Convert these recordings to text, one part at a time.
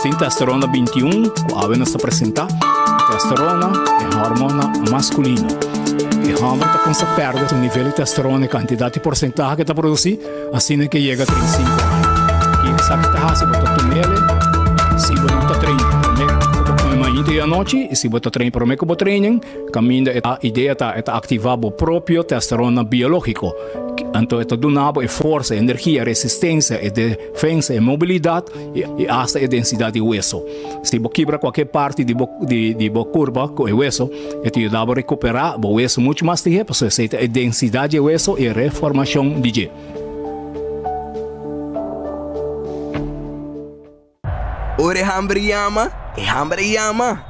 Sin testosterona 21 ku awe nos ta presentá, testosterona e hormona maskulino. E hòmber ta kumsa pèrdè su nivel di testosterona, e kantidat i porsentahe ku e ta produsí, asina ke yega 35 aña. I esaki ta hasi bo ta tum'el si bo no ta train promé ku bo kome mainta i anochi, i si bo ta train promé ku bo trainen, kaminda e idea ta e ta aktivá bo propio testosterona biológiko. Anto e ta duna bo e forsa, e energia, e resistensia, e defensa, e mobilidat i asta e densidat di weso. Si bo kibra kualke parti di bo di bo kurpa ku e weso, e ta yuda bo rekuperá bo weso muchu mas lihé pasobra esei ta e densidat di e weso i e reformashon di dje. Ora e hamber yama, e hamber a yama!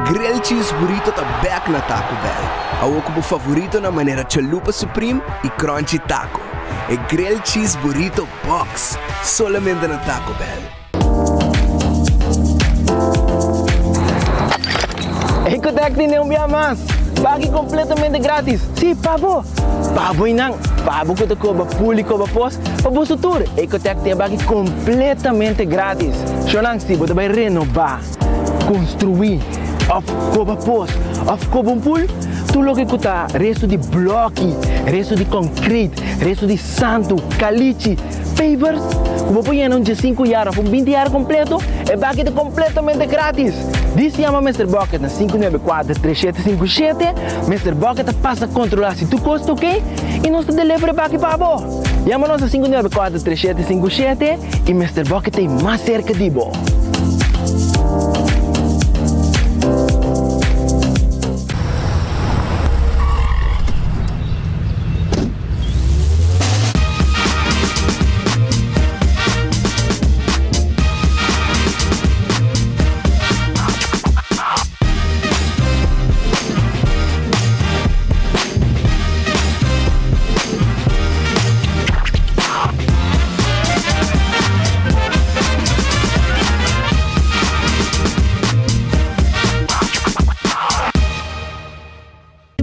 Grilled Cheese Burrito ta bek na Taco Bell. Awor ku bo favoritonan manera Chalupa Supreme i Crunchy Taco. E Grilled Cheese Burrito Box! Solamente na Taco Bell. Ecotec tene un bia mas! Baki completamente gratis! Si, pa bo! Pa bo y nan! Pa bo cu ta coba pul y coba pos, pa boso tur! Ecotec tin e baki completamente gratis! Shownan, si bo ta bay renoba, construi, of coba pos, of coba un pul, tur loke cu ta resto di bloki, resto di concrete, resto di santu, kalichi, pavers, ku bo por yena un diesinku yar òf un binti yar kompleto, e baki ta kompletamente gratis! Dis yama Mister Bucket na 594 3757, Mister Bucket ta pasa kontrolá si tur kos ta oke i nos ta deliver e baki pa bo! Yama nos na 594 3757 i Mister Bucket ta ei mas serka di bo!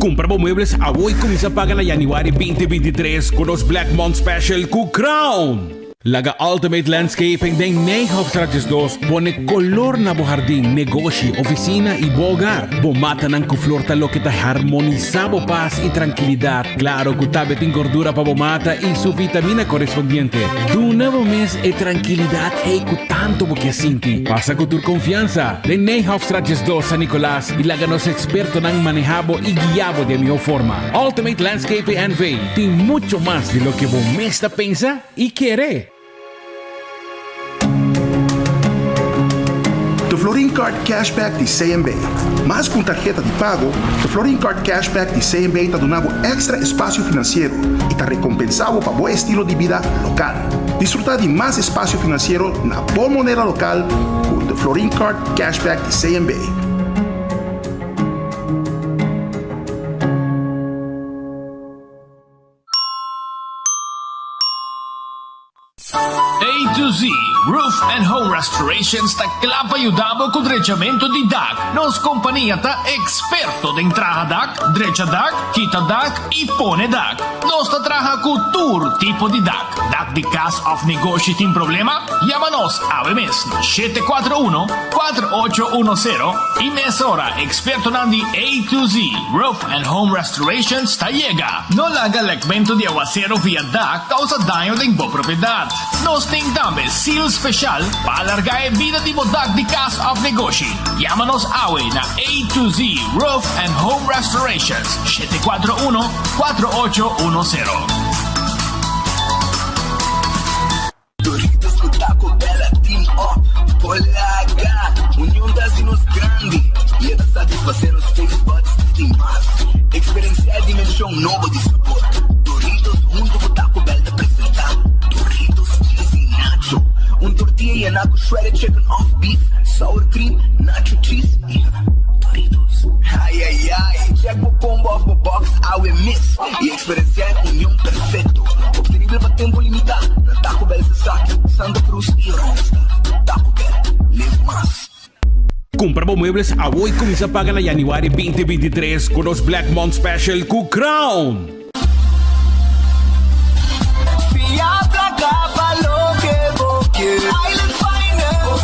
Kumpra bo muebles awo i kuminsá paga na yanüari 2023 ku nos Black Month Special ku Crown! Laga Ultimate Landscaping den Nijhofstraat 12 pone kolor na bo hardin, negoshi, ofisina i bo hogar. Bo matanan ku flor ta loke ta harmonisá bo pas i trankilidat. Klaro ku tambe tin gordura pa bo mata i su vitamina korespondiente. Duna bo mes e trankilidat ei ku tantu bo ke sinti. Pasa ku tur konfiansa den Nijhofstraat 12 San Nicolas i laga nos ekspertonan manehá bo i guiá bo di e mihó forma. Ultimate Landscaping NV tin mucho mas di loke bo mes ta pensa i kere! The Florin Card Cashback di CMB. Mas ku un tarheta di pago, The Florin Card Cashback di CMB ta duna bo èkstra espasio finansiero i ta rekompensá bo pa bo estilo di bida lokal. Disfrutá di mas espasio finansiero na bo moneda lokal ku The Florin Card Cashback di CMB. A to Z Roof and Home Restorations ta kla pa yuda bo ku drechamentu di dak. Nos kompania ta eksperto den traha dak, drecha dak, kita dak i pone dak. Nos ta traha ku tur tipo di dak. Dak di kas òf negoshi tin problema? Yama nos awe mes na 741 4810 i mesora ekspertonan di A to Z Roof and Home Restorations ta yega. No laga lekmentu di awasero via dak kousa daño den bo propiedat. Nos tin tambe seal speshal pa alargá e bida di bo dak di kas òf negoshi. Yama nos awe na A to Z Roof and Home Restorations, 741 4810. Doritos cu Taco Bell a team up por laga Union ta haci nos grandi y e ta satisface nos taste buds di mas. Experiencia e dimension nobo di sabor. Doritos hunto cu Taco Bell ta presenta Doritos Cheesy Nacho, un tortilla yena cu shredded chicken of beef, sour cream, nacho cheese y Doritos. Ay ay ay, check bo combo of bo box awe mes y Experenciá e union perfecto, obtenibel pa tempo limitá na Taco Bell Sasaki, Santa Cruz y Oranjestad. Taco Bell, live mas! Kumpra bo muebles awo i kuminsá paga na yanüari 2023 ku nos Black Month Special ku Crown! Fia placa pa loke bo kier. Island Finance.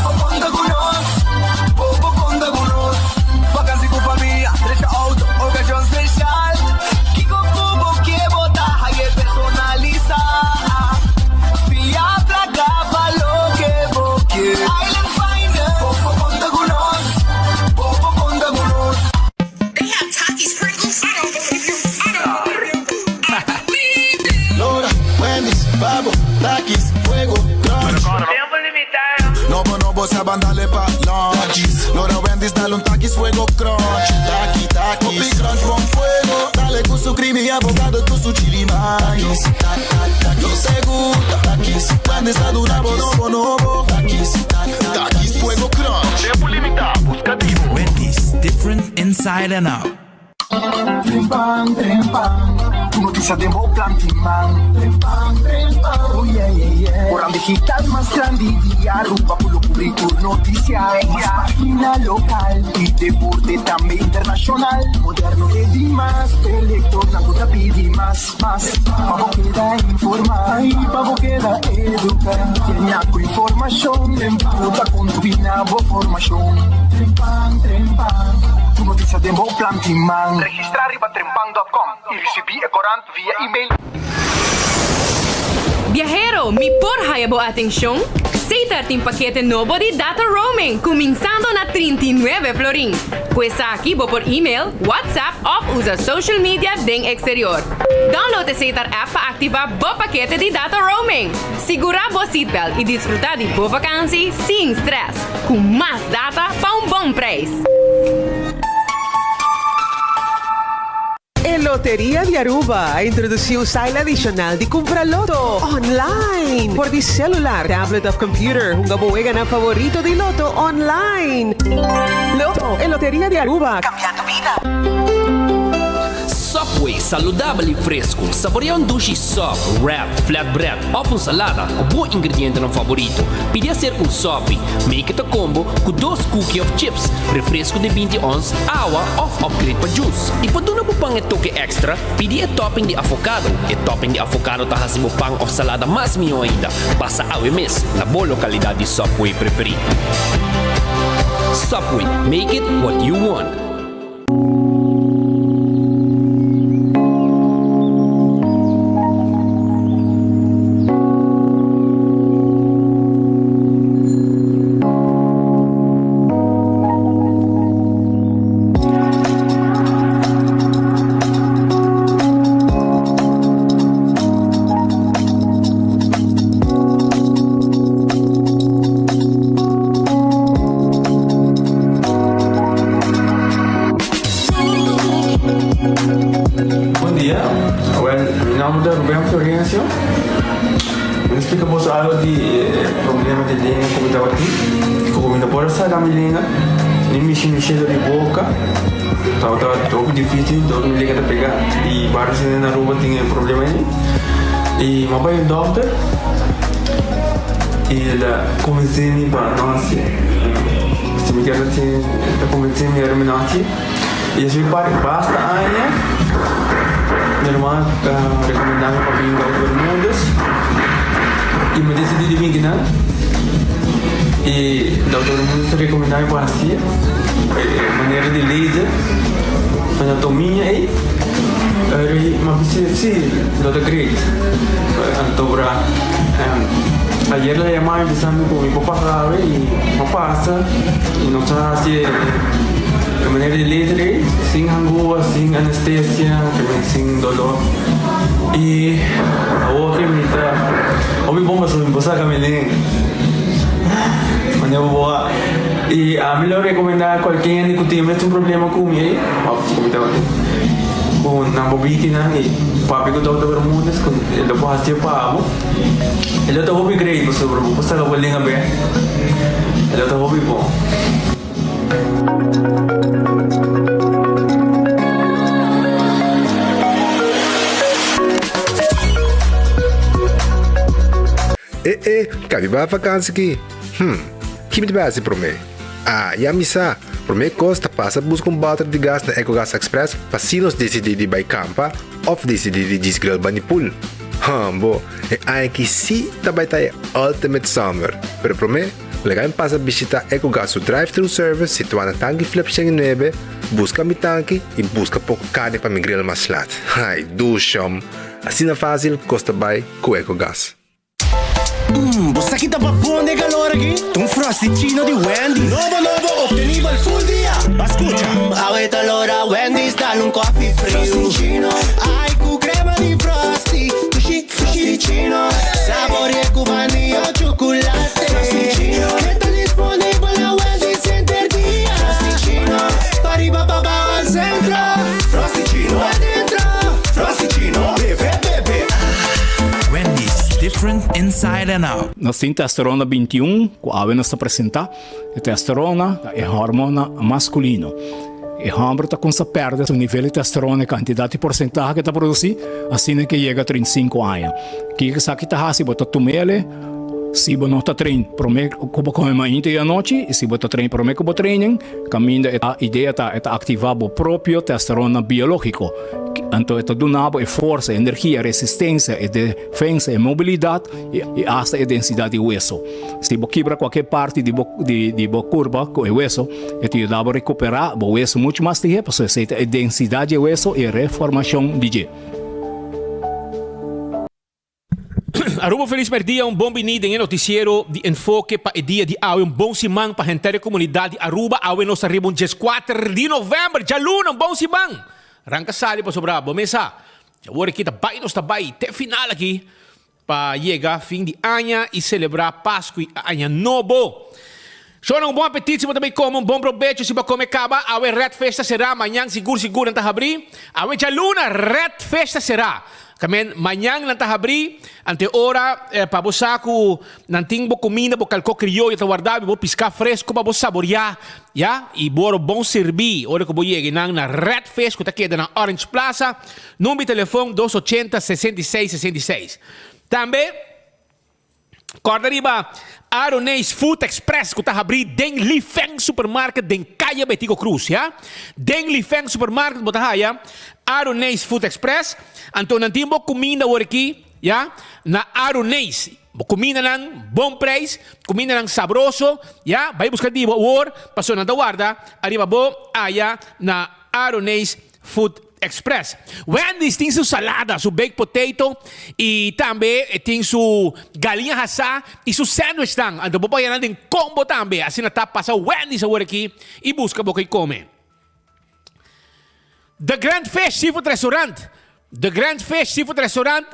Takis Fuego Crunch, taki taki. Hopi crunch bon fuego. Dale cu su creamy avocado cu su chili mayo. Nos te gusta Takis. Wendy's ta duna bo nobo nobo. Takis, Takis Fuego Crunch. Tempo limita, busca di bo. Wendy's, different inside and out. Trempan, trempan, tur noticia den bo plan tin man. Trempan, trempan, oh yeah, yeah, yeah. Oran digital mas grandi di Aruba cu lo cubri tur noticia. Mas pagina local y deporte tambe internacional. Moderno e di mas, e lectornan cu ta pidi mas, mas. Pa bo keda informa y pa bo keda educa. Yena cu informacion, Trempan lo ta contribui na bo formacion. Trempan, trempan, tur noticia den bo plan tin man. Registra riba trempan dot com y ricibi e corant via email. Biahero, mi por haya bo atencion? Setar tin pakete nobo di data roaming cuminsando na 39 florin. Cu esaki bo por email, WhatsApp of usa social media den exterior. Download e Setar app pa activa bo pakete di data roaming. Sigura bo seatbelt y disfruta di bo vakantie sin stress cu mas data pa un bon prijs. E Loteria di Aruba a introduci un style adicional di cumpra loto online. For di celular, tablet of computer, hunga bo weganan favorito di loto online. Loto, e Loteria di Aruba, cambiando bida. Subway, saludabel y fresco. Saborea un dushi sub, wrap, flatbread of un salada cu bo ingredientenan favorito. Pidi hacer un sopi. Make it a combo cu dos cookie of chips, refresco di 20 ons, awa of upgrade pa juice. Y pa duna bo pan e toke extra, pidi e topping di avocado. E topping di avocado ta haci bo pan of salada mas miho ainda. Pasa awe mes na bo localidad di Subway preferi. Subway, make it what you want. Bon dia, wel mi nomber ta Ruben Florencio. Mi ta splika boso algo di e problema di lenga ku mi tabatin. Ku mi no por a saka mi lenga, ni mishi mishi dor di boka. Tabata hopi dificil, dor mi lenga ta pega. I varios hende na Aruba tin e problema ei. I mi a bai un dokter i el a konvensé mi pa no hasié. Si mi kier hasié, el a konvensé mi ora mi no hasié. I esei pa basta aña mi ruman a rekomendá mi pa bin Dokter Bermudez i mi a disidí di bin kinan. I Dokter Bermudez a rekomendá mi pa hasié e manera di laser anatomia ei. Eri mi a bisa si lo ta great. Anto bra ayer el a yama mi bisa mi ku mi por pasa awe i mi a pasa i nos a hasi e manera di laser ei sin hangua, sin anestesia, sin dolor. I awor ke mi ta hopi bon pasobra mi por saka mi lenga manera bo a. I ami lo rekomendá kualke hende ku tin e mesun problema ku mi ei òf ku mi tabatin ku nan bo bitinan i papia ku Dòkter Bermudez ku e lo por hasié pa bo. E lo ta hopi great pasobra bo por saka bo lenga bèk. E lo ta hopi bon. E e, ka mi bai vakansi ki? Hm, ki mi ta bai hasi promé? Ah, ya mi sa! Promé kos ta pasa buska un bòter di gas na Ecogas Express pa si nos disidí di bai kampa òf disidí di djis grill bani pool. Hòmbo, e aña aki sí ta bai ta e ultimate summer! Pero promé, laga mi pasa bishitá Ecogas su drive-thru service situá na Tanki Flip 109, buska mi tanki i buska poko karni pa mi grill mas lat. Ai, dushòm! Asina fásil kos ta bai ku Ecogas. Mmm, bo sa ki ta babon den calor aki? Ta un Frosty-chino di Wendy's. Nobo nobo, obtenibel full dia. Ba scucha. Mmm, awe ta lora Wendy's dal un coffee friu. Frosty-chino. Ai, cu crema di Frosty. Dushi, Frosty-chino. Saborea cu vanilla o chocolate. Frosty-chino. E ta disponibel na Wendy's henter dia. Frosty-chino. different inside and out. Nos tin testosterona 21 ku awe nos ta presentá. E testosterona ta e hormona maskulino. E hòmber ta kumsa pèrdè su nivel di testosterona, e kantidat i porsentahe ku e ta produsí, asina ke yega 35 aña. Kiko esaki ta hasi? Bo ta tum'el si bo no ta train promé ku bo kome mainta i anochi, i si bo ta train promé ku bo training, kaminda e idea ta e ta aktivá bo propio testosterona biológiko. Anto e ta duna bo e forsa, e energia, e resistensia, e defensa, e mobilidat i asta e densidat di weso. Si bo kibra kualke parti di bo di bo kurpa ku e weso, e ta yuda bo rekuperá bo weso muchu mas lihé pasobra esei ta e densidat di e weso i e reformashon di dje. Aruba Feliz Merdia, un bon bini den e noticiero di Enfoke pa e dia di awe. Un bon siman pa henter e comunidad di Aruba. Awe nos ta riba un dieskuater di november, djaluna, un bon siman. Ranka sali pasobra bo mes sa, djawor aki ta bai nos ta bai te final aki pa yega fin di aña y celebra Pascu y Aña Nobo. Shona un bon apetit si bo ta bay come, un bon probecho si bo a come caba. Awe Red Fish ta cera, mañan sigur sigur nan ta habri. Awe djaluna Red Fish ta cera. Kamen mañan nan ta habri, ante ora pa bo sa cu nan tin bo cuminda, bo calco crioyo ta warda, bo pisca fresco pa bo saboria, ya, y bo oro bon sirbi ora cu bo yega nan na Red Fish cu ta keda na Orange Plaza. Number di telefon dos ochenta 66 66. Tambe. Kòrda riba Aroneis Food Express ku ta habrí den Li Feng Supermarket den Kaya Betico Cruz, ya. Den Li Feng Supermarket bo ta haya Aroneis Food Express. Anto nan tin bo kuminda awor aki, ya, na Aroneis. Bo kumindanan bon preis, kumindanan sabroso, ya. Bai buska di bo awor pasobra nan ta warda ariba bo aya na Aroneis Food Express. Wendy's tin su salada, su baked potato y tambe e tin su galiña hasá y su sandwichnan. Anto bo por haya nan den combo tambe. Asina ta pasa Wendy's awor aki y busca bo ke come. The Grand Fish Seafood Restaurant The Grand Fish Seafood Restaurant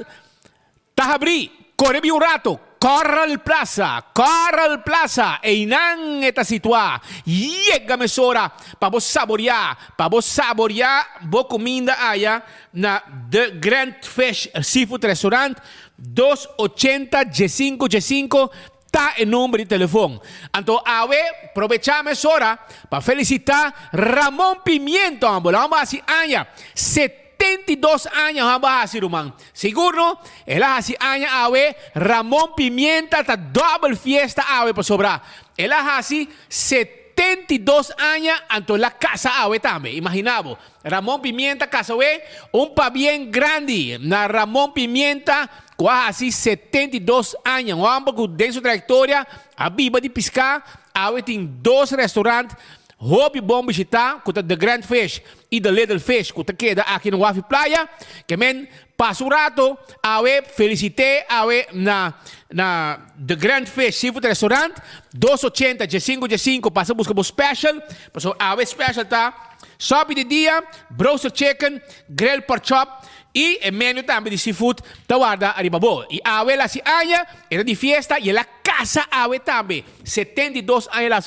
Ta habrí, kore bi un rato, Coral Plaza, Coral Plaza, einan e ta situá. Yega mesora pa bo saboriá, pa bo saboriá bo kuminda aya na The Grand Fish Seafood Restaurant, dos ochenta diesinko diesinko ta e number di telefon. Anto awe probechá mesora pa felisitá Ramon Pimiento, bo lo a hasi aña 72 aña bo a hasi ruman. Sigur no, el a hasi aña awe, Ramon Pimienta ta dòbel fiesta awe pasobra el a hasi 72 aña anto el a kasa awe tambe. Imagina bo, Ramon Pimienta kasa awe, un pabien grandi na Ramon Pimienta ku a hasi 72 aña. Un hòmber ku den su trayektoria a biba di piská, awe tin dos restaurant hopi bon bishitá ku ta The Grand Fish i The Little Fish ku ta keda aki na Wafi Playa. Ke men pasa un rato awe felisit'é awe na na The Grand Fish Seafood Restaurant, dos ochenta diesinko diesinko pasa buska bo special, pasobra awe special ta sopi di dia, broaster chicken, grill pork chop i e menu tambe di seafood ta warda ariba bo. I awe el hasi aña, e ta di fiesta i el a Casa awe tambe. 72 aña el a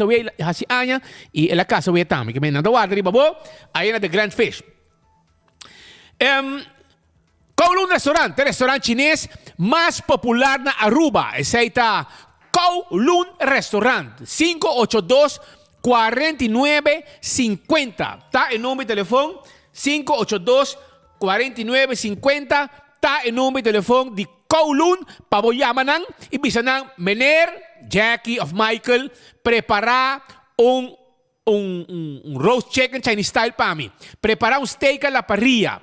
hasi aña y el a casa awe tambe. Ke men nan ta warda riba bo ahí na The Grand Fish. Um, Kowloon Restaurant, e restaurant chines mas popular na Aruba. Esei ta Kowloon Restaurant. 582 49 50 ta e number di telefon. 582 49 50 ta e number di telefon di Kowloon pa bo yama nan y bisa nan, Meneer Jackie of Michael, prepara un un un roast chicken Chinese style pa mi. Prepara un steak a la parrilla.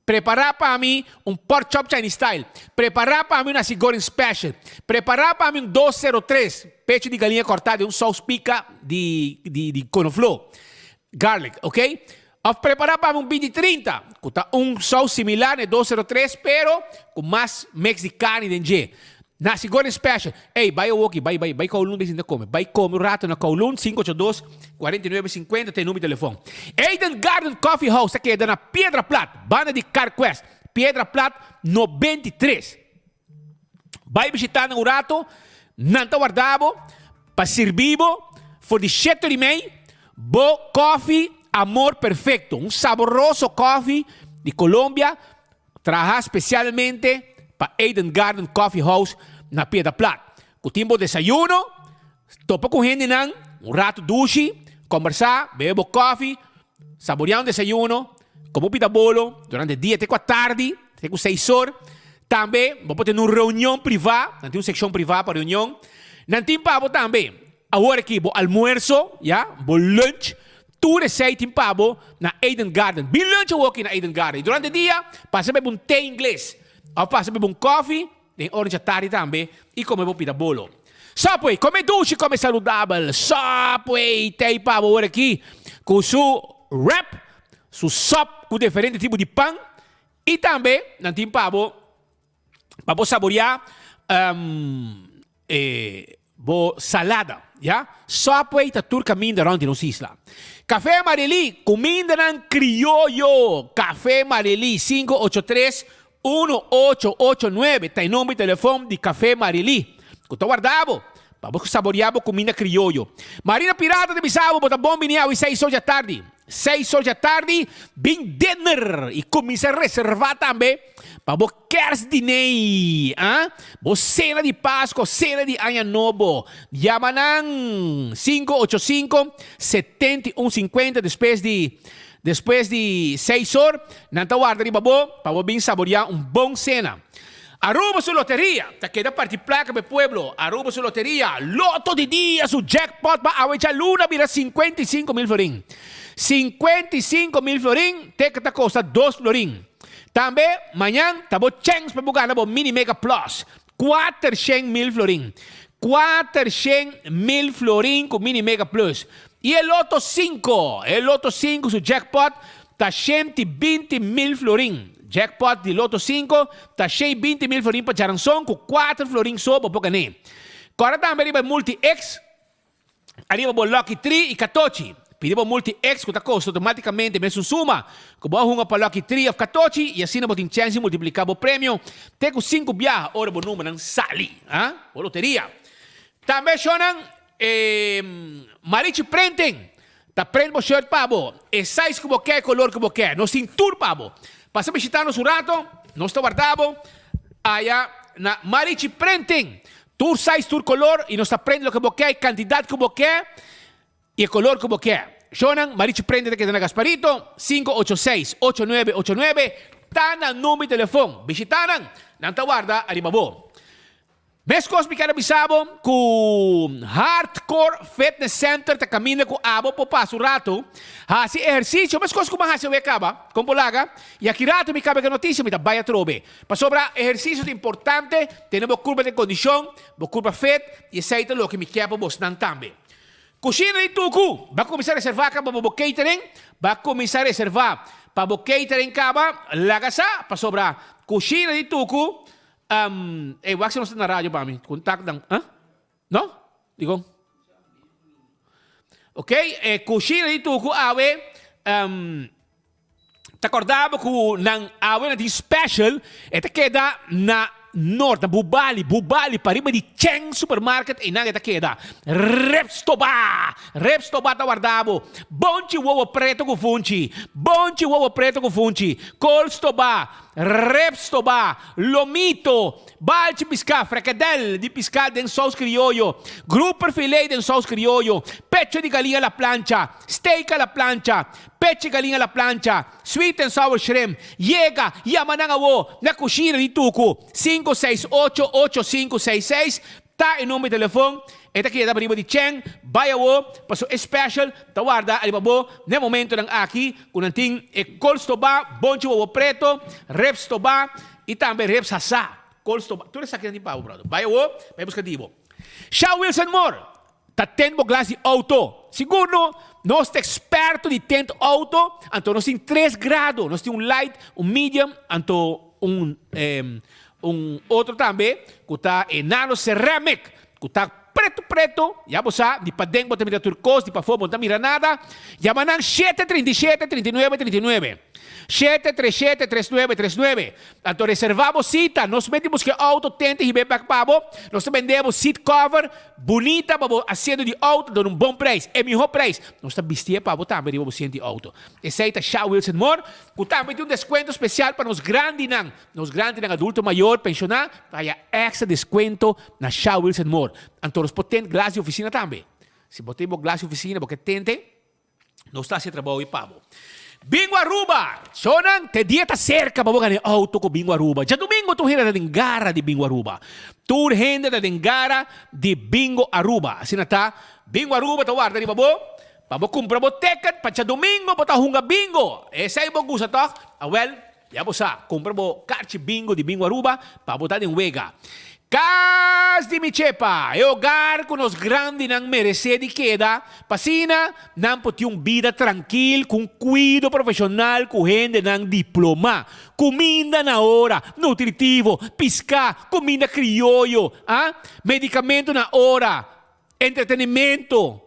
Prepara pa mi un pork chop Chinese style. Prepara pa mi un nasi goreng special. Prepara pa mi un dos sero tres, pecho di galiña corta den un saus pica di di di konoflo, garlic, ok? Of prepara pa mi un binti trinta, ku ta un sous similar na e dos sero tres pero ku mas mix di karni den dje. Nasi goreng special. Ey, bai awoki, bai, bai, bai Kowloon bes sinta kome. Bai kome un rato na Kowloon, sinku ocho dos, kuarenta i nuebe sinkuenta ta e number di telefon. Eden Garden Coffee House ta keda na Piedra Plat, banda di Carquest, Piedra Plat 93. Bai bishita nan un rato, nan ta warda bo pa sirbi bo for di shete ora i mei bo kofi Amor Perfecto, un saboroso kofi di Colombia traha spesialmente. pa Eden Garden Coffee House na Piedra Plat. Ku tin bo desayuno, topa ku hendenan un ratu dushi, kombersá, bebe bo kòfi, saboriá un desayuno, komo pita bolo durante dia te ku atardi, te ku seis or. Tambe bo por tene un reunion privá, nan tin un sekshon privá pa reunion. Nan tin pa bo tambe awor aki bo almuerso, ya, bo lunch, tur esei tin pa bo na Eden Garden. Bin lunch awor aki na Eden Garden. I durante dia pasa bebe un te ingles òf pasa bebe un kòfi Den ora djatardi tambe i kome bo pida bolo. Subway, kome dushi, kome saludabel. Subway ta pa bo ora aki ku su wrap, su sop ku diferente tipo di pan i tambe nan tin pa bo pa bo saboria e bo salada, ya. Subway ta tur kaminda rond di nos isla. Café Marily, kumindanan krioyo. Café Marily, 583 1889 ta e nomber di telefon di Café Marily, ku ta warda bo pa bo saboria bo kuminda krioyo. Marina Pirata ta bisa bo, bo ta bon bini awe seis or djatardi. Seis or djatardi bin dinner i kuminsa reserva tambe pa bo kerstdiner, ah, bo sena di Pasko, sena di Aña Nobo. Yama nan 585 71 50 despues di Despues di seis or, nan ta warda riba bo pa bo bin saboriá un bon sena. Aruba su loteria ta keda parti plaka pa e pueblo. Aruba su loteria, Loto di dia su jackpot pa awe djaluna bira 55 mil florin. 55 mil florin te ta kosta dos florin. Tambe mañan ta bo chèns pa bo gana bo Mini Mega Plus, 400 mil florin. 400 mil florin ku Mini Mega Plus. I e Loto 5, e Loto 5 su jackpot ta 120 mil florin. Jackpot di Loto 5 ta 120 mil florin pa djaranson ku 4 florin so bo por gana. Kòrda tambe riba Multi X, ariba bo Lucky 3 i Katochi. Pidi bo Multi X ku ta kosta outomátikamente mesun suma ku bo a hunga pa Lucky 3 òf Katochi i asina bo tin chèns di multipliká bo premio te ku 5 biaha ora bo numbernan sali. Ah, bo loteria. Tambe shownan Marichi Printing ta print bo shirt pa bo. E size ku bo ke, e kolor ku bo ke. Nos tin tur pa bo. Pasa bishita nos un rato, nos ta warda bo aya na Marichi Printing. Tur size, tur kolor i nos ta print loke bo ke, e kantidat ku bo ke i e kolor ku bo ke. Shownan Marichi Printing ta keda na Gasparito, 586 8989 ta nan number di telefon. Bishita nan, nan ta warda ariba bo. Meskos mi ker a bisa bo ku Hardcore Fitness Center ta kaminda ku abo por pasa un ratu hasi ehersisio meskos ku bo a hasi awe kaba kon por laga i aki ratu mi kaba ku e notisia mi ta bai atrobe pasobra ehersisio ta importante tene bo kurpa den kondishon bo kurpa fit i esei ta loke mi kier pa bosnan tambe. Kushina di Tuku ba kuminsá reservá kaba pa bo catering ba kuminsá reservá pa bo catering kaba laga sa pasobra Kushina di Tuku. Um, ey, wak si nos ta na radio pa mi. Contact dan. Huh? No? Dikon? Ok, e kushina di Tuku awe, um, ta korda bo ku nan awe nan tin special, e ta keda na Noord, na Bubali, Bubali, pariba di Cheng Supermarket, einan e ta keda. Repstoba! Repstoba ta warda bo. Bonchi wowo preto ku funchi. Bonchi wowo preto ku funchi. Kool stoba. Rep stobá, lomito, balchi piská, frekadèl di piská den sous krioyo, grouper filé den sous krioyo, pecho di galiña a la plancha, steak a la plancha, pechi galiña a la plancha, sweet and sour shrimp. Yega, yama nan awo na kushina di Tuku, sinku seis ocho ocho sinku seis seis ta e number di telefon. E ta keda pariba di Cheng, bai awo, paso e special ta warda ariba bo n'e momentonan aki ku nan tin e kol stobá, bonchi wowo preto, ribs stobá i tambe ribs hasá. Kol stobá, tur esaki nan tin pa bo, brother. Bai awo, bai buska di bo. Sha Wilson Moore ta tend bo glas di outo. Sigur no, nos ta eksperto di tend outo, anto nos tin tres grado, nos tin un light, un medium, anto un un otro tambe ku ta e nano ceramic ku ta. preto preto, ya bo sa, di paden bo ta mira tur kos, di pafó bo no ta mira nada. Yama nan 737 39 39. 737 39 39. Anto reserva bo sita, nos mete buska e auto tente hib'é bek pa bo. Nos ta bende bo seat cover bunita pa bo asiento di auto dor un bon prijs, e miho prijs. Nos ta bisti'é pa bo tambe riba bo asiento di auto. Esei ta Sha Wilson Moore, ku tambe tin un deskuento spesial pa nos grandinan. Nos grandinan adulto mayor, penshoná, ta haya èkstra deskuento na Sha Wilson Moore. Anto nos por tent glas di ofisina tambe. Si bo tin bo glas di ofisina, bo ke tente, Nos ta haci e trabou ei pa bo. Bingo Aruba! Shownan, te dia ta cerca pa bo gana e auto cu Bingo Aruba. Djadumingo tur hende ta den gara di Bingo Aruba. Tur hende ta den gara di Bingo Aruba. Asina ta, Bingo Aruba ta warda riba bo pa bo cumpra bo ticket pa djadumingo bo ta hunga bingo. Esey bo gusta toch? Awel, Ya bo sa, kumpra bo karchi bingo di Bingo Aruba pa bo ta den wega. Kas di mi chepa, e hogar ku nos grandinan meresé di keda, pa asina nan por tin un bida trankil ku un kuido profeshonal ku hendenan diplomá. Kuminda na ora, nutritivo, piská, kuminda krioyo, a, medikamento na ora, entretenimento.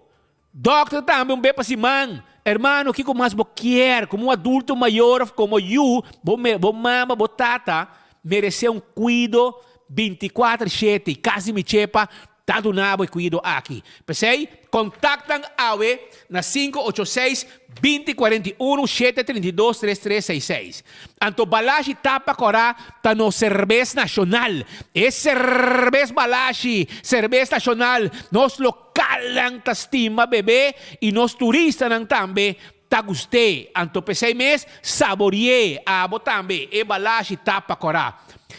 Dokter tambe un be pa siman. Hermano, kiko mas bo kier? Komo un adulto mayor of komo yu, bo bo mama, bo tata meresé un kuido bintikuater shete i kasi mi chepa ta duna bo e kuido aki. P'esei, kontaktan awe na 586 20 41 732 3366. Anto Balashi Tapa Kòrá ta nos serbes nashonal. E serbes Balashi, serbes nashonal, nos lo. Kalnan ta stima bebe i nos turistanan tambe ta gust'é. Anto p'esei mes sabori'é abo tambe e balashi tapa kòrá.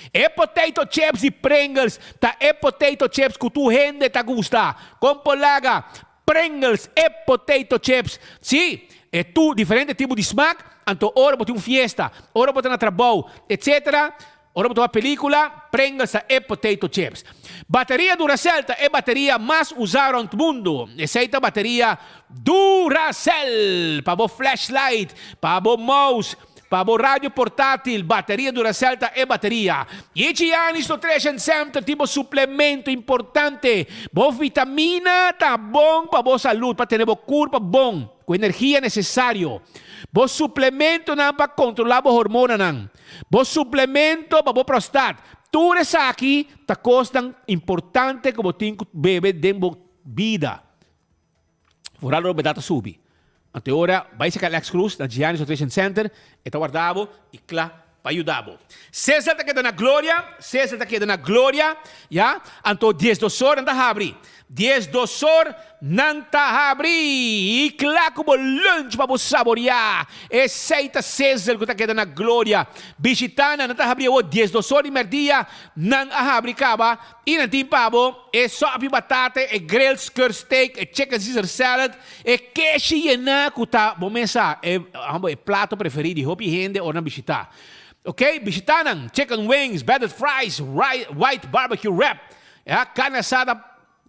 E potato chips di Pringles ta e potato chips ku tur hende ta gusta. Kon por laga Pringles e potato chips? Sí, e tur diferente tipo di smak, anto ora bo tin un fiesta, ora bo ta na trabou, etcetera, Ora bo ta wak pelicula, Pringles ta e potato chips. Bateria Duracell ta e bateria mas usa rond mundo. Esey ta bateria Duracell! Pa bo flashlight, pa bo mouse, pa bo radio portatil, bateria Duracell ta e bateria. Ichianis Nutrition Center tin bo suplemento importante. Bo vitamina ta bon pa bo salud, pa tene bo curpa bon, cu energia necesario. Bo suplementonan pa controla bo hormonanan. Bo suplemento pa bo prostat. Tur esaki ta kosnan importante ku bo tin ku bebe den bo bida. Foral ora bo edat ta subi. Anto e ora bai saka Alex Cruz na Giannis Nutrition Center, e ta warda bo i kla pa yuda bo. Cesar ta keda na Gloria, Cesar ta keda na Gloria, ya. Anto diesdosor nan ta habri. Diesdosor nan ta habri i kla ku bo lunch pa bo saboriá. Esei ta Sizzle ku ta keda na Gloria. Bishitá nan, nan ta habri awor diesdosor di mèrdia, nan a habri kaba i nan tin pa bo e sòpi batata, e grilled skirt steak, e chicken Caesar salad, e keshi yená ku ta bo mes sa e e plato preferí di hopi hende ora nan bishitá. Oke, bishitá nan, chicken wings, battered fries, white barbecue wrap. Ya, carne asada,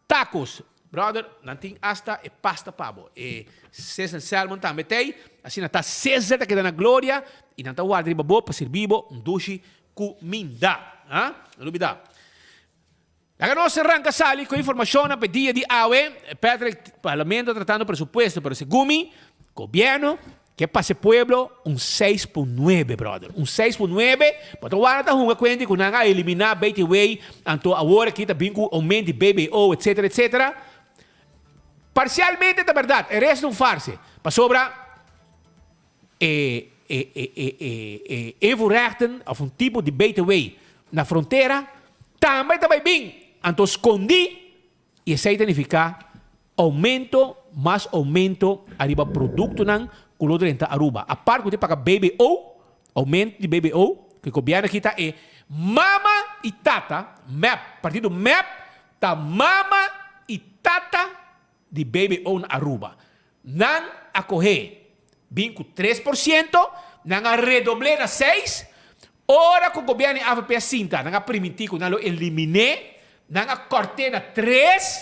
tacos. Brother, nan tin hasta e pasta pa bo. E sizzle salmon tambe t'ey. Asina ta sizzle ta keda na gloria y nan ta warda riba bo pa sirbi bo un dushi cuminda. Ha? No lubida. Laga nos ranca sali cu informacionnan pa e dia di awe. Patrick, Parlamento ta tratando presupuesto, pero segun mi, gobierno Ke pasa e pueblo un seis por nuebe brother, un seis por nuebe, pasobra wara ta hunga kuenti ku nan a eliminá BTW, anto awor aki ta bin ku oumento di BBO etcetera etcetera. Parsialmente ta bèrdat, e resto ta un farse, pasobra e e e e e e invoerrechten òf un tipo di BTW na frontera tambe ta bai bin, anto skondí. I esei ta nifiká oumento mas oumento ariba produktonan ku lo drenta Aruba. Apart ku tin paga BBO, oumento di BBO, ku e gobièrnu aki ta e mama i tata, mep, partido mep ta mama i tata di BBO na Aruba. Nan a kohe bin ku 3%, nan a redobl'é na seis, Ora ku gobièrnu di avp a sinta, nan a primintí ku nan lo eliminé, nan a kòrt'é na tres,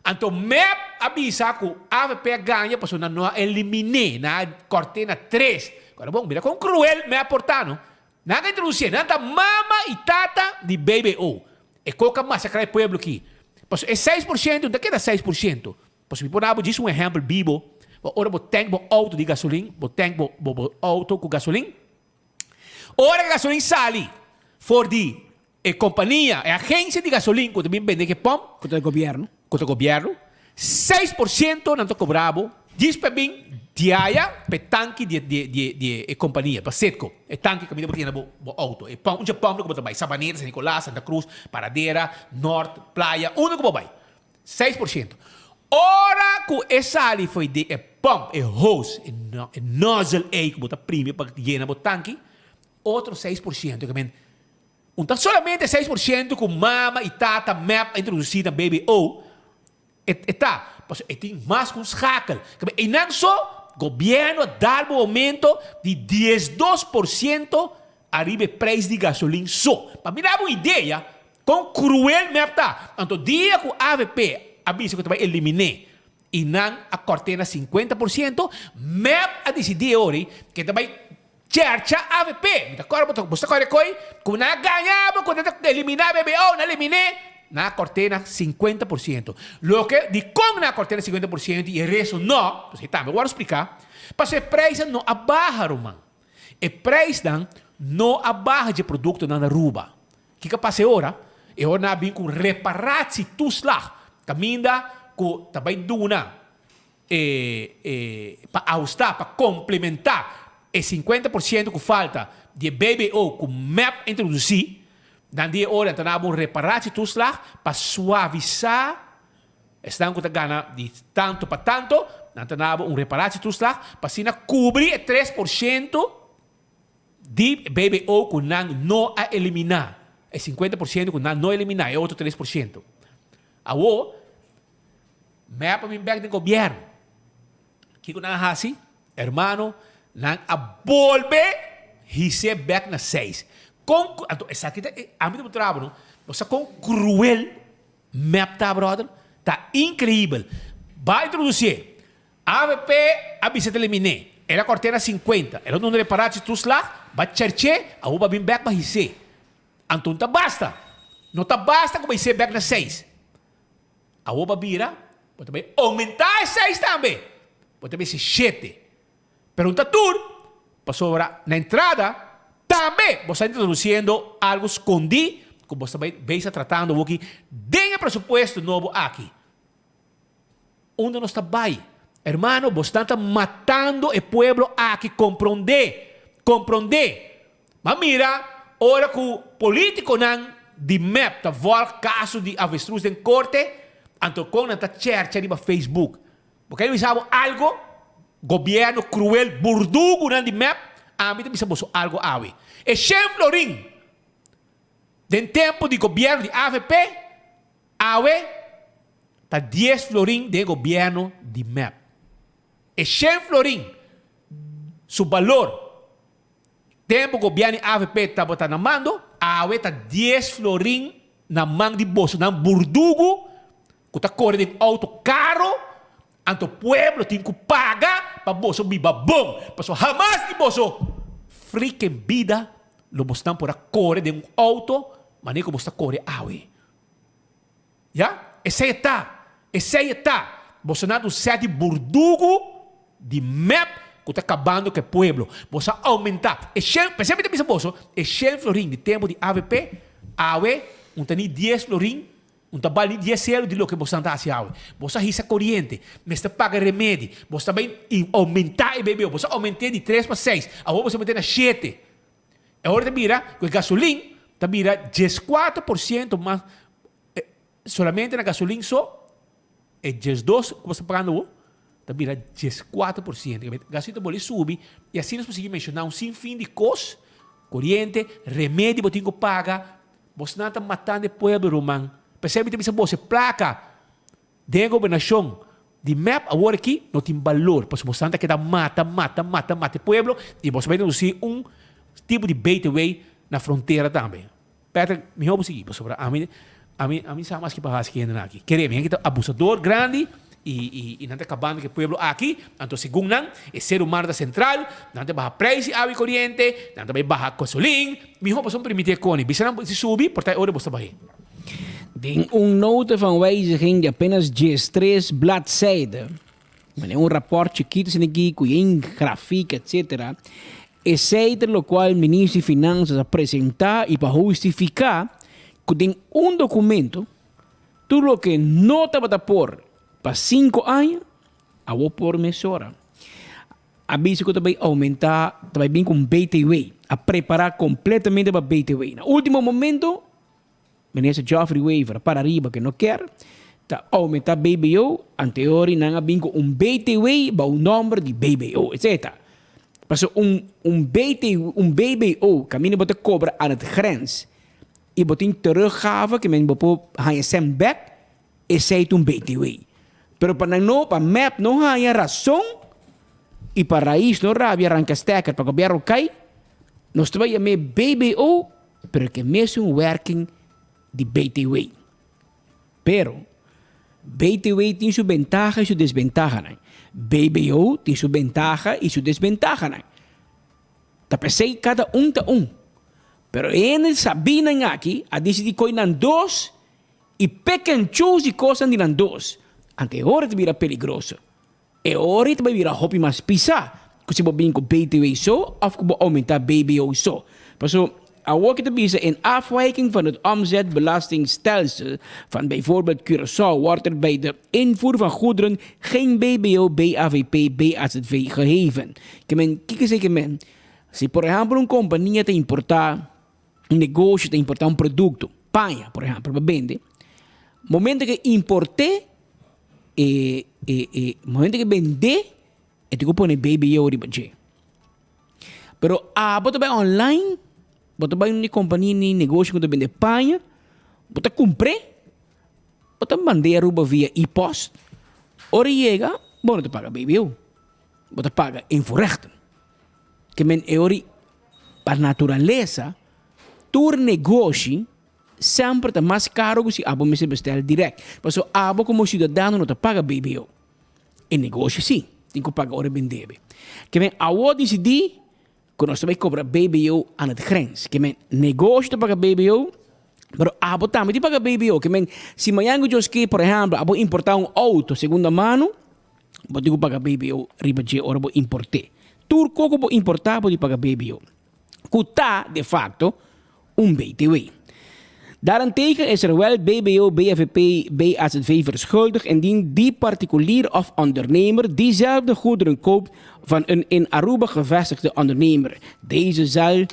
anto mep a bisa ku avp a gaña pasobra nan no a eliminé, nan a kòrt'é na tres. Kòrda bon, mira kon kruel mep por ta no. Nan a introdusié, nan ta mama i tata di BBO. E kok a masakrá e pueblo aki. Pasobra e 6% no ta keda 6%. Pasobra mi por dabo djis un ehèmpel bibo, ora bo tank bo outo di gasolin, bo tank bo bo outo ku gasolin, ora e gasolin sali for di e kompania, e agensia di gasolin ku ta bin bende ke pòmp, Ku ta e gobièrnu. Ku ta gobièrnu, 6% nan ta kobra bo djis pa bin diaya pa e tanki di di di di e kompania, pa Citgo, e tanki kaminda bo ta yena bo bo outo, e pòmp, un dje pòmp ku bo ta bai, Sabaneta, San Nicolas, Santa Cruz, Paradera, Nort, Playa, unda ku bo bai. 6%. Ora ku e sali fo'i di e pòmp, e hose, e nozzle ei ku bo ta primi pa yena bo tanki, otro 6%. Ke men, un ta solamente 6% ku mama i tata mep a introdusí na BBO, e e ta, pasobra e tin mas ku un schakel. Ke men, einan so gobièrnu a dal bo oumento di 12% ariba e prijs di gasolin so. Pa mi daba un idea Kon kruel mep ta! Anto dia ku avp a bisa ku ta bai eliminé i nan a kòrt'é na 50%, mep a disidí e ora ei ke ta bai chèrcha avp. Mi ta kòrda bo ta kòrda e koi ku nan a gaña bo ku nan ta eliminá BBO, nan a eliminé, nan a kòrt'é na 50%. Loke dikon nan a kòrt'é na 50% i e resto nò, pues ei tambe wòrdu spliká, pasobra e prijsnan no a baha ruman. E prijsnan no a baha dje produktonan na Aruba. Kiko a pasa e ora? E ora nan a bin ku reparatietoeslag, kaminda ku ta bai duna e e pa ahustá, pa komplementá e 50% ku falta di e BBO ku mep a introdusí. Dan di e ora nan ta daba un reparatietoeslag pa suavisá esnan ku ta gana di tantu pa tantu, nan ta daba un reparatietoeslag pa asina kubri e 3%. Di BBO ku nan no a eliminá, e 50% ku nan no a eliminá, e otro 3%. Awor, mep a bin bek den gobièrnu. Kiko nan a hasi? Hermano, nan a bolbe his'é bek na seis. Kon, anto esaki ta e ámbito di bo trabou, no? Bo sa kon kruel mep ta, bròder? Ta inkreibel. Bai introdusié. Avp a bisa ta eliminé. El a kòrt'é na 50. El a duna reparatie toeslag, ba chèrch'é, awor ba bin bèk ba his'é. Anto no ta basta. No ta basta ku ba his'é bèk na seis. Awor ba bira, bo ta bai oumentá e seis tambe. Bo ta bai hise shete. Pero no ta tur, pasobra na entrada tambe bo sta introdusiendo algu skondí ku bo sta bai bezig tratando awoki den e presupuesto nobo aki. Unda nos ta bai? Hermano, bosnan ta matando e pueblo aki, comprende, comprende. Ma mira ora cu politiconan di mep ta volg caso di avestruz den corte, anto con nan ta chercha riba Facebook. Bo ker bisa bo algo? Gobierno cruel, burdugunan di mep, ami ta bisa boso algo awe. E shen florin den tempo di gobierno di avp, Awe ta dies florin den e gobierno di mep. E shen florin su balor tempo gobierno di avp tabata na mando, awe ta dies florin na man di bosonan burdugu ku ta kore den auto karo, anto pueblo tin ku paga pa boso biba bon, pasobra hamas di boso freaking bida lo bosnan por a kore den un auto manera ku bos ta kore awe. Ya, esei e ta. Esei e ta. Boso na ta un set di burdugu di mep ku ta kabando ku e pueblo. Boso a oumentá. E shen, p'esei mi ta bisa boso, e shen florin di tempu di avp, awe un ta ni dies florin, un ta bal ni dies selu di loke boso nan ta hasi awe. Boso a hisa koriente, mester paga remedi, boso ta bai oumentá e BBO, boso a oument'é di tres pa seis, awor boso a met'é na shete. E ora ta bira ku e gasolin ta bira 14% mas solamente na gasolin so e 12 ku bo sta pagando awo ta bira 14%. Gasolin ta bolbe subi i asina nos por sigui menshoná un sinfin di kos, koriente, remedi bo tin ku paga, bosnan ta matando e pueblo ruman. P'esei mi ta bisa boso e plaka Den e gobernashon di mep awor aki no tin balor pasobra boso ta keda mata, mata, mata, mata e pueblo y boso bai introduci un tipo di BTW na frontera tambe. Patrick, mihor bo sigui pasobra ami, ami, ami sa mas ki pa haci ki hendenan aki. Kere mi, hende ta abusador grandi y, y, y nan ta kabando ku e pueblo aki. Anto segun nan e ser humano ta central, nan ta baha prijs di awa y coriente, nan ta bai baha gasolin. Mihor boso no permiti e koni. Bisa nan si subi, por ta e ora boso ta bahe. Den un nota van wijziging di apenas diestres bladzijde, manera un raport chikito asina aki ku yen grafik etc. Esei ta lokual Minister di Finansas a presentá i pa hustifiká ku den un dokumento tur loke no tabata por pa sinku aña awor por mesora. A bisa ku ta bai oumentá, ta bai bin ku un BTW. A prepará kompletamente pa BTW. Na último momento, Minister Geoffrey Wever a para riba ku e no kier ta oumentá BBO, anteori nan a bin ku un BTW bou nòmber di BBO, etsetera. Pasobra un un BT un BBO kaminda bo ta kobra aan het grens i bo tin teruggave ke men bo por haña sèn bèk, Esei ta un BTW. Pero pa nan no, pa mep no haña rason i pa Raiz no rabia ranka stekker pa gobierno kai, nos ta bai yam'é BBO, pero ke mesun werking di BTW. Pero, BTW tin su bentaha i su desbentahanan. BBO tin su bentaha i su desbentahanan. Ta p'esei kada un ta un. Pero e hende sabinan aki a disidí koi nan dos I pick and choose di kosnan di nan dos. Anto e ora ta bira peligroso. E ora ei ta bai bira hopi mas pisá ku si bo bin ku BTW so òf ku bo oumentá BBO so. Paso awor ki ta bisa in afwijking van het omzetbelastingstelsel van bijvoorbeeld Curaçao wordt er bij de invoer van goederen geen BBO, BAVP, BAZV geheven. Ke men, kiko esei ke men? Si por ehèmpel un kompania ta importá un negoshi ta importá un produkto, paña por ehèmpel, pa bende, momento ke import'é e e e momento ke bend'é e tin ku pone BBO riba dje. Pero abo ta bai online, bo ta bai un kompania ni negoshi ku ta bende paña, bo ta kumpr'é, bo ta mand'é Aruba via e-post, ora e yega bo no ta paga BBO, bo ta paga invoerrechten. Ke men e ora pa naturalesa tur negoshi semper ta mas karo ku si abo mester bestel dirèkt. Pasobra abo komo siudadano no ta paga BBO. E negoshi si tin ku paga ora e bendebe. Ke men awor disidí ku nos ta bai kobra BBO aan het grens. Ke men negoshi ta paga BBO, pero abo tambe tin paga BBO. Ke men si mañan ku Dios ke, por ehèmpel, abo importá un outo segunda mano, Bo tin ku paga BBO riba dje ora bo import'é. Tur kos ku bo importá bo di paga BBO, ku ta de facto un BTW. Daarentegen is er wel BBO, BFVP, BAZV verschuldigd indien die particulier of ondernemer diezelfde goederen koopt van een in Aruba gevestigde ondernemer. Deze zal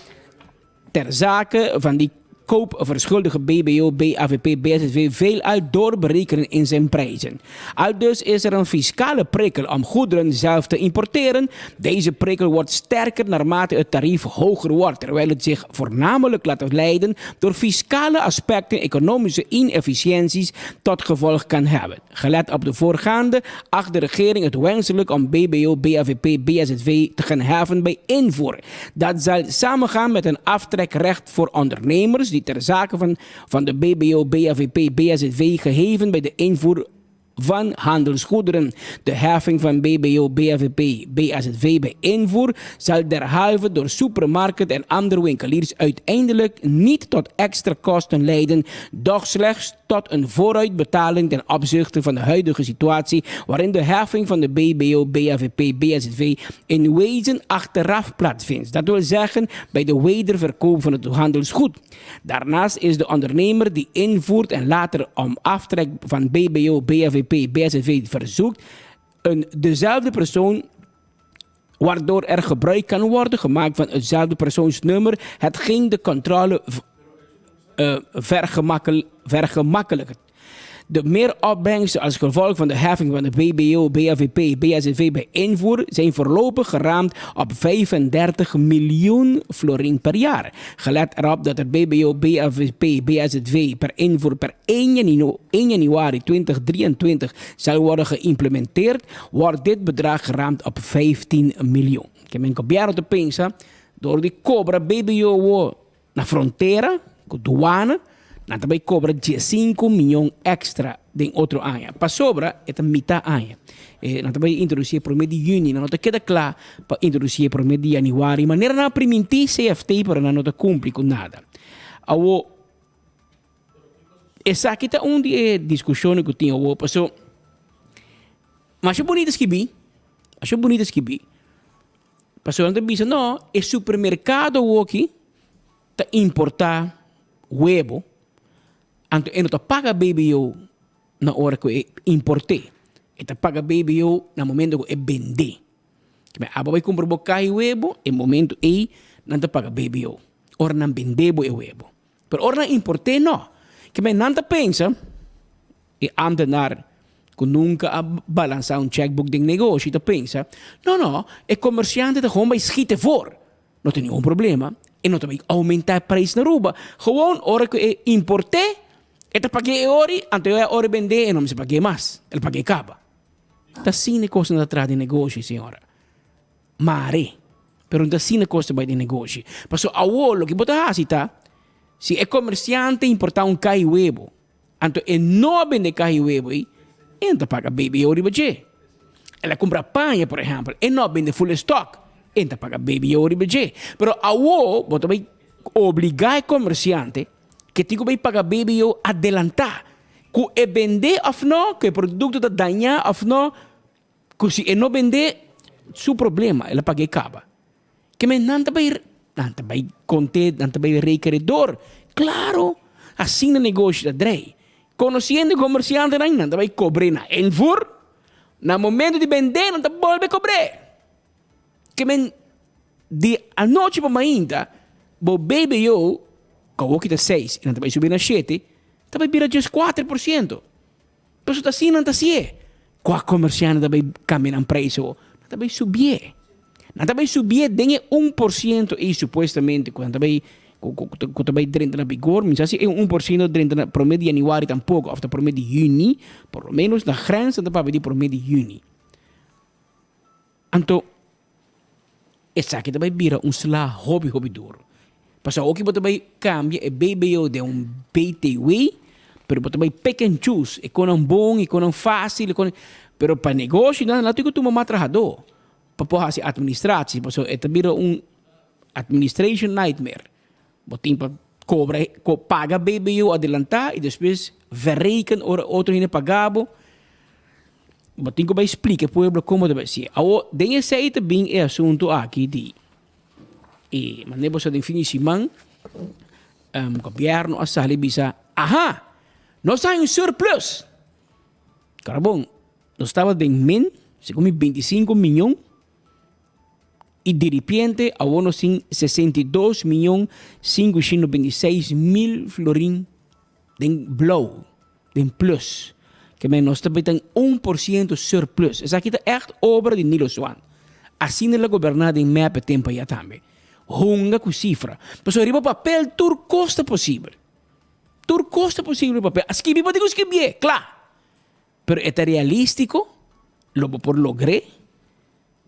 ter zake van die koop verschuldige BBO, BAVP, BSV veelal doorberekenen in zijn prijzen. Aldus is er een fiscale prikkel om goederen zelf te importeren. Deze prikkel wordt sterker naarmate het tarief hoger wordt, terwijl het zich voornamelijk laat leiden door fiscale aspecten economische inefficiënties tot gevolg kan hebben. Gelet op de voorgaande acht de regering het wenselijk om BBO, BAVP, BSV te gaan heffen bij invoer. Dat zal samengaan met een aftrekrecht voor ondernemers die ter zake van, van de BBO, BAVP, BSV geheven bij de invoer van handelsgoederen. De heffing van BBO, BAVP, BAZV bij invoer zal derhalve door supermarkten en andere winkeliers uiteindelijk niet tot extra kosten leiden, doch slechts tot een vooruitbetaling ten opzichte van de huidige situatie waarin de heffing van de BBO, BAVP, BSV in wezen achteraf plaatsvindt. Dat wil zeggen bij de wederverkoop van het handelsgoed. Daarnaast is de ondernemer die invoert en later om aftrek van BBO, BAVP, BSV verzoekt, een dezelfde persoon waardoor er gebruik kan worden gemaakt van hetzelfde persoonsnummer, hetgeen de controle uh, vergemakkel, vergemakkelijkt. De meeropbrengsten als gevolg van de heffing van de BBO, BAVP, BSV bij invoer zijn voorlopig geraamd op 35 miljoen florin per jaar. Gelet erop dat het BBO, BAVP, BSV per invoer per 1 januari 2023 zal worden geïmplementeerd, wordt dit bedrag geraamd op 15 miljoen. Ke men gobierno ta pensa door di cobra BBO na frontera ku duana, nan ta bai kobra diesinku mion èkstra den otro aña. Pasobra e ta mitá aña. E nan ta bai introdusí e promé di yüni, nan no ta keda kla pa introdusí e promé di yanüari. Manera nan a primintí CFT pero nan no ta kumpli ku nada. Awor. Esaki ta un di e diskushonnan ku tin awor paso masha bunita skibí, masha bunita skibí. Pasobra nan ta bisa no, e supermerkado awoki ta importá webo, anto e no ta paga BBO na ora ku e import'é, e ta paga BBO na momento ku e bend'é. Kiba abo bai kumpra bo kaha di webo, e momento ei nan ta paga BBO, ora nan bend'é bo e webo. Pero ora nan import'é no. Kiba nan ta pensa, e ambtenaar ku nunka a balansá un checkbook den negoshi ta pensa, no no, e komersiante ta gewoon bai schiet ervoor. No tin ningun problema, e no ta bai oumentá e prijs na Aruba. Gewoon ora ku e import'é, e ta pag'é e ori, anto e ora e bend'é e no mester pag'é mas, el pag'é kaba. Ta asina e kosnan ta traha den negoshi, señora. Mare. Pero no ta asina kos ta bai den negoshi. Pasobra awor loke bo ta hasi ta, si e komersiante importá un kai webo, anto e no a bende kai webo ei, e no ta paga BBO riba dje. El a kumpra paña, por ehèmpel, e no a bende full stock, e no ta paga BBO riba dje. Pero awor bo ta bai obligá e komersiante ke tin ku bai paga BBO adelantá, ku e bende òf no, ku e produkto ta dañá òf no, Ku si e no bendé, su problema, el a pag'é kaba. Ke men nan ta bai, nan ta bai kont'é, nan ta bai rekeredor. Klaro, asina negoshi ta drei. Konosiendo e komersiantenan, nan ta bai kobr'é na invoer, na momento di bendé nan ta bolbe kobr'é. Ke men di anochi pa mainta, bo BBO, ku awor ki ta seis i nan ta bai subi na shete, ta bai bira djes kuater por siento. Pasobra ta asina nan ta hasié. Kua komersiante ta bai kambia nan preis awor? Nan ta bai subié. Nan ta bai subié den e un por siento ei supuestamente ku nan ta bai ku ta bai drenta na vigor. Mi sa si e un por siento drenta na promé di yanüari tampoko òf ta promé di yüni. Por lo ménos na grens nan ta papia di promé di yüni. Anto esaki ta bai bira un sla hopi hopi duro. Pasobra awoki bo ta bai kambia e BBO den un BTW, pero bo ta bai pick and choose e konan bon, e konan fásil, e konan, pero pa negoshinan nan tin ku tuma mas trahadó pa por hasi atministratie, pasobra e ta bira un administration nightmare. Bo tin pa kobra, paga BBO adelantá i despues verreken ora otro hende paga bo. Bo tin ku bai splika e pueblo komo ta bai si'e. Awor, den esei ta bin e asuntu aki di e manera bo sa den fin di siman gobièrnu a sali bisa, aha, nos ta haña un surplus. Kòrda bon, nos tabata den min, segun mi bintisinko miyon, i diripiente awor nos tin 62 miyon 526 mil florin den blou, den plus. Ke men nos ta bita 1% surplus. Esaki ta ègt obra di Nilo Swan. Asina el a goberná den MEP e tempu ayá tambe. Hunga ku sifra. Pasobra riba papel tur kos ta posibel. Tur kos ta posibel riba papel. A skibi bo tin ku skibié, kla. Pero e ta realístiko? Lo bo por logr'é?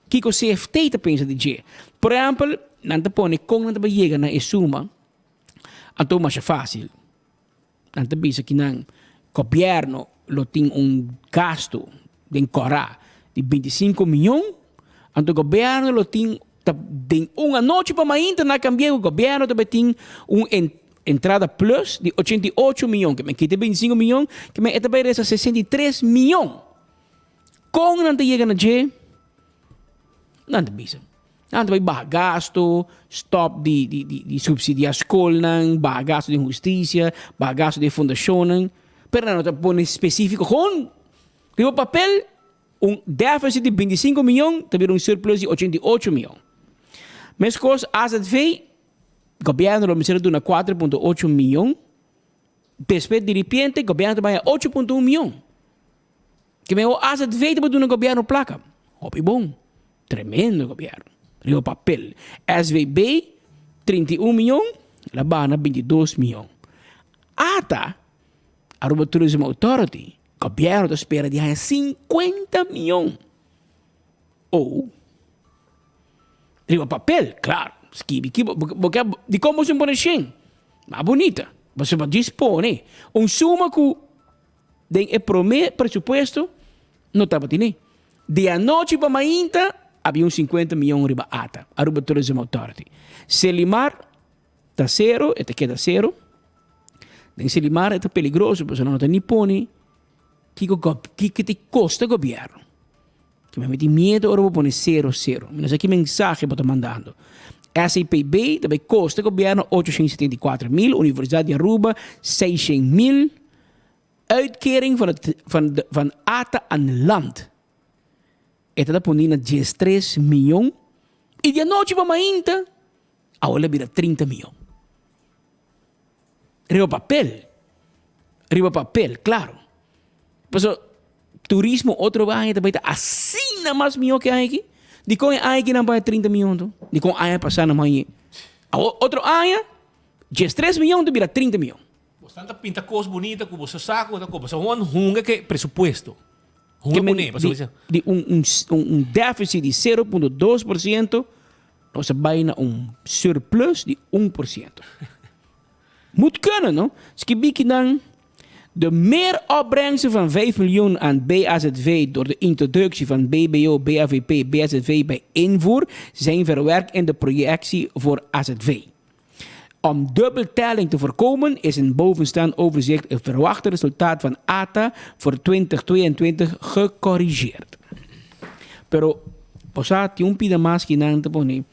Kiko CFT ta pensa di dje? Por ehèmpel, nan ta pone kon nan ta bai yega na e suma, anto masha fásil. Nan ta bisa ki nan gobièrnu lo tin un gastu den kòrá di bintisinko miyon, anto gobièrnu lo tin ta den un anochi pa mainta nan a kambi'é ku gobièrnu ta bai tin un entrada plus di 88 miyon, ke men kita e bintisinko miyon, ke men e ta bai resta 63 miyon. Kon nan ta yega na dje? Nan ta bisa. Nan ta bai baha gasto, stop di di di di subsidia skolnan, baha gasto den hustisia, baha gasto den fundashonnan. Pero nan no ta pone spesifiko. Gewoon riba papel un deficit di bintisinko miyon ta bira un surplus di 88 miyon. Meskos AZV, gobièrnu lo mester a duna 4.8 miyon, despues diripiente gobièrnu ta bai a 8.1 miyon. Ke men azv ta por duna gobièrnu plaka? Hopi bon. Tremendo gobièrnu. Riba papel. SVB, 31 miyon, el a baha na 22 miyon. Ata, Aruba Tourism Authority, gobièrnu ta spera di haña 50 miyon. Oh. Riba papel, klaro. Skibi ki bo, bo ke, dikon bo sin pone shen? Mas bunita. Pasobra bo djis pone un suma ku Den e promé presupuesto no tabatin. Di anochi pa mainta habia un 50 miyon riba ata, Aruba Tourism Authority. Selimar ta sero, e ta keda sero. Den Selimar e ta peligroso pasobra nan no ta ni pone kiko kiko ta kosta gobièrnu. Ke mi tin miedu ora bo pone sero sero. Mi no sa ki mensahe bo ta mandando. SAPB ta bai kosta gobièrnu 874 mil, Universidat di Aruba 600 mil. Uitkering van, het, van, de, van ATA aan land. E ta poni na 13 miyon. I di anochi pa mainta, awor el a bira 30 miyon. Riba papel. Riba papel, claro. Paso, turismo otro aña ta bai ta asina mas mihó ke aña aki. Dikon e aña aki nan paga 30 miyon to? Dikon aña pasá nan haña? Awor otro aña, 13 miyon ta bira 30 miyon. Bosnan ta pinta kos bunita ku boso sa ku ta koba. So Juan hunga ke presupuesto. Hunga kuné. Di, di un, un, un deficit di 0.2%, nos a bai na un surplus di 1%. Moet kunnen, no? Skibi kinan de meeropbrengsten van 5 miljoen aan BAZV door de introductie van BBO, BAVP, BAZV bij invoer zijn verwerkt in de projectie voor AZV. Om dubbeltelling te voorkomen is in bovenstaand overzicht het verwachte resultaat van ATA voor 2022 gecorrigeerd. Pero, posa tin un pida mas kinan ta pone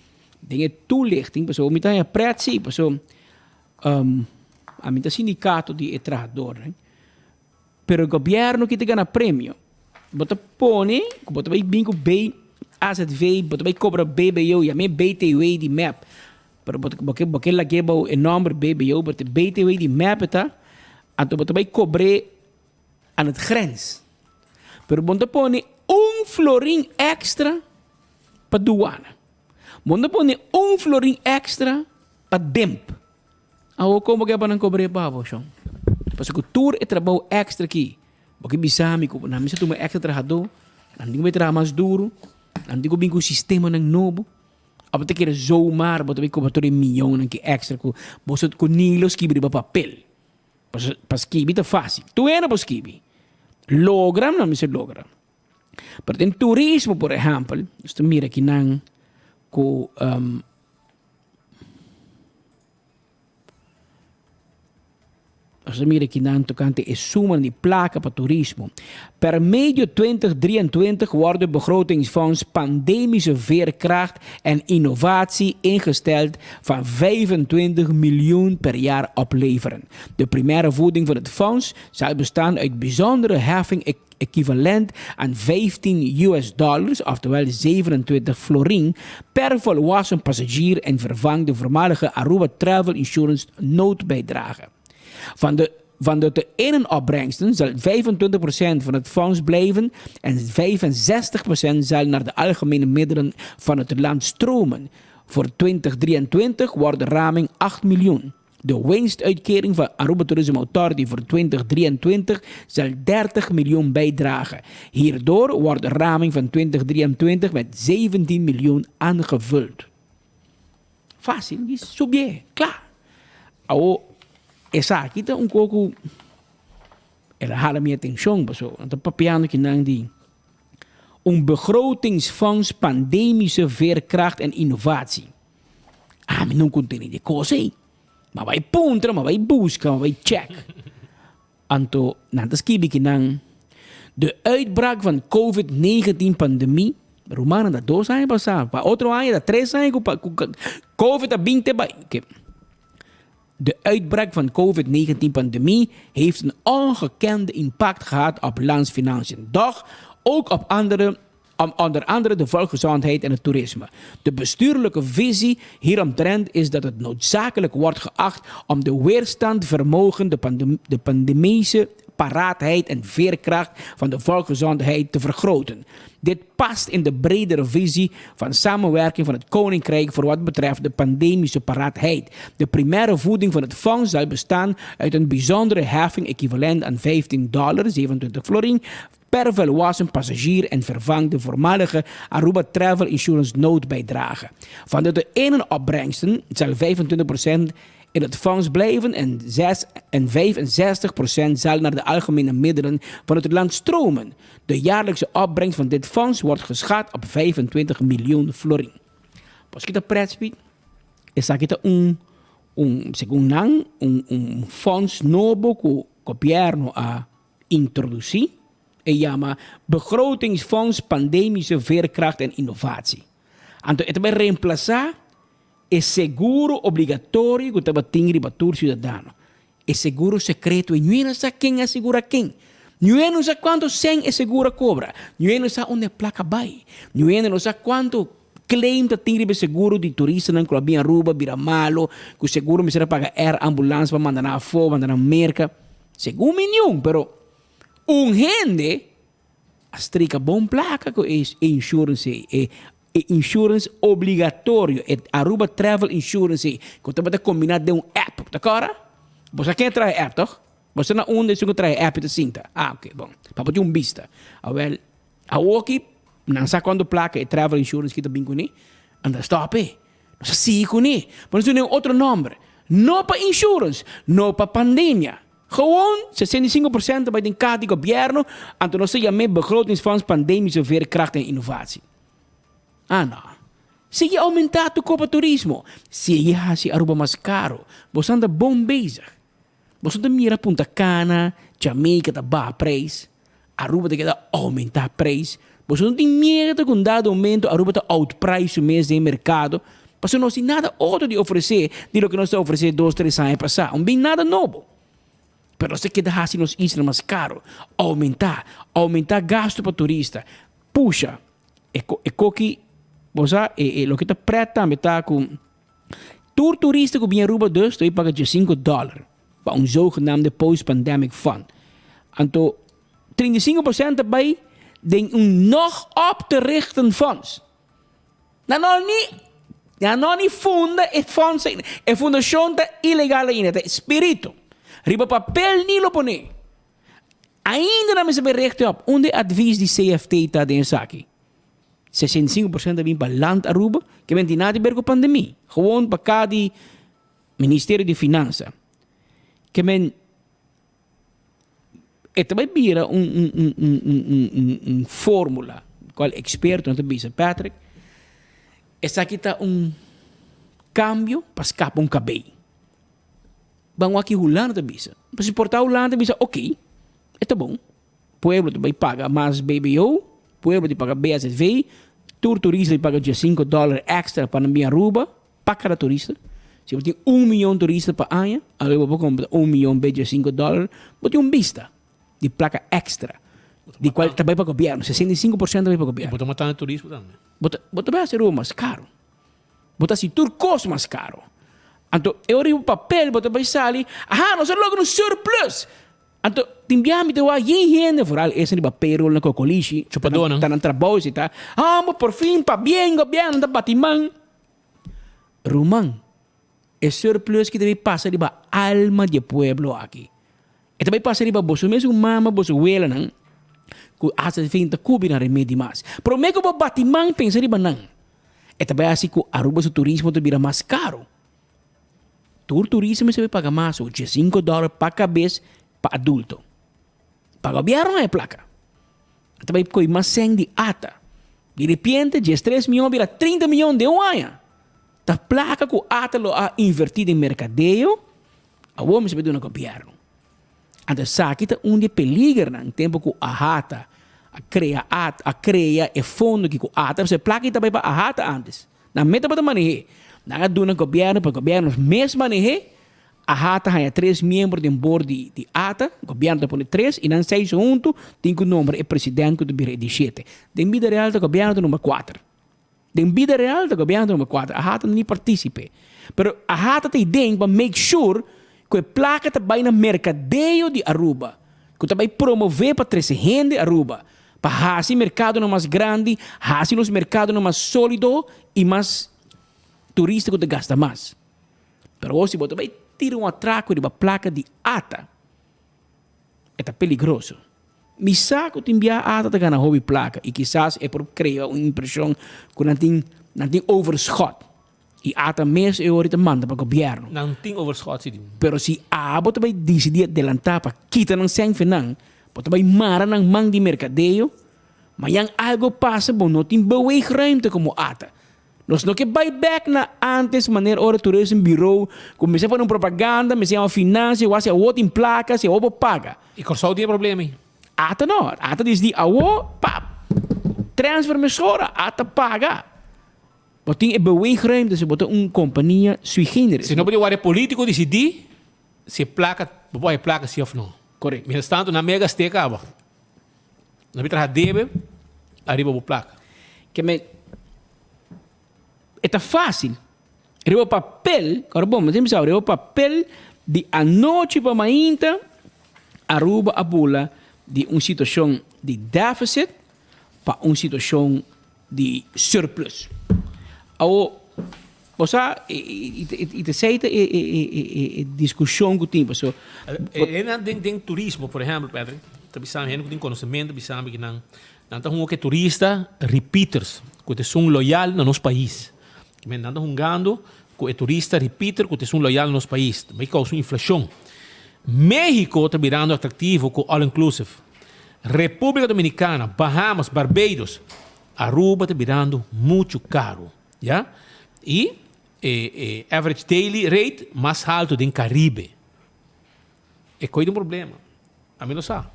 den e toelichting, pasobra mi ta haña pret si, pasobra um, ami ta sindicato di e trahadornan, pero gobierno ki ta gana premio. Bo ta pone ku bo ta bai bin ku B AZV, bo ta bai kobra BBO, yam'é BTW di mep. Pero bo bo ke bo ke lag'é bou e nòmber BBO, pero ta BTW di mep e ta, anto bo ta bai kobr'é aan het grens. Pero bo no ta pone un florin èkstra pa duana. Bo no ta pone un florin èkstra pa demp. Awor kon bo ke pa nan kobr'é pa bo, shon? Pasobra ku tur e trabou èkstra aki, bo ke bisa mi ku nan mester tuma èkstra trahadó, nan tin ku bai traha mas duru, nan tin ku bin ku sistemanan nobo. Abo ta kere zomaar bo ta bai kobra tur e mionnan ki èkstra ku bo sa ku ni lo skibi riba papel. Pasobra pa skibi ta fásil. Tur hende por skibi. Logra nan mester logra. Pero den turismo por ehèmpel, nos ta mira kinan ku Nos ta mira kinan tocante e suma di placa pa turismo. Per medio 2023 wordt het begrotingsfonds Pandemische Veerkracht en Innovatie ingesteld van 25 miljoen per jaar opleveren. De primaire voeding van het fonds zal bestaan uit bijzondere heffing equivalent aan 15 US dollars, oftewel 27 florin, per volwassen passagier en vervangt de voormalige Aruba Travel Insurance noodbijdrage. Van de van de te innen opbrengsten zal 25% van het fonds blijven en 65% zal naar de algemene middelen van het land stromen. Voor 2023 wordt de raming 8 miljoen. De winstuitkering van Aruba Tourism Authority voor 2023 zal 30 miljoen bijdragen. Hierdoor wordt de raming van 2023 met 17 miljoen aangevuld. Fácil, subié, klaar. Awo, esaki ta un koko el a hala mi atenshon paso nan ta papiando kinan di un begrotingsfonds pandemische veerkracht en innovatie. Ami no konteni di kos ei. Ma bai puntra, ma bai buska, ma bai check. Anto nan ta skibi kinan de uitbraak van COVID-19 pandemie Rumannan ta dos aña pasá, pa otro aña ta tres aña ku ku COVID a bin te bai. Oké. De uitbraak van COVID-19 pandemie heeft een ongekende impact gehad op landsfinanciën. Doch ook op andere onder andere de volksgezondheid en het toerisme. De bestuurlijke visie hieromtrent is dat het noodzakelijk wordt geacht om de weerstandvermogen, de, pandem de pandemische paraatheid en veerkracht van de volksgezondheid te vergroten. Dit past in de bredere visie van samenwerking van het Koninkrijk voor wat betreft de pandemische paraatheid. De primaire voeding van het fonds zal bestaan uit een bijzondere heffing equivalent aan 15 dollar, 27 florin, per volwassen passagier en vervangt de voormalige Aruba Travel Insurance noodbijdrage. Van de ene opbrengsten zal 25% in het fonds blijven en, 6 en 65% zal naar de algemene middelen van het land stromen. De jaarlijkse opbrengst van dit fonds wordt geschat op 25 miljoen florin. Pas kita pret, esaki ta un. Un, segun nan, un, un fonds nobo ku gobièrnu a introdusí, e yama Begrotingsfonds Pandemische Veerkracht en Innovatie. Anto e ta bai remplasá e seguro obligatorio ku tabatin riba tur siudadano. E seguro sekreto ei niun no sa ken a sigura ken. Niun no sa kuantu sèn e seguro a kobra. Niun no sa unda e plaka bai. Niun no sa kuantu claim ta tin riba e seguro di turistanan ku a bin Aruba bira malo, ku seguro mester a paga air ambulance pa manda nan afó, manda nan Merka. Segun mi niun, pero un hende a strika bon plaka ku e insurance ei, e E insurance obligatorio, e Aruba Travel Insurance ei, ku tabata kombiná den un app. Ta kòrda? Bo sa ken a traha e app, tòg? Bo sa na unda esun ku traha e app ta sinta? Ah, oke, bon. Pa bo tin un bista. Awèl, awoki nan sa kuantu plaka e travel insurance ki ta bin kuné, anda stòp e. Nos a sigui kuné. Bo nos duna un otro nòmber. No pa insurance, no pa pandemia. Gewoon 65% ta bai den kaha di gobièrnu, anto nos ta yam'é Begrotingsfonds Pandemische Veerkracht en Innovatie. Ah no. Sigui aumentá tu kopa turismo. Sigui hasi Aruba mas karo. Bosan ta bon bezig. Boso ta mira Punta Cana, Jamaica ta baha prijs. Aruba ta keda aumentá prijs. Boso no tin miedo ku un dado momento Aruba ta outprijs su mes den e merkado? Pasobra nos tin nada otro di ofresé di loke nos ta ofresé dos tres aña pasá. Un bin nada nobo. Pero nos ta keda hasi nos isla mas karo. Aumentá. Aumentá gasto pa turista. Pusha. E e koki bo sa e e loke ta pret tambe ta ku tur turista ku bin Aruba dus ta paga diesinko dòler pa un zogenaamde post pandemic fund. Anto 35% ta bai den un nog op te richten fonds. Nan no ni nan no ni funda e fonds ainda. E fundashon ta ilegal ainda, ta spiritu. Riba papel ni lo pone. Ainda nan mester bay rechte op. Unda e advies di CFT ta den esaki? 65% ta bin pa Land Aruba, ke men tin nada di ber ku pandemie. Gewoon pa ka di Ministerio di Finansa. Ke men e ta bay bira un un un un un un un un formula cual expertonan ta bisa Patrick, esaki ta un cambio pa scapa un cabey. Ban wak ki Hulanda ta bisa. Pasobra si por ta Hulanda ta bisa ok, e ta bon. Pueblo ta bai paga mas BBO, pueblo ta paga BSV, tur turista ta paga diesinco dollar extra pa nan bin Aruba, pa kada turista. Si bo tin un miyon turista pa aña, awe bo por compra un miyon be diesinco dollar, bo tin un bista di placa extra, di cual ta bai pa gobierno, 65% ta bai pa gobierno. Bo ta matando turismo tambe. Bo ta, bo ta bai haci Aruba mas caro. Bo ta hasi tur kos mas karo. Anto e ora riba papel bo ta bai sali, aha, nos a logra un surplus! Anto tin biaha mi ta wak yen hende, foral esnan riba payroll na Cocolishi, Chupadónan. ta nan trabou esei ta, ah, bo por fin pabien gobièrnu ta bati man. Ruman, e surplus ki ta bai pasa riba alma di e pueblo aki. E ta bai pasa riba boso mesun mama, boso welanan, ku hasta fin ta kubi nan remedi mas. Promé ku bo bati man pensa riba nan. E ta bai hasi ku Aruba su turismo ta bira mas karo. Tur turista mester bai paga mas, 85 dòler pa kabes pa adulto. Pa gobièrnu no e plaka. E ta bai kohe mas sèn di ata. Di repente 13 mion bira 30 mion den un aña. Ta plaka ku ata lo a invertí den merkadeo, awor mester bai duna gobièrnu. Anto esaki ta un di e peligernan tempu ku AHATA a krea at a krea e fondo aki ku ata pasobra e plaka aki ta bai pa AHATA antes. Nan mes tabata maneh'é. Nan a duna gobièrnu pa gobièrnu mes maneh'é. AHATA haña tres miembro den bord di di ata, gobièrnu ta pone tres i nan seis huntu tin ku nombra e president ku ta bira e di shete. Den bida real ta gobièrnu ta nombra kuater. Den bida real ta gobierno number kuater. AHATA no ni participe. Pero AHATA ta iden pa make sure ku e plaka ta bai na merkadeo di Aruba. Ku ta bai promove pa trese hende Aruba. Pa hasi merkadonan mas grandi, hasi nos merkadonan mas solido i mas turista ku ta gasta mas. Pero awor si bo ta bai tira un atrako riba plaka di ata, e ta peligroso. Mi sa ku tin bia ata ta gana hopi plaka i kisas e por krea un impreshon ku nan tin nan tin overschot i ata mes e ora ta manda pa gobièrnu. Nan tin overschot si. Pero si abo ta bai disidí adelantá pa kita nan sèn fe nan, bo ta bai mara nan man di merkadeo, mañan algo pasa bo no tin beweegruimte komo ata. Nos no ke bai bek na antes manera ora Tourism Bureau kuminsá pone un propaganda, mester yama finansia, wak si awo tin plaka, si awo por paga. I Kòrsou tin e problema ei? Ata no, ata disdi awo, pap, transfer mesora, ata paga. Bo tin e beweegruimte si bo ta un kompania sui generis. Si no bo di wak e politiko disidí si e plaka, bo por haña e plaka si òf no. Korekto. Mientras tanto nan mega steka aba. Nan bi traha debe ariba bo plaka. Ke men e ta fácil riba papel, ora bon mi ta bisa riba papel di anochi pa mainta Aruba a bula di un situacion di deficit pa un situacion di surplus. Awo bo sa y ta esey ta e discusion cu tin paso. Hendenan den turismo por ehempel Patrick ta bisa mi hende cu tin conocemento bisa mi cu nan nan ta hunga cu e turista repeaters cu ta esun loyal na nos pais. Nan ta hungando cu e turista repeater cu ta esun loyal na nos pais. Ta bay causa un inflacion. Mexico ta birando atractivo cu all inclusive. Republica Dominicana, Bahamas, Barbados, Aruba ta birando mucho caro. Ya? Y e e average daily rate mas halto den Caribe. E koe ta un problema. Ami no sa.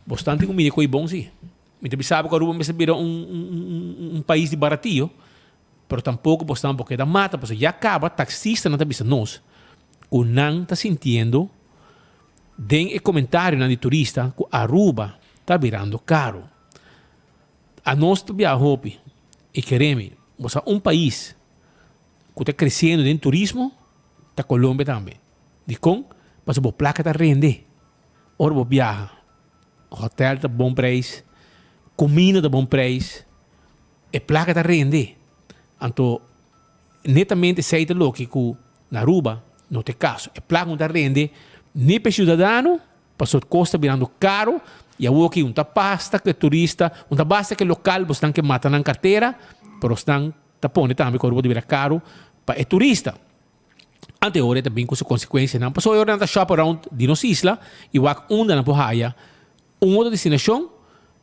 Bosnan tin ku mira e koe bon si. Mi ta bisa bo ku Aruba mester bira un un un pais di baratio, pero tampoco bosnan por keda mata pasobra ya kaba taxistanan ta bisa nos ku nan ta sintiendo den e comentarionan di turista ku Aruba ta birando caro. Anos ta biaha hopi i kere mi, bo sa un pais ku ta kresiendo den turismo ta Colombia tambe. Dikon? Pasobra bo plaka ta rende ora bo biaha. Hotel ta bon preis, kuminda ta bon preis, e plaka ta rende. Anto netamente esei ta loke ku na Aruba no ta e kaso. E plaka no ta rende ni pa e siudadano Pasobra kos ta birando karo i awor ki un ta basta ku e turista, un ta basta ku e lokal, bosnan ke mata nan kartera, pero bosnan ta pone tambe ku Aruba ta bira karo pa e turista. Ante ora e ta bin ku su konsekuensianan, pasobra e ora nan ta shop around di nos isla i wak unda nan por haya un otro destinashon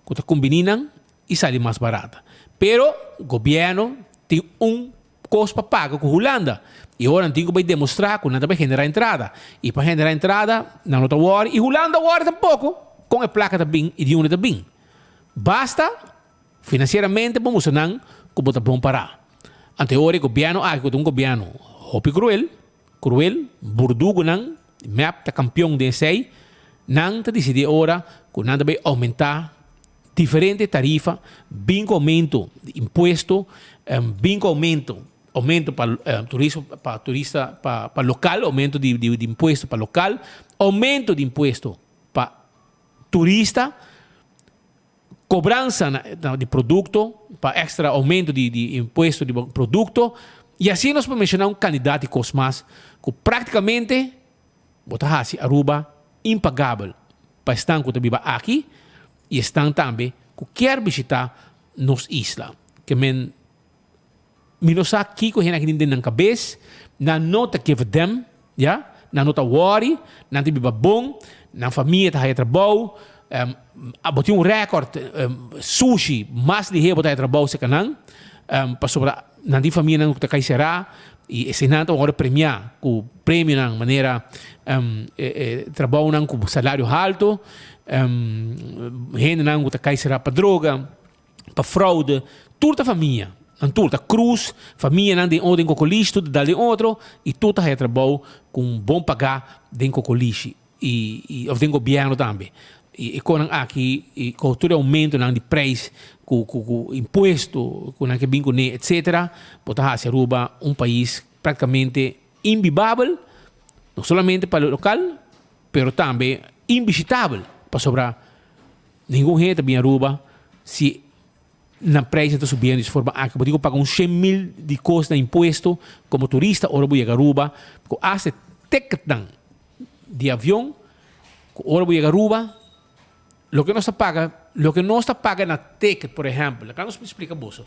ku ta kumbiní nan i sali mas barata. Pero gobièrnu tin un kos pa paga ku Hulanda i ora nan tin ku bai demostrá ku nan ta bai generá entrada i pa generá entrada nan no ta wòri i Hulanda wòri tampoko kon e plaka ta bin i di unda ta bin. Basta finansieramente bo mustra nan ku bo ta bon pará. Anto e ora e gobièrnu aki ku ta un gobièrnu hopi kruel, kruel, burdugunan, mep ta kampion den esei, nan ta disidí e ora ku nan ta bai oumentá diferente tarifa, bin ku oumento di impuesto, bin ku oumento, oumento pa turismo, pa turista, pa lokal, oumento di impuesto pa lokal, oumento di impuesto pa turista, Cobransa di producto pa extra aumento di impuesto di producto y asina nos por menciona un cantidad di cos mas cu practicamente bo ta haci Aruba impagabel pa esnan cu ta biba aki y esnan tambe cu kier bishita nos isla. Ke men Mi no sa kiko hende aki tin den nan kabes, nan no ta give a damn, ya, nan no ta worry, nan ta biba bon, nan famia ta haya trabou, bo tin un record sushi, mas lihé bo ta haya trabou serka nan, pasobra nan tin famianan ku ta kai será i eseinan ta wòrdu premiá ku premionan manera trabounan ku salario haltu, hendenan ku ta kai será pa droga. pa fraude, tur ta famia, nan tur ta cruz, famianan den otro den cocolishi, tur ta dal den otro y tur ta haya trabou cu un bon paga den cocolishi y y of den gobierno tambe. Y e conan aki y cu tur e aumentonan di prijs cu cu cu impuesto cu nan ke bin cune etcetera, bo ta haci Aruba un pais practicamente imbibabel, no solamente pa lo local pero tambe inbisitabel pasobra Ningun hende ta bin Aruba si nan prijsnan ta subiendo di es forma aki. Bo tin ku paga un 100,000 di kos na impuesto komo turista ora bo yega Aruba. Ku asta e ticketnan di avion ku ora bo yega Aruba loke nos ta paga, loke nos ta paga na ticket por ehempel, laga nos splika boso,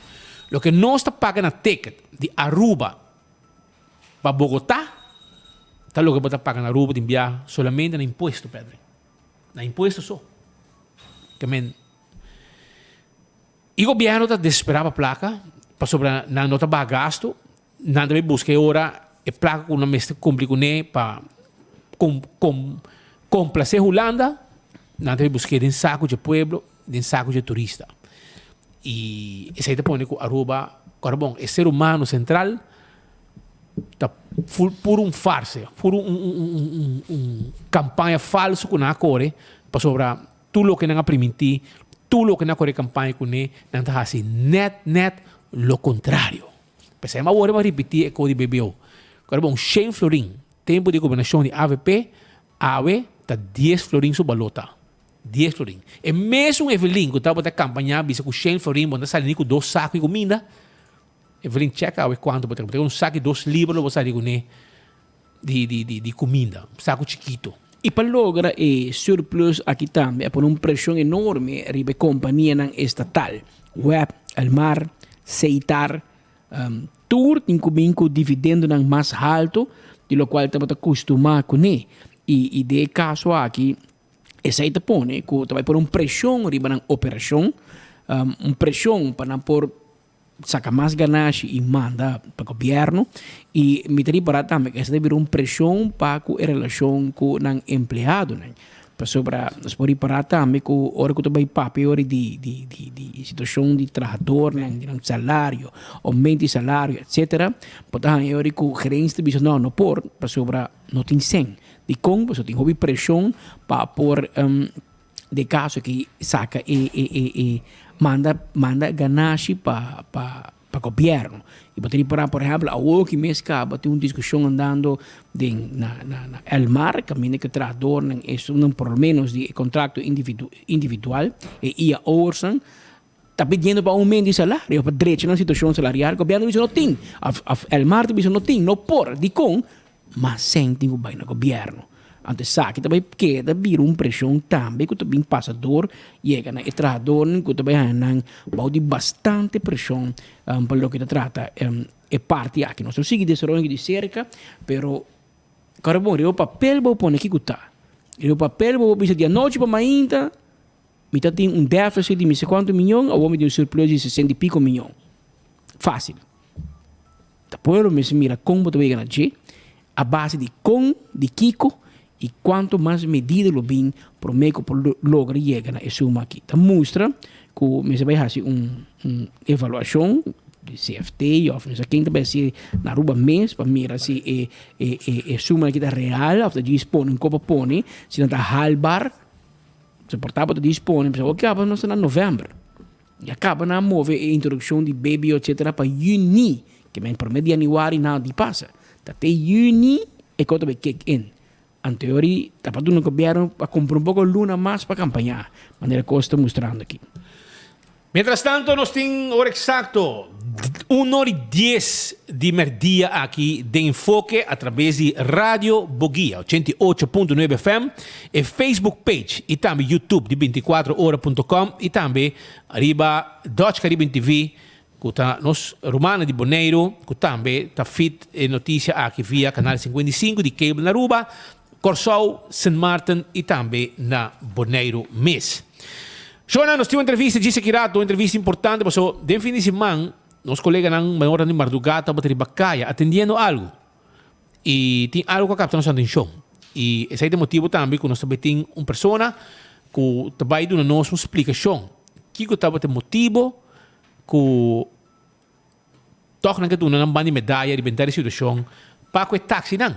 loke nos ta paga na ticket di Aruba pa Bogota ta loke bo ta paga na Aruba tin biaha solamente na impuesto Pedri. Na impuesto so. Ke men i gobierno ta desespera pa plaka. Pasobra nan no ta baha gastu, nan ta bay buska e ora e plaka ku nan mester kumpli kuné pa komplase Hulanda, nan ta bay busk'é den saku dje pueblo, den saku dje turista. I esei ta pone ku Aruba, ora bon, e ser humano sentral ta puru un farse, puru un kampaña falso ku nan a kore pasobra Tur loke nan a primintí, tur loke nan a kore kampaña kuné, nan ta hasi nèt nèt lo kontrario. P'esei mi a wòrdu pa ripití e kos di BBO. Ku era bon shen florin tempu di gobernashon di avp, awe ta dies florin su baló ta. Dies florin. E mesun Evelyn ku tabata kampañá bisa ku shen florin bo no ta sali ni ku dos saku di kuminda, Evelyn chèk awe kuantu bo ta. Bo ta un saku di dos libra lo bo sali kuné. di di di di cuminda, saco chikito. I pa logra e surplus aki tambe a pone un preshon enorme riba e kompanianan estatal, web, Elmar, Seitar, tur tin ku bin ku dividendonan mas haltu di lokual tabata kustumá kuné. I den e kaso aki esei ta pone ku ta bai pone un preshon riba nan operashon, un preshon pa nan por Saca mas ganashi y manda pa gobierno y mi ta ripara tambe cu esa ta bira un presion pa cu e relacion cu nan empleadonan pasobra nos por ripara tambe cu ora cu ta bay papia ora di di di di situacion di trahadornan di nan salario aumento di salario etcetera bo ta haya ora cu gerencia ta bisa no no por pasobra no tin cen dicon pasobra tin hopi presion pa por Den caso aki saca e e e e manda manda ganashi pa pa pa gobierno y bo ta ripara por ehempel awo ki mes caba tin un discusion andando den na na na Elmar caminda cu e trahadornan esunnan por lo menos di e contracto individu individual e IAO'ersnan ta pidiendo pa aumento di salario pa drecha nan situacion salarial gobierno ta bisa no tin of of Elmar ta bisa no tin no por dicon Mas sèn tin ku bai na gobièrnu. Anto esaki ta bai keda bira un preshon tambe ku ta bin pasa dor yega na e trahadornan ku ta bai haña nan bou di bastante preshon pa loke ta trata e parti aki. Nos lo sigui desaroyo di serka pero kòrda bon riba papel bo pone kiko ta. Riba papel bo por bisa di anochi pa mainta mi ta tin un deficit di mi se kuantu miyon awor mi tin un surplus di sesenta i piko miyon. Fásil. Ta pueblo mester mira kon bo ta wega na dje, a base di kon, di kiko i kuantu mas medida lo bin promé ku por logra yega na e suma aki. Ta mustra ku mester bai hasi un un evaluashon di CFT òf no sa ken ta bai hasi na Aruba mes pa mira si e e e suma aki ta real òf ta djis pone un kopa pone, si nan ta haalbaar. Si por tabata dispone, pasobra oke aba nos ta na novèmber. Ya caba nan a move e introduccion di BBO etcetera pa juni, ke men prome di januari nada di pasa. Ta te juni e cos ta bay kick in. Anteori ta pa duna gobierno pa cumpra un poco luna mas pa campaña, manera cos ta mustrando aki. Mientras tanto nos tin ora exacto un ora y dies di merdia aki den Enfoke a traves di Radio Boguia 88.9 FM, e Facebook page y tambe YouTube di 24 ora punto com y tambe riba Dutch Caribbean TV cu ta nos rumannan di Boneiru cu tambe ta feed e noticia aki via canal 55 di cable na Aruba, Corsou, Sint Maarten y tambe na Boneiru mes. Shona, nos tin un entrevista djis aki rato, un entrevista importante paso den fin di siman nos coleganan mayornan di marduga tabata riba caya atendiendo algo. Y tin algo cu a capta nos atencion. Y esey ta e motibo tambe cu nos ta bay tin un persona cu ta bay duna nos un splicacion kico tabata e motibo cu tog nan ke duna nan ban di medaya riba henter e situacion pa cu e taxinan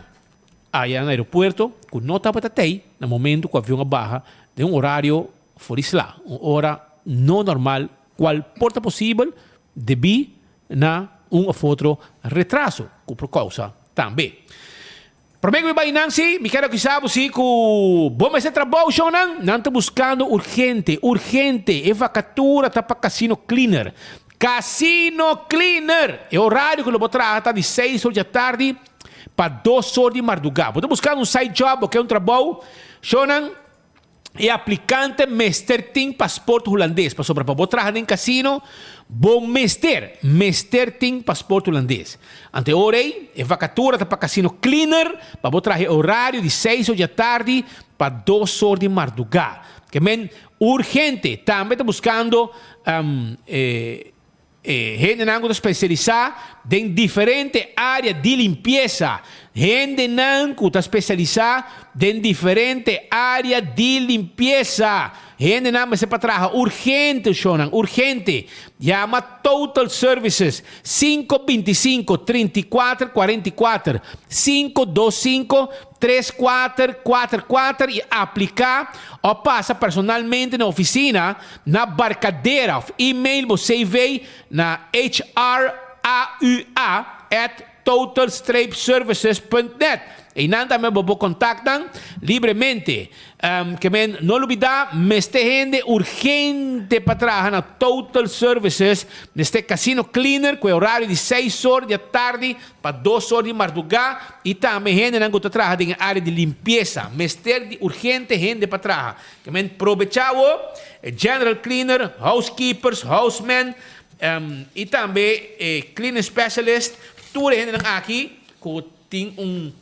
aya na aeropuerto cu no tabata tey na momento cu avion a baha den un horario for di sla, un ora no normal cual por ta posibel debí na un of otro retraso cu por causa tambe. Prome cu mi bay nan si, mi kier akisa bo si cu bo mester trabou shownan, nan ta buscando urgente, urgente, e vacatura ta pa casino cleaner, casino cleaner! E horario cu lo bo traha ta di seis or djatardi pa dos or di marduga. Bo ta buscando un side job, bo kier un trabou, shownan, E aplikante mester tin pasport hulandes, pasobra pa bo traha den kasino, bo mester, mester tin pasport hulandes. Anto e ora ei, e vakatura ta pa kasino cleaner, pa bo traha e orario di seis or di atardi pa dos or di mardugá. Ke men urgente. Tambe ta buskando e. E hendenan ku ta spesialisá den diferente área di limpiesa. Hendenan ku ta spesialisá den diferente área di limpiesa. Hendenan mester pa traha urgente, shownan, urgente. Yama Total Services, sinku bintisinko, 34, 44, 525, 34, 44 i apliká òf pasa personalmente na ofisina na Barcadera òf email bo CV na hraua at total-services.net. Einan tambe bo por contact nan libremente. Ke men no lubida mester hende urgente pa traha na Total Services, mester casino cleaner cu e horario di seis or di atardi pa dos or di marduga y tambe hendenan cu ta traha den e area di limpieza. Mester di urgente hende pa traha. Ke men probecha awo, general cleaner, housekeepers, housemen, y tambe e cleaning specialist, tur e hendenan aki cu tin un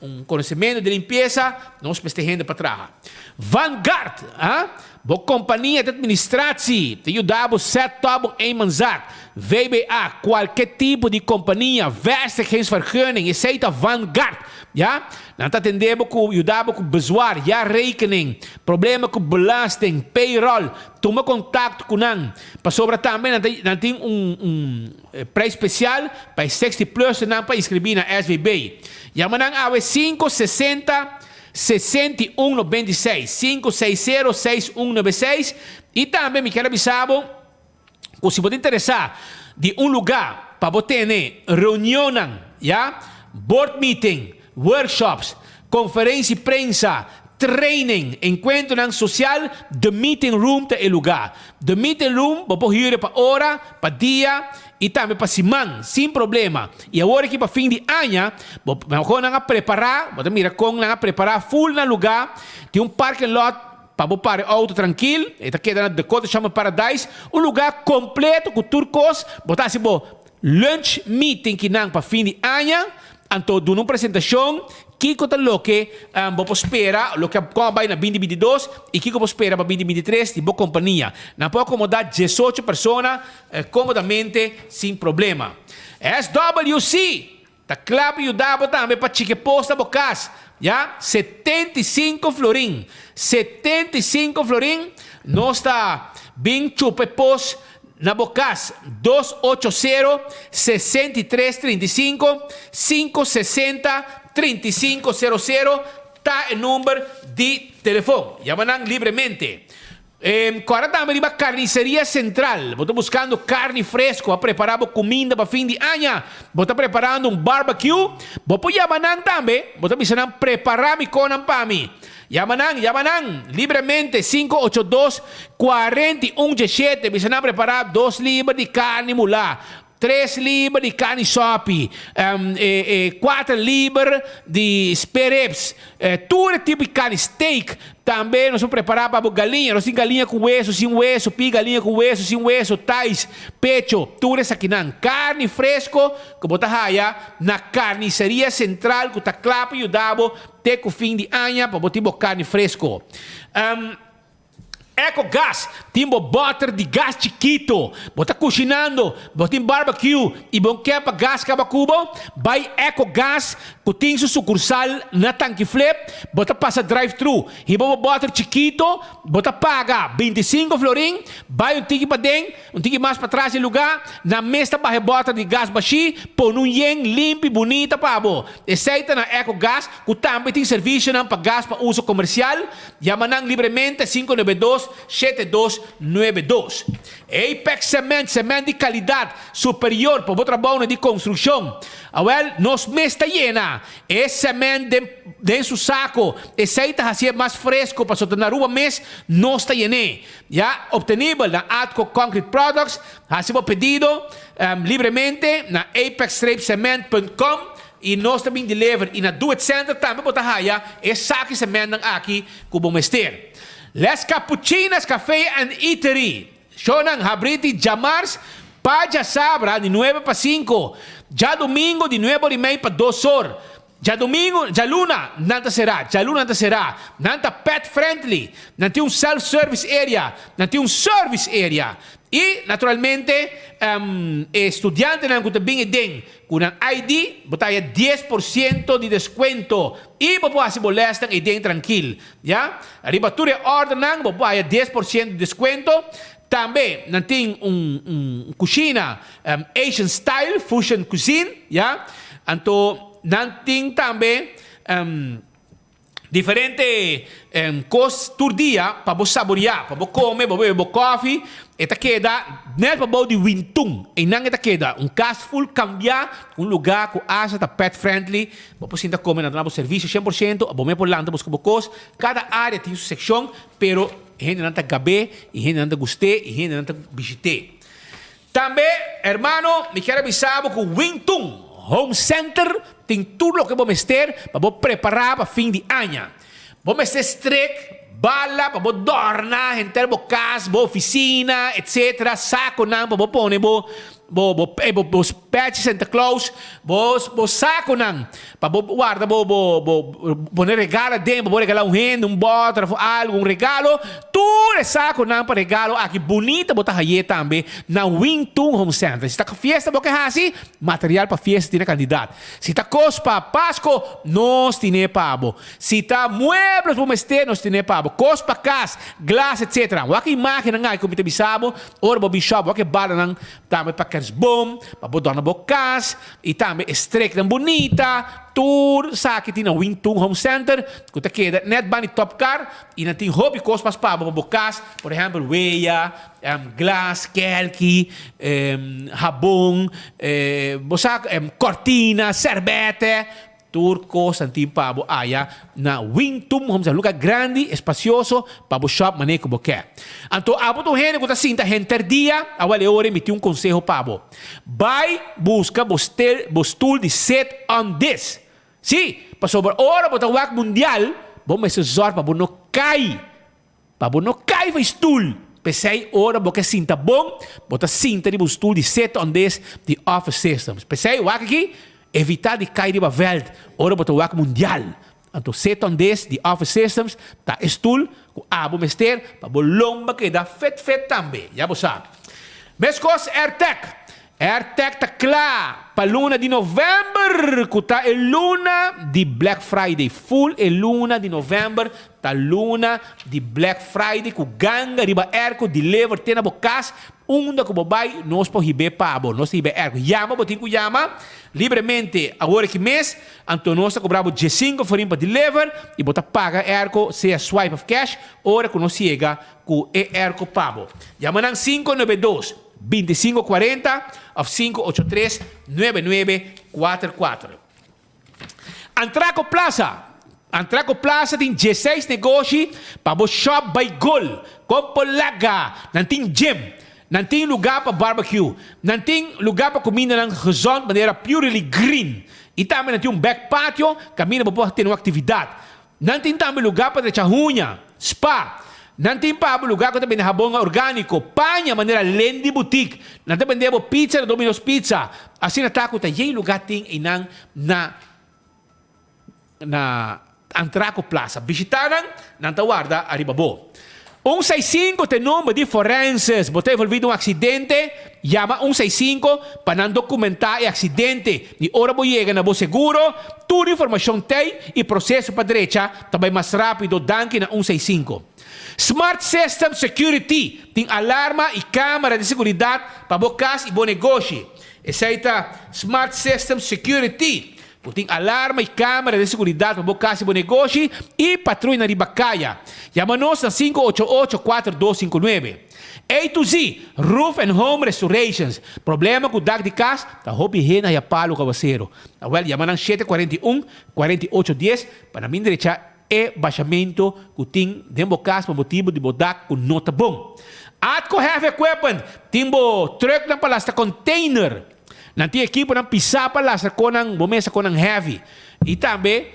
un conocimento di limpieza, nos mester hende pa traha. Vanguard, ha? Bo compania di administratie ta yuda bo set up un eenmanszaak, VBA, cualke tipo di compania, vestigingsvergunning, esey ta Vanguard, ya. Nan ta atende bo cu yuda bo cu bezwaar, jaarrekening, problema cu belasting, payroll, tuma contacto cu nan, pasobra tambe nan ta nan tin un un prijs special pa e 60 plus'nan pa inscribi na SVB. Yama nan awe 560 61 96, 560 6196, y tambe mi kier a bisa bo cu si bo ta interesa di un luga pa bo tene reunionnan, ya, board meeting, workshops, conferencia y prensa, training, encuentronan social, The Meeting Room ta e luga. The Meeting Room bo por hür pa ora, pa dia y tambe pa siman, sin problema. Y awor aki pa fin di aña, bo mehor nan a prepara, bo ta mira con nan a prepara full nan luga, tin un parking lot pa bo para e auto trankil, e ta keda na Dakota Summer Paradise, un luga completo cu tur cos, bo ta haci bo lunch meeting kinan pa fin di aña, anto duna un presentacion kico ta loke bo por spera, loke a con a bay na binti bintidos y kico bo spera pa binti bintitres di bo compania. Nan por acomoda diesocho persona comodamente sin problema. SWC ta kla pa yuda bo tambe pa chike pos na bo kas, ya, 75 florin, 75 florin, nos ta bin chupa e pos na bo kas, dos ocho sero, 63 35, 560, 35 sero sero ta e number di telefon, yama nan libremente. Kòrda tambe riba Carniceria Central. Bo ta buskando karni fresko pa prepará bo kuminda pa fin di aña? Bo ta preparando un barbecue? Bo por yama nan tambe. Bo ta bisa nan prepará mi konan pa mi. Yama nan, yama nan libremente 582 41 17. Bisa nan prepará dos liber di karni mulá. Tres liber di carni sopi, cuater liber di spare ribs, tur e tipo di carni, steak, tambe nos por prepara pa bo galiña, nos tin galiña cu weso, sin weso, pie galiña cu weso, sin weso, tais, pecho, tur esakinan. Carni fresco cu bo ta haya na Carniceria Central cu ta cla pa yuda bo te cu fin di aña pa bo tin bo carni fresco. Eco Gas tin bo boter di gas chikito. Bo ta kushinando, bo tin barbecue i bo ke pa gas kaba ku bo? Bai Eco Gas ku tin su sukursal na Tanki Flip. Bo ta pasa drive-thru, hiba bo boter chikito, bo ta paga 25 florin, bai un tiki paden, un tiki mas patras di lugá, nan mes ta baha e boter di gas bashí, pone un yen limpi bunita pa bo. Esei ta na Eco Gas ku tambe tin servisionan pa gas pa uso komersial. Yama nan libremente 592 7292. Apex Cement, cement di calidad superior pa bo trabounan di construccion. Awel, nos mes ta yena e cement den den su saco. Esey ta hacié mas fresco pasobra na Aruba mes nos ta yen'é. Ya obtenibel na Atco Concrete Products. Haci bo pedido libremente na apex-cement.com. I nos ta bin deliver i na Do It Center tambe bo ta haya e saki sementnan aki ku bo mester. Les Capuchinas Café and Eatery, shownan habri di djamars pa djasabra di nuebe pa sinku, djadumingo di nuebe or i mei pa dos or. Djadumingu, djaluna nan ta será, djaluna nan ta será. Nan ta pet friendly, nan tin un self service area, nan tin un service area. I naturalmente e studiantenan ku ta bin eden ku nan ID bo ta haya 10% di deskuento i bo por hasi bo lèsnan eden trankil. Ya, riba tur e òrdernan bo por haya 10% di deskuento. Tambe nan tin un un kushina Asian style, fusion cuisine, ya. Anto nan tin tambe diferente kos tur dia pa bo saboreá, pa bo kome, bo bebe bo kòfi. E ta keda nèt pabou di Wintun. Einan e ta keda un kas ful kambiá, un lugá ku asa ta pet friendly. Bo por sinta kome, nan ta duna bo servisio 100%, bo mes por lanta buska bo kos. Kada área tin su sekshon, pero Hendenan ta gab'é i hendenan ta gust'é i hendenan ta bishit'é. Tambe, hermano, mi kier a bisa bo ku Wing Tun Home Center tin tur loke bo mester pa bo prepará pa fin di aña. Bo mester strek, bala pa bo dòrna henter bo kas, bo ofisina, etcetera, sakonan pa bo pone bo Bo bo bo bo pèchi Santa Claus, bo bo sakonan pa bo warda bo bo bo pone regalo aden pa bo regalá un hende un bòter òf algu un regalo, tur e sakonan pa regalo aki bunita bo ta hañ'é tambe na Wing Tun Home Center. Si ta fiesta bo ke hasi, material pa fiesta tin na kandidat. Si ta kos pa Pasko, nos tin'é pa bo. Si ta muebles bo mester, nos tin'é pa bo. Kos pa kas, glas etsetera. Wak e imágennan aki ku mi ta bisa bo. Ora bo bin shop bo ke balanan tambe pa kerstboom, pa bo dòrna bo kas i tambe e streknan bunita, tur saki tin na Wing Tun Home Center ku ta keda nèt banda di Top Car i nan tin hopi kos pa spa bo pa bo kas, por ehèmpel weya, glas, kèlki, habon, bo sa kòrtina, sèrbètè. Tur kos nan tin pa bo aya na Wing Tum Home Center. Lugar grandi, espacioso pa bo shop manera ku bo ke. Anto abo ta un hende ku ta sinta henter dia, awel e ora mi tin un konseho pa bo. Bai buska bo stel, bo stul di sit on this. Sí, pasobra ora bo ta wak mundial, bo mester zòrg pa bo no kai. Pa bo no kai for e stul. P'esei ora bo ke sinta bon, bo ta sinta riba un stul di seta ondes di Office Systems. P'esei wak aki, evitá di kai riba vèlt ora bo ta wak mundial. Anto seta ondes di Office Systems ta e stul ku abo mester pa bo lomba keda fet fet tambe. Ya bo sa. Meskos AirTag. AirTag ta kla pa luna di novèmber ku ta e luna di Black Friday. Full e luna di novèmber ta luna di Black Friday ku ganga riba airco deliver te na bo kas unda ku bo bai nos por hib'é pa bo. Nos ta hib'é airco. Yama bo tin ku yama libremente awor aki mes anto nos ta kobra bo diesinko florin pa deliver i bo ta paga airco sea swipe of cash ora ku nos yega ku e airco pa bo. Yama nan 592. 25 40 of 583 9944. Antraco Plaza Antraco Plaza tin dieseis negoshi pa bo shop bay gol. Con por laga? Nan tin gym, nan tin lugar pa barbecue, nan tin lugar pa cumindanan gezond manera Purely Green y tambe nan tin un back patio caminda bo por tene un actividad. Nan tin tambe lugá pa drecha huña, spa. Nan tin pa bo lugá ku ta bende habon orgániko, paña manera Lendy Boutique. Nan ta bende bo pizza na Domino's Pizza. Asina ta ku ta yei lugá tin einan na na Antraco Plaza. Bishitá nan, nan ta warda ariba bo. Un seis sinku ta e number di forenses. Bo ta envolví den un aksidente? Yama un seis sinku pa nan dokumentá e aksidente i ora bo yega na bo seguro, tur informashon t'ei i proseso pa drecha ta bai mas rápido danki na un seis sinku. Smart System Security tin alarma i kámara di seguridat pa bo kas i bo negoshi. Esei ta Smart System Security. Bo tin alarma i kamera di seguridat pa bo kas i bo negoshi i patruina riba kaya. Yama nos na 588 4259. A to Z, Roof and Home Restorations. Problema ku dak di kas ta hopi hende haya palu ku awaseru. Awel yama nan 741 48 dies pa nan bin drecha e bashamentu ku tin den bo kas pa motibu di bo dak ku no ta bon. Atco Heavy Equipment tin bo trucknan pa lastra container. Nan tin ekiponan pisá pa lastra konan bo mesa konan heavy. I tambe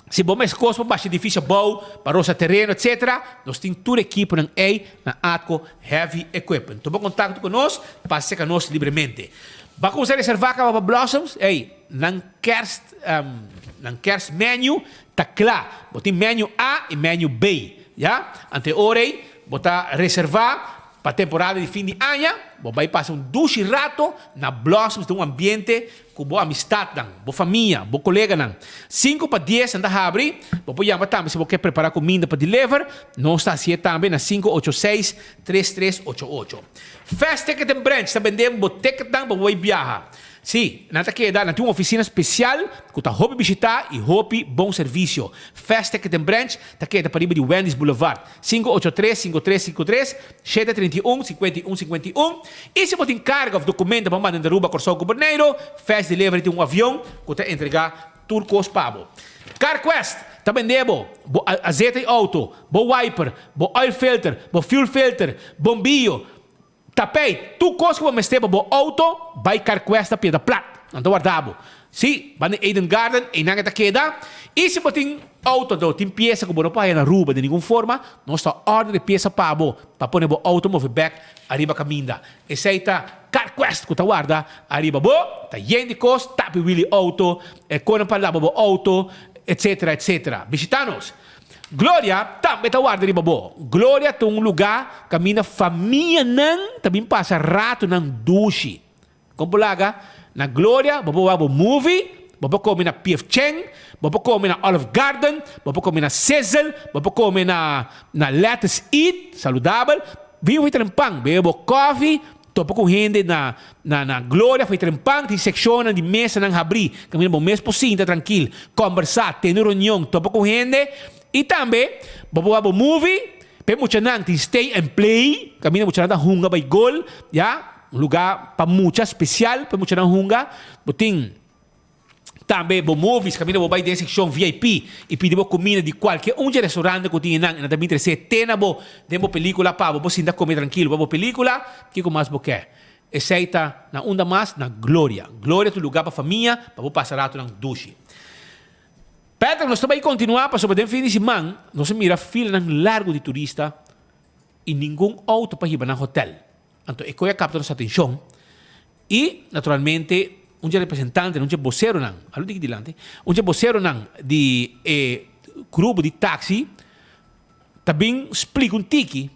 si bo mes kos pa basha edifisio abou, pa rosa tereno etc. Nos tin tur ekiponan ei na Atco Heavy Equipment. Tuma kontakto ku nos pa seka nos libremente. Bo a cuminsa reserva caba pa Blossoms? Ey, nan kerst, nan kerst menu ta cla. Bo tin menu A y menu B, ya? Anto e ora ey bo ta reserva pa temporada di fin di aña, bo bay pasa un dushi rato na Blossoms den un ambiente Ku bo amistadnan, bo famia, bo koleganan. Sinku pa dies nan ta habri. Bo por yama tambe si bo ke prepara kuminda pa deliver. Nos ta hasié tambe na 586 3388. Fast Ticket and Branch ta bende bo ticketnan pa bo bai biaha. Sí, nan ta keda, nan tin un ofisina spesial ku ta hopi bishitá i hopi bon servisio. Fast Ticket and Branch ta keda pariba di Wendy's Boulevard. 583 5353 731 51 51 I si bo tin karga of dokumento pa manda na Aruba, Kòrsou ku Boneiru, Fast Delivery tin un avion ku ta entregá tur kos pa bo. CarQuest ta bende bo bo azeta di outo, bo wiper, bo oil filter, bo fuel filter, bombiyo, Tapijt, tur kos ku bo mester pa bo outo, bai Carquest ta pieda plat. Nan ta warda bo. Sí, banda Eden Garden, einan e ta keda. I si bo tin outo anto tin piesa ku bo no por haya na Aruba di ningun forma, nos ta order e piesa pa bo pa pone bo outo move bek ariba kaminda. Esei ta Carquest ku ta warda ariba bo, ta yen di kos, tapi wili outo, e konan pa laba bo outo, etcetera, etcetera. Bishita nos! Gloria tambe ta warda riba bo. Gloria ta un lugá kaminda famianan ta bin pasa ratunan dushi. Kon por laga? Na Gloria bo por wak bo movie, bo por kome na P.F. Chang, bo por kome na Olive Garden, bo por kome na Sizzle, bo por kome na na Lettuce Eat, saludabel. Bin for trempan, bebe bo koffie, Topa ku hende na na na Gloria for e trempan tin sekshonnan di mesanan habrí kaminda bo mes por sinta trankil, kòmbersá, tene un reunion, topa ku hende i tambe bo por wak bo movie. Pa e muchanan tin stay and play kaminda muchanan ta hunga bai gol, ya, un lugá pa mucha spesial pa e muchanan hunga. Bo tin. Tambe bo movies kaminda bo bai den sekshon VIP i pidi bo kumida di kualke un dje restaurante ku tin einan i nan ta bin tresé te na bo den bo pelikula pa bo por sinta kome trankilo pa bo pelikula. Kiko mas bo ke? Esei ta na unda mas? Na Gloria. Gloria ta un lugá pa famia pa bo pasa ratonan dushi. Patrick, nos ta bai kontinuá pasobra den fin di siman nos a mira filanan largu di turista i ningun outo pa hiba nan hotel. Anto e koe a kapta nos atenshon i naturalmente un dje representantenan, un dje boseronan, alo diki dilanti, un dje boseronan di e grupo di taxi ta bin splika un tiki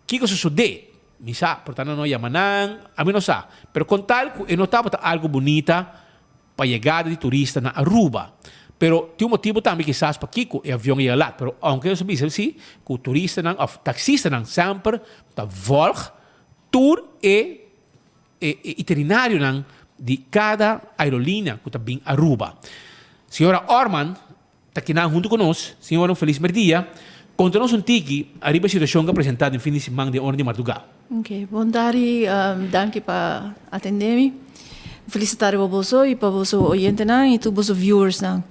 kiko sosodé. Mi sa, por ta nan no yama nan, ami no sa. Pero kon tal ku e no tabata algu bunita pa yegada di turista na Aruba. Pero tin un motibu tambe kisas pakiko e avion yega lat. Pero aunke nos a bisa si ku turistanan òf taksistanan semper ta vòlg tur e e iterinarionan di kada aerolinea ku ta bin Aruba. Señora Orman Ta kinan huntu ku nos. Señor un felis merdia. Konta nos un tiki ariba e situashon ku a presentá den fin di siman den ora di mardugá. Ok, bon tardi, danki pa atendé mi. Felis tardi pa boso i pa boso oyentenan i tur boso viewersnan.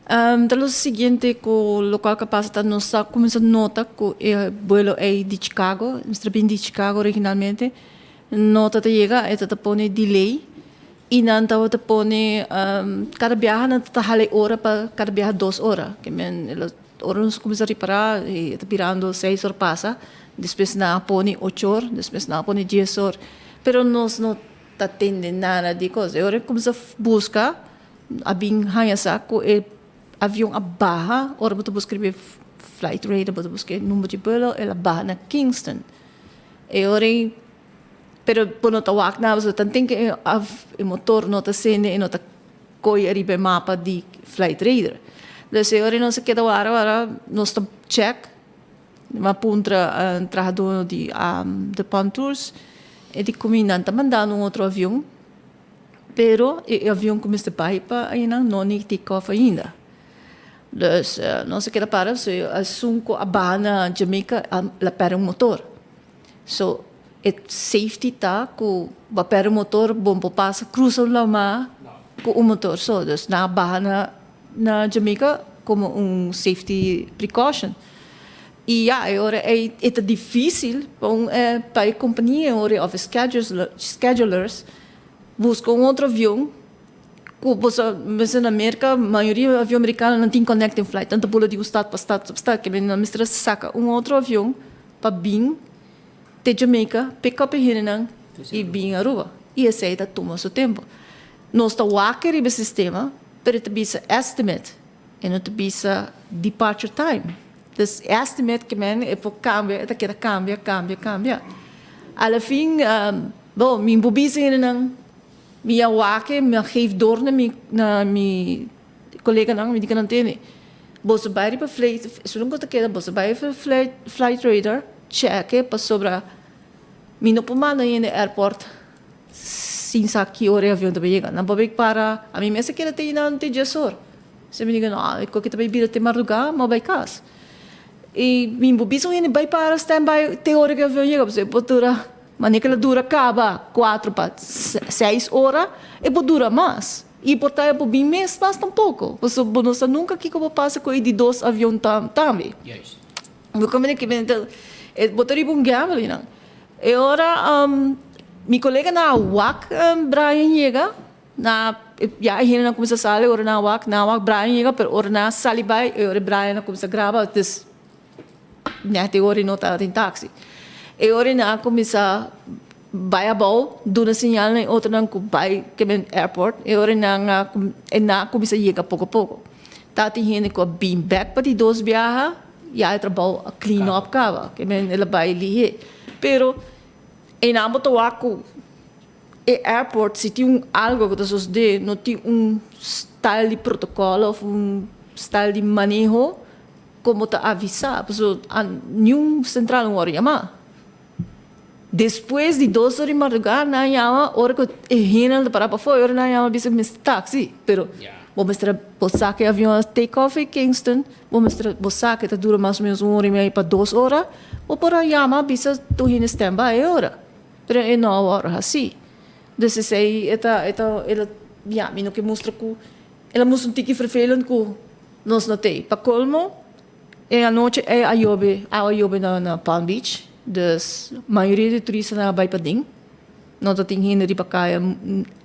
Ta lo siguiente ku lokual ku a pasa ta nos a kuminsá nota ku e buelo ei di Chicago, mester bin di Chicago originalmente, no ta ta yega, e ta ta pone delay. I nan tabata pone kada biaha nan ta hala e ora pa kada biaha dos ora. Ke men ora nos kuminsá ripará e ta birando seis or pasa, despues nan a pone ocho or, despues nan a pone dies or. Pero nos no ta tende nada di kos. E ora e kuminsá buska a bin haña sa ku e avion a baha ora bo ta buska riba e flight radar bo ta buska e number di buelo el a baha na Kingston. E ora ei. Pero bo no ta wak nada pasobra tanten ke e motor no ta sende e no ta koy ariba e mapa di flight radar. Dus e ora nos a keda wara wara nos ta check mi a puntra trahadó di de Pan Tours e di ku mi nan ta mandando un otro avion pero e avion ku mester bai pa einan no ni take off ainda. Dus nos a keda para pasobra esun ku a baha na Jamaica a la pèrdè un motor. So e safety ta ku bo a pèrdè un motor bo por pasa krusa un lama ku un motor so. Dus nan a baha na na Jamaica komo un safety precaution. I ya e ora ei e ta difísil pa un pa e kompania e ora òf e schedulers buska un otro avion ku bo sa mester na Merka mayoria avion merikano nan tin connecting flight nan ta bula di un stad pa stad pa stad ke nan mester a saka un otro avion pa bin te Jamaica pick up e hendenan y bin Aruba. Y esey ta tuma su tempo. Nos ta wak riba e sistema, pero e ta bisa estimate, e no ta bisa departure time. Dus estimate ke men e por cambia, e ta keda cambia, cambia, cambia. A la fin, bon, mi por bisa hendenan, mi a wak e, mi a geef door na mi, na mi coleganan, mi di nan tene, boso bai riba flight, esun ku ta keda, boso bai riba flight, flight radar, check e pasobra mi no por manda hende airport sin sa ki ora e avion ta bai yega. Nan por bai para, ami mes a keda te einan te dies or. Se mi diga, no, e koki ta bai bira te mardugá, mi a bai kas. I mi bo bisa un hende bai para stand by te ora ku e avion yega, pasobra e por dura, manera ku el a dura kaba kuatro pa seis ora, e por dura mas. I por ta e por bin mes mas tampoko, pasobra bo no sa nunka kiko por pasa ku e di dos avion tambe. Bo komprende ki bo ta riba un gamble einan. E ora mi koleganan a wak Brian yega. Na ya e hendenan kuminsá sali ora nan a wak, nan a wak Brian yega pero ora nan a sali bai e ora Brian a kuminsá graba dus nèt e ora e no tabatin taxi. E ora nan a kuminsá bai abou duna señal na e otronan ku bai kimen airport e ora nan a e nan a kuminsá yega poko poko. Tabatin hende ku a bin bèk pa di dos biaha ya e trabou a clean up kaba kimen el a bai lihé pero einan bo ta wak ku. E airport si tin un algo ku ta sosodé no tin un style di protokòl òf un style di maneho komo ta avisá pasobra niun sentral no wòrdu yamá. Despues di dos or di mardugá nan yama ora ku e hendenan ta pará pafó e ora nan yama bisa mester taxi pero bo mester bo sa ku e avion a take off e Kingston bo mester bo sa ku e ta dura mas o menos un ora i mei pa dos ora bo por a yama bisa tur hende stand by e ora. Pero e no a wòrdu hasí. Dus esei e ta, e ta, el a, ya, mi no ke mustra ku, el a mustra un tiki vervelend ku nos no t'ei. Pa kolmo, e anochi ei a yobe, awa yobe na na Palm Beach, dus mayoria di turistanan a bai paden. No ta tin hende riba kaya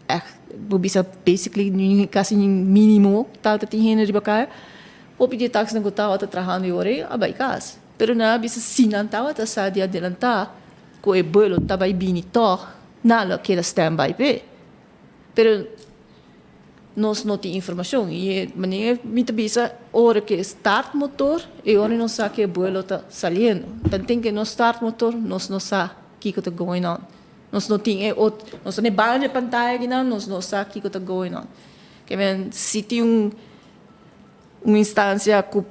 ègt, bo bisa basically kasi minimo tabata tin hende riba kaya. Hopi di e taksinan ku tabata trahando e ora ei a bai kas. Pero nan a bisa si nan tabata sa di adelantá. Ku e buelo ta bai bini tòg, nan lo keda stand by p'e. Pero nos no tin informashon i e manera mi ta bisa ora ku e start motor e ora nos sa ku e buelo ta saliendo. Tanten ku e no start motor nos no sa kiko ta going on. Nos no tin e ot nos ta na e banda di e pantaya akinan nos no sa kiko ta going on. Ke men si tin un un instancia ku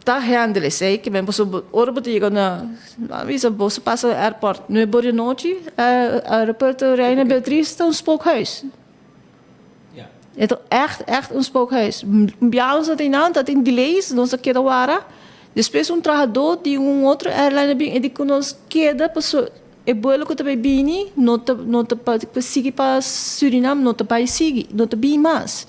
ta handle esei ke men pasobra ora bo ta yega na nan bisa bo sa pasa airport nuebe ora di anochi aeropuerto Reina Beatriz ta un spookhuis e ta ègt ègt un spookhuis un biaha nos a tin nan ta tin delays nos a keda wara despues un trahadó di un otro airline a bin e di ku nos keda pasobra e buelo ku ta bai bini no ta no ta sigui pa Surinam no ta bai sigui no ta bin mas.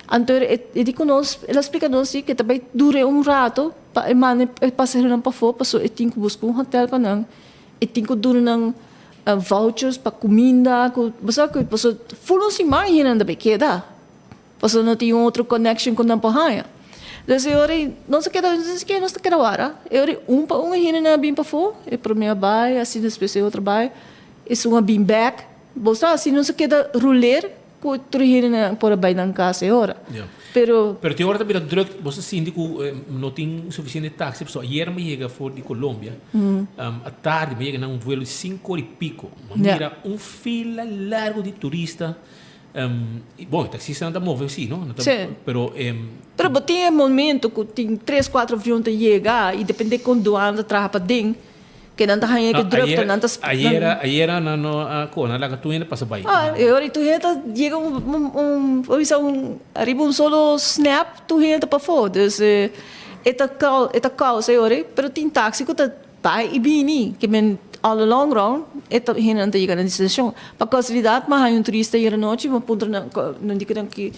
Anto e di ku nos, el a splika nos si ku e ta bai dura un rato pa e manda e pasaheronan pafó pasobra e tin ku buska un hotel pa nan, e tin ku duna nan vouchers pa kuminda ku bo sa ku pasobra ful un siman hende nan ta bai keda pasobra no tin otro connection ku nan por haña. Entonces e ora ei nos a keda nos ta keda wara e ora ei un pa un e hendenan a bin pafó e promé a bai asina despues e otro a bai esun a bin bèk bo sa asina nos a keda ruler. Ku tur hendenan por a bai nan kas e ora. Pero. Pero tin ora ta bira druk, bo sa sinti ku no tin sufisiente taxi pasobra ayer mi yega for di Colombia, a tardi mi yega na un vuelo di sinku ora i piko. Mi a mira un fila largu di turista. Bon, e taxistanan ta move si, no? Si. Pero. Pero bo tin e momento ku tin tres, kuater avion ta yega i depende kon duana ta traha paden. Ke nan ta haña ke drukte, nan ta. Ayera, ayera nan no a kohe, nan laga tur hende pasa bai. Ah, e ora tur hende ta yega un, un, un, bo bisa un, ariba un solo snap tur hende ta pafó. Dus e ta kau, e ta kousa e ora ei, pero tin taxi ku ta bai i bini, ke men all the long run e ta hendenan ta yega na destinashon. Pa kasualidat mi a haña un turista ayera nochi, mi a puntra nan, nan di ku nan ki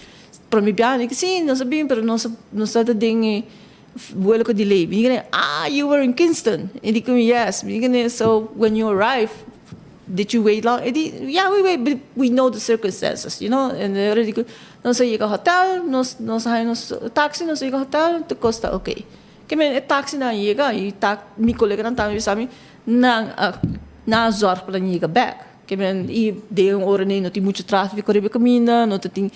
prome biaha, nan di si nos a bini pero nos a nos ta den e Vuelo cu delay. Mi di ah, you were in Kingston. E di cu mi, yes. Mi di so when you arrive, did you wait long? E di, yeah, we wait, but we know the circumstances, you know. En de ora di cu, nos a yega hotel, nos, nos a haya nos taxi, nos a yega hotel, tur cos ta okay. Ke men e taxinan a yega, y ta, mi coleganan tambe bisa mi, nan a, nan a zorg pa nan yega bek. Ke men i den un ora nei no tin muchu tráfiko riba e kaminda, no ta tin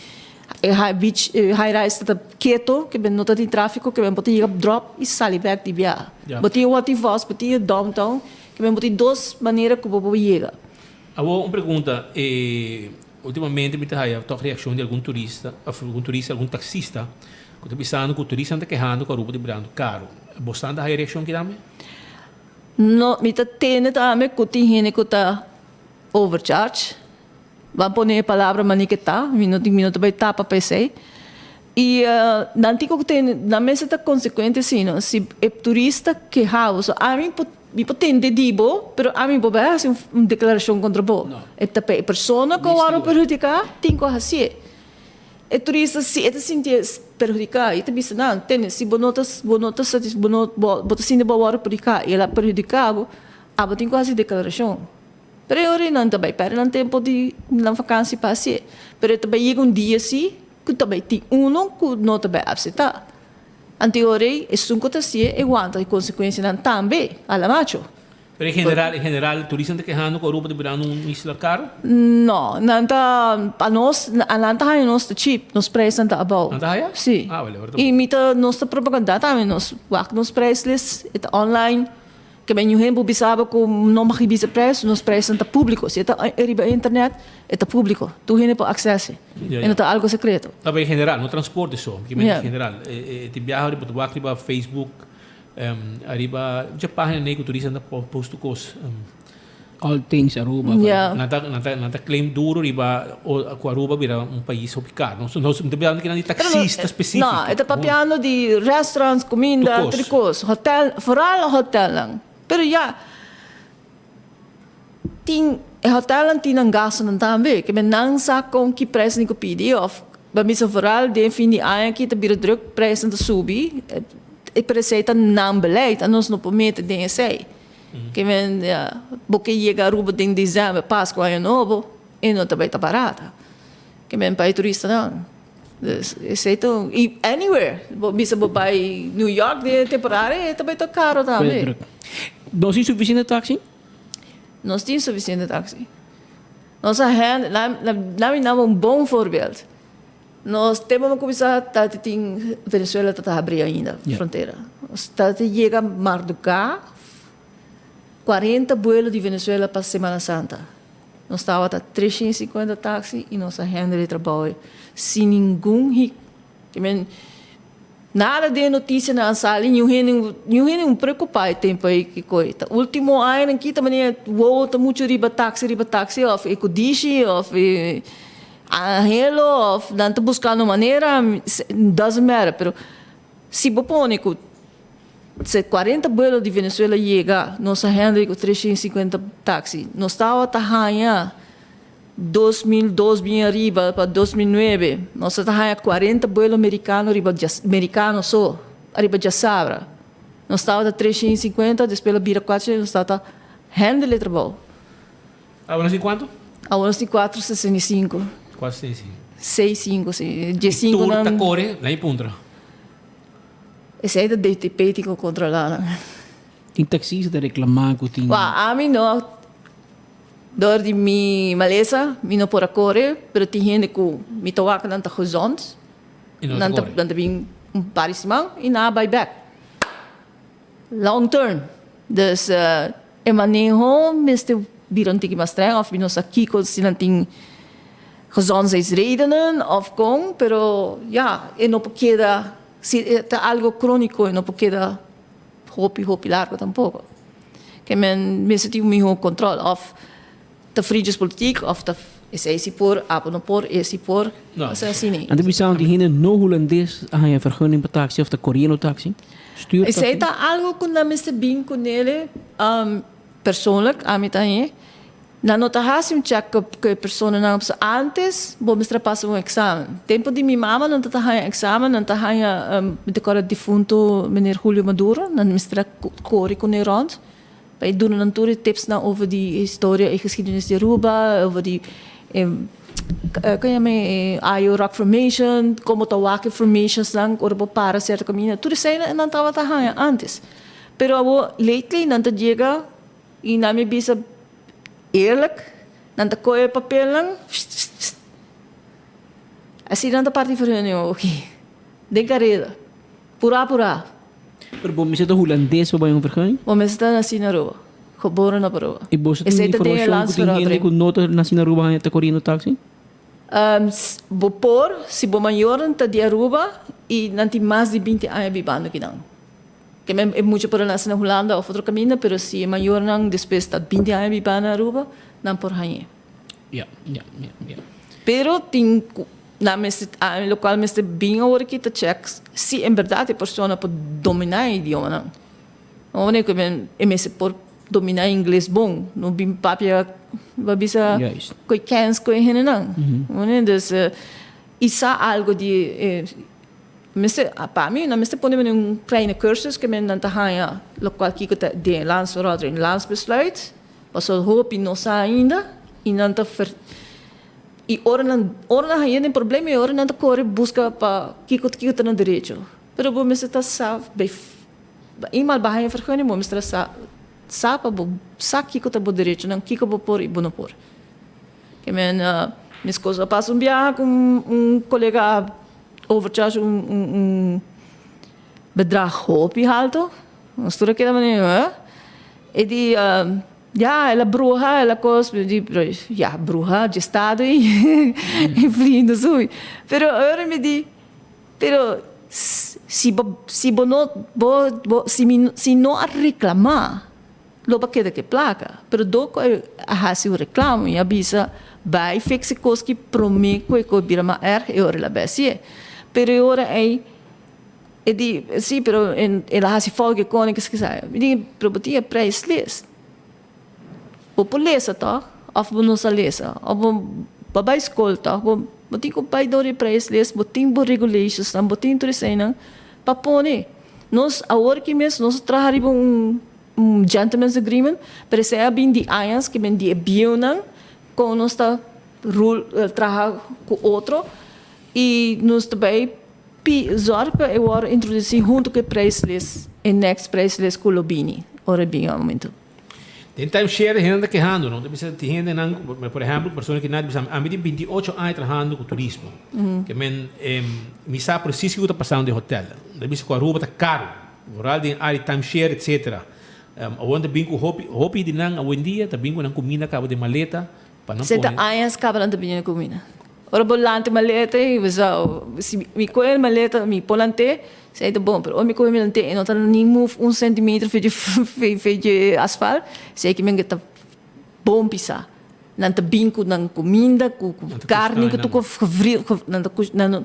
e high beach e high rise ta keto, ke men no ta tin tráfiko, ke men bo ta yega dròp i sali bèk di biaha. Bo tin e Watervos, bo tin e downtown, ke men bo tin dos manera ku bo por yega. Awor un pregunta, e ultimamente mi ta haya tòg reakshon di algun turista, òf algun turista, algun taksista ku ta bisando ku turistanan ta kehando ku Aruba ta birando karu. Bosnan ta haya reakshon kitambe? No, mi ta tende tambe ku tin hende ku ta overcharge. Ban pone e palabra mani ke ta, mi no mi no ta bai tapa pa esei. I nan tin ku tende, nan mester ta konsekuente si no, si e turista keha bo, so ami por mi por tende di bo, pero ami bo bai hasi un deklarashon kontra bo. E ta pa e persona ku a wòrdu perhudiká tin ku hasié. E turista si e ta sinti e perhudiká i ta bisa nan, tende si bo no ta bo no ta satis bo no bo ta sinti bo a wòrdu perhudiká i el a perhudiká bo, abo tin ku hasi deklarashon. Pero e ora nan ta bai pèrdè nan tempu di nan vakansi pa hasié. Pero e ta bai yega un dia si ku ta bai tin unu ku no ta bai aseptá. Anto e ora ei esun ku ta hasié e wanta e konsekuensianan tambe a la macho. Pero en general, en general, turistanan ta kehando ku Aruba ta birando un isla karu? No, nan ta, pa nos, nan ta haña nos ta cheap, nos preisnan ta abou. Nan ta haña? Si. Ah, wèl, ora ta bon. I mi ta, nos ta propagandá tambe, nos wak nos prijslist, e ta online. Ke men yu hende por bisa bo ku no mag bisa prijs, nos prijsnan ta públiko. Si e ta riba internet, e ta públiko. Tur hende por akses'e. E no ta algu sekreto. Ta en general, no transporte so, ke men en general. E tin biaha riba ta wak riba Facebook, ariba mucha página nei ku turistanan ta post tur kos. All things Aruba. Nan ta, nan ta, nan ta claim duro riba ku Aruba bira un pais hopi kar. Nos, nos ta papiando kinan di taxista spesifiko. No, e ta papiando di restaurants, kuminda, tur kos. Hotel, vooral hotelnan. Pero ya, tin, e hotelnan tin nan gastunan tambe. Ke men nan sa kon ki prijs nan ku pidi of ba bisa vooral den fin di aña aki ta bira druk, prijsnan ta subi. E pero esei ta nan beleid, anos no por mete den esei. Ke men ya, bo ke yega Aruba den december, Pascu, Aña Nobo, e no ta bai ta barata. Ke men pa e turistanan. Dus esei ta un, i anywhere, bo bisa bo bai New York den e temporada e ta bai ta karo tambe. Nos tin sufisiente taxi? Nos tin sufisiente taxi. Nos a hende, la mi daba un bon voorbeeld. Nos tempo bo cuminsa ta tin Venezuela ta ta habri ainda frontera. Nos ta ta yega marduga 40 buelo di Venezuela pa Semana Santa. Nos tabata 350 taxi y nos a hende di trabao sin ningun hik. I mean, nada den noticianan a sali, niun hende niun hende un preocupa e tempo ey kico ey ta. Ultimo añanan kita manera wow ta mucho riba taxi riba taxi of e codishi of e Anhelo of nan ta buscando manera, doesn't matter, pero si bo pone cu se 40 buelo di Venezuela yega nos a handle cu 350 taxi, nos tabata haya 2002 bien ariba pa 2009, nos ta haya 40 buelo mericano riba mericano so ariba djasabra, nos tabata 350 despues a bira 400 nos tabata handle e trabou. Awor nos tin kuantu? Awor nos tin 465. 465. Seis sinku, si. Dje sinku nan. Tur ta kore, nan i puntra. Esei ta DTP tin ku kontrolá nan. Tin taksista ta reklamá ku tin. Wak, ami no, dor di mi malesa, mi no por a kore, pero tin hende ku mi ta wak nan ta gezond. I no ta kore. Nan ta bin un par di siman i nan a bai bèk. Long term. Dus e maneho mester bira un tiki mas streng of mi no sa kiko si nan tin gezondheidsredenen of kon, pero ya, e no por keda, si e ta algo kroniko e no por keda hopi hopi largo tampoko. Ke men mester tin un miho kontrol of Ta vriendjespolitiek of ta esei si por, abo no por, e si por, osea asina. Nan ta bisa di hende no hulandes a haña vergunning pa taxi of ta koriendo taxi, stuur taxi. Esei ta algo ku nan mester bin kunele persoonlijk, ami ta hañ'e. Nan no ta hasi un check up ku e personanan pasobra antes bo mester a pasa un examen. Tempu di mi mama nan ta ta haña examen, nan ta haña, mi ta kòrda difunto meneer Julio Maduro, nan mester a kore kuné rònt. Pa e duna nan tur e tipsnan over di historia i geschiedenis di Aruba, over di e kon yama e Ayo Rock Formation, komo ta wak e formationsnan ora bo para sierto kaminda, tur esei nan tabata haña antes. Pero awor lately nan ta yega i nan mi bisa eerlijk. Nan ta kohe e papelnan, Asina nan ta parti vergunning oki. Den kareda. Purá purá. Pero bo mester ta hulandes pa bai un vergunning? Bo mester ta nasí na Aruba. Geboren op Aruba. I boso tin Esei ta den e informashon ku tin hende landsverordening. ku no ta nasí na Aruba haña ta koriendo taxi? Bo por si bo mayornan ta di Aruba i nan tin mas di 20 aña bibando kinan. Ke men e mucha por a nase na Hulanda of otro kaminda, pero si e mayornan despues ta 20 aña biba na Aruba, nan por hañ'é. Ja, ja, ja, ja. Pero tin ku nan mester, lokual mester bin awor aki ta chèk si en bèrdat e persona por dominá e idiomanan. No wanneer ku e mester por dominá ingles bon, no bin papia bo bisa ku e kens ku e hendenan. Dus i sa algu di e mester, pa mi nan mester pone un kleine cursus ke men nan ta haña lokual kiko ta den landsverordening, landsbesluit, pasobra hopi no sa ainda i nan ta i ora nan ora nan haña den problema i ora nan ta kore buska pa kiko kiko ta nan derecho. Pero bo mester ta sa bay Eenmaal bo haña vergunning bo mester sa sa pa bo sa kiko ta bo derechonan, kiko bo por i bo no por. Ke men mi esposo a pasa un biaha ku un kolega a overcharge un un bedrag hopi halto. Nos tur a keda manera huh? E di ya el a bruha el a kos mi di pero ya bruha dje estado ei e vrienden sui. Pero ora mi di Pero si bo si bo no bo bo si mi si no a reclama lo bo a keda ke placa pero dor ku a hasi un reclamo i a bisa bai fix e kos ki prome ku e kos bira mas erg e ora el a bai hasié pero e ora ei e di si pero el a hasi fout ke koni kis kisa mi di pero bo tin e prijslist Bo por lesa tòg? Òf bo no sa lesa? Òf bo bo a bai skol tòg? Bo bo tin ku bai dor e prijs les, bo tin bo regulationsnan, bo tin tur eseinan pa pone. Nos awor aki mes nos a traha riba un un gentleman's agreement, pero esei a bin di añas ke men di e bieunan kon nos ta rul traha ku otro i nos ta bai pi zòrg pa e wòrdu introdusí huntu ku e prijsles, e next prijsles ku lo bini ora e bin aumento. Den timeshare hende ta kehando no, ta bisa tin hendenan por ehempel persona ki na ta bisa ami tin 28 aña trahando ku turismo ke men mi sa presis kiko ta pasando den hotel ta bisa ku Aruba ta karo vooral den área di timeshare etcetera awor nan ta bin ku hopi hopi di nan awendia ta bin ku nan kuminda kaba den maleta pa nan Seta pone. añas kaba nan ta bini nan kuminda ora bo lanta maleta i bo sa si mi kohe maleta mi por lant'é Esei ta bon, pero ora mi kohe mi lant'é e no ta ni move un centimeter fe dje fe dje asfalt, esei ki men ta bon pisá. Nan ta bin ku nan kuminda, ku ku karni ku tur gevri nan ta kush nan no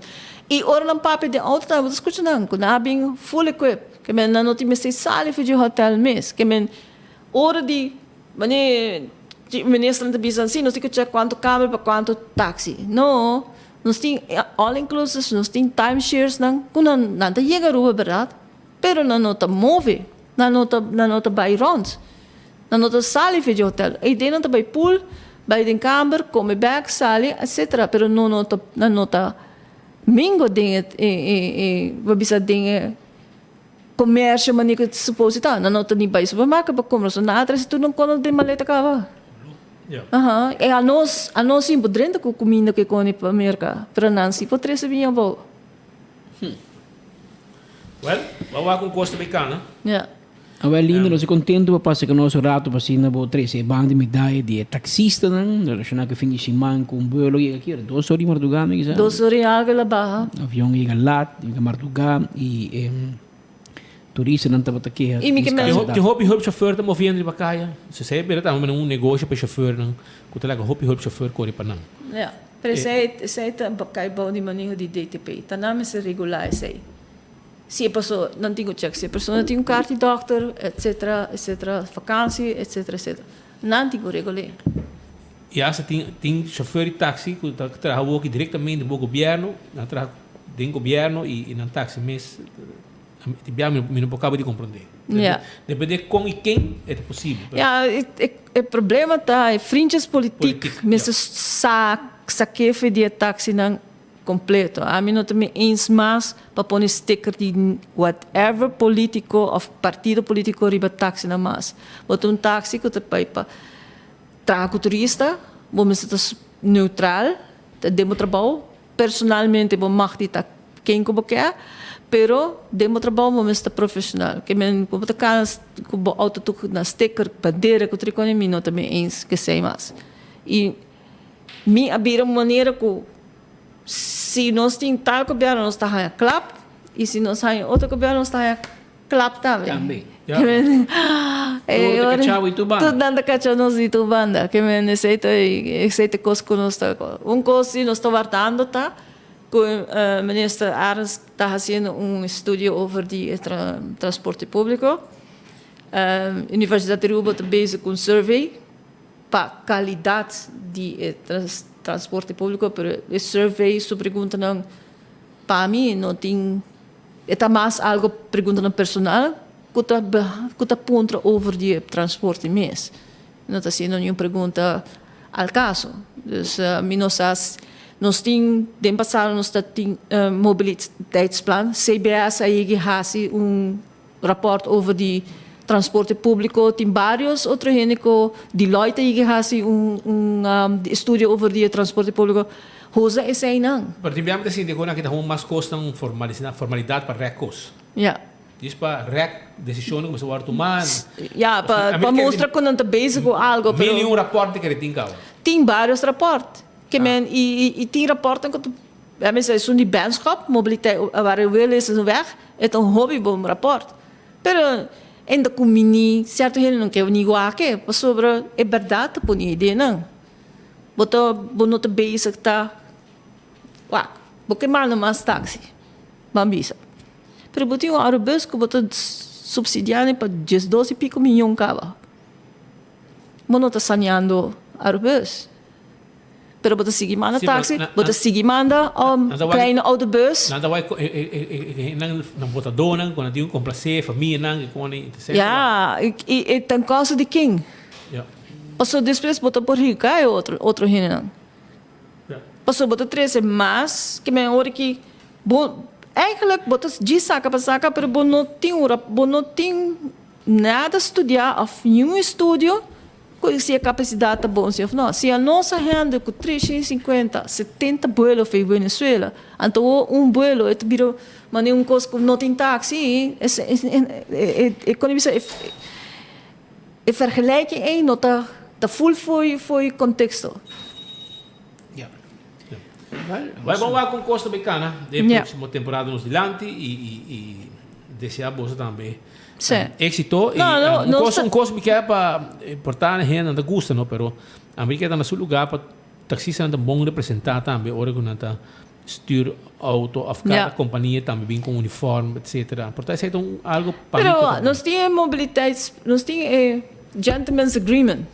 i ora nan papia den outo tambe bo ta skucha nan ku nan a bin full equip, ke men nan no tin mester sali for dje hotel mes, ke men ora di mane ministernan ta bisa si nos tin ku check kuantu kamer pa kuantu taxi, no. Nos tin all inclusives, nos tin time shares nan ku nan nan ta yega Aruba berdad, pero nan no ta move, nan no ta nan no ta bai rond, nan no ta sali for di hotel. E idea nan ta bai pool, bai den kamber, kome bek, sali, etcetera, pero no no ta nan no ta mingo den e e e bo bisa den e komersio manera ku supose ta. Nan no ta ni bai supermarket pa kumpra, so nan a trese tur nan kono den maleta kaba. Aha, e anos, anos sin por drenta ku kuminda ku e kone pa Merka, pero nan si por trese biña abou. Well, bo a wak un kos ta bay kana. Ja. Awel lindo, nos ta contento pa pasa cu nos un rato pa asina bo trece e banda di medaya di e taxistanan relaciona cu e fin di siman cu un vuelo yega ki ora? Dos ora di marduga mi kisa? Dos ora y algo el a baha. Avion yega laat, yega marduga y e Turistanan tabata keha I mi ke men. Tin hopi hulp chauffeur ta moviendo riba kaya. Si esei bira tambe un negoshi pa e chauffeurnan ku ta laga hopi hulp chauffeur kore pa nan. Ja, pero esei esei ta kai bou di maneho di DTP. Ta nan mester regulá esei. Si e paso nan tin ku chèk si e persona tin un kart di dòkter etsetera etsetera, vakansi etsetera etsetera. Nan tin ku regul'é. I asta tin tin chauffeur di taxi ku ta traha woki direktamente bo gobièrnu, nan traha den gobièrnu i nan taxi mes. Di bia mi no por caba di comprende. Ja. Depende con y ken e ta posibel. Ja, e problema ta e vriendjes politiek mester sa sakefe di e taxinan completo. Ami no ta mi eens mas pa pone sticker di whatever politico of partido politico riba taxinan mas. Bo ta un taxi cu ta bay pa traha cu turista. Bo mester ta neutral den bo trabou. Personalmente bo mag di ta ken ku bo ke, pero den bo trabou bo mester ta profesional. Ke men ku bo ta kana ku bo outo tur na sticker, bandera ku tur kos, mi no ta bin eens ku esei mas. I mi a bira un manera ku si nos tin tal gobièrnu nos ta haña klap i si nos haña otro gobièrnu nos ta haña Klap tambe. Tambe. Ke men Tur ta kachao di tur banda. Tur nan ta kachao nos di tur banda. Ke men esei ta esei ta kos ku nos ta un kos si nos ta wardando ta ku minister Arends ta hasiendo un estudio over di e transporte públiko. Universidat di Aruba ta bezig ku un survey pa kalidat di e transporte públiko pero e survey su preguntanan pa mi no tin E ta mas algo preguntanan personal cu ta cu ta puntra over di e transporte mes. No ta haciendo niun pregunta al caso. Dus mi no sa nos tin den pasado nos ta tin mobiliteitsplan. CBS a yegi haci un rapport over di transporte publico. Tin varios otro hende cu Deloitte a yegi haci un un estudio over di e transporte publico. Usa eseinan. Pero tin biaha mi ta sinti ku nan kita hopi mas kosnan formalidad pa rèk kos. Ja. Djis pa rèk desishonnan ku mester wòrdu tumá. Ja, pa pa mustra ku nan ta bezig ku algo, pero. Mil i un rapòrt ta kere tin kaba. Tin vários rapòrt. Ke men i i tin rapòrtnan ku ta, a mester esun di Benschop, mobiliteit waar e wil is een weg, e ta un hopi bon rapòrt. Pero enda ku mini sierto hende no ke ni wak e, pasobra e bèrdat ta pone ideanan. Bo ta bo no ta bezig ta wak bo ke manda mas taxi ban bisa pero bo tin un arubus ku bo ta subsidia pa diesdos i piko miyon kaba bo no ta saneando arubus pero bo ta sigui manda taxi bo ta sigui manda kleine autobus. Nan ta wak e nan votadónan ku nan tin ku komplasé famianan etcetera. Ya i ta en kosto di ken? Pasobra despues bo ta por hika e otro otro hendenan. Pasobra bo ta trese mas ke men ora ki bo eigenlijk bo ta djis saka pa saka pero bo no tin un bo no tin nada studia of niun estudio ku si e kapasidat ta bon si of no. Si anos a hende ku 350, 70 buelo for Venezuela anto un buelo e ta bira manera un kos ku no tin taxi e kon bisa E vergelijking ei no ta ta full fo'i fo'i contexto. Ja. Bai bon wak con cos ta bay cana den e proximo temporada nos dilanti y y y desea boso tambe exito y un cos un cos mi kier pa por ta hende nan ta gusta no pero ami kier ta na su lugar pa taxistanan ta bon representa tambe ora cu nan ta Stuur auto of cada compania tambe bin con uniform etcetera. Por ta esey ta un algo pa mi Pero cu ta bon. nos tin e mobiliteits, nos tin e gentleman's agreement.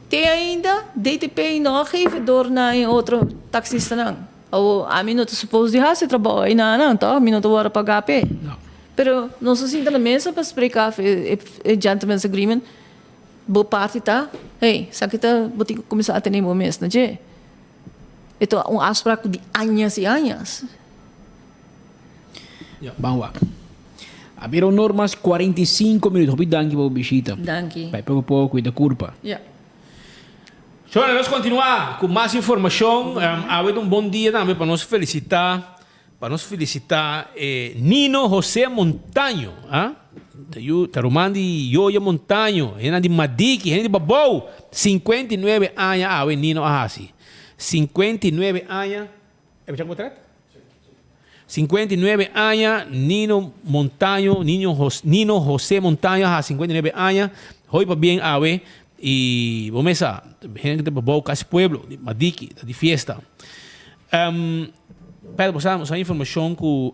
Te ainda DTP no a geef e door na e otro taxistanan. Awo ami no ta suppose di haci e trabou ei na nan toch? Mi no ta worde paga p'e. Pero nos a sinta na mesa pa spreek af e e gentleman's agreement. Bo parti ta, hey, esaki ta bo tin cu cuminsa atende bo mes na dje. E ta un afspraak di añas y añas. Ban wak. A bira un or mas 45 minuut. Hopi danki pa bo bishita. Danki. Bai poko poko cuida curpa. Ja. Shona, nos continua cu mas informacion. Awe ta un bon dia tambe pa nos felicita Pa nos felicita e Nino Jose Montaño, ah, ta yu, ta ruman di Yoyo Montaño, hendenan di Madiki, hende di Babou, 59 aña awe Nino a hasi. 59 aña, e bicha ku bo tret? 59 aña Nino Montaño, Nino Jos, Nino Jose Montaño a hasi 59 aña, hoy pabien awe, y bo mes sa, hende di Babou kasi pueblo, di Madiki, ta di fiesta. Pero bo sa, nos hay informacion cu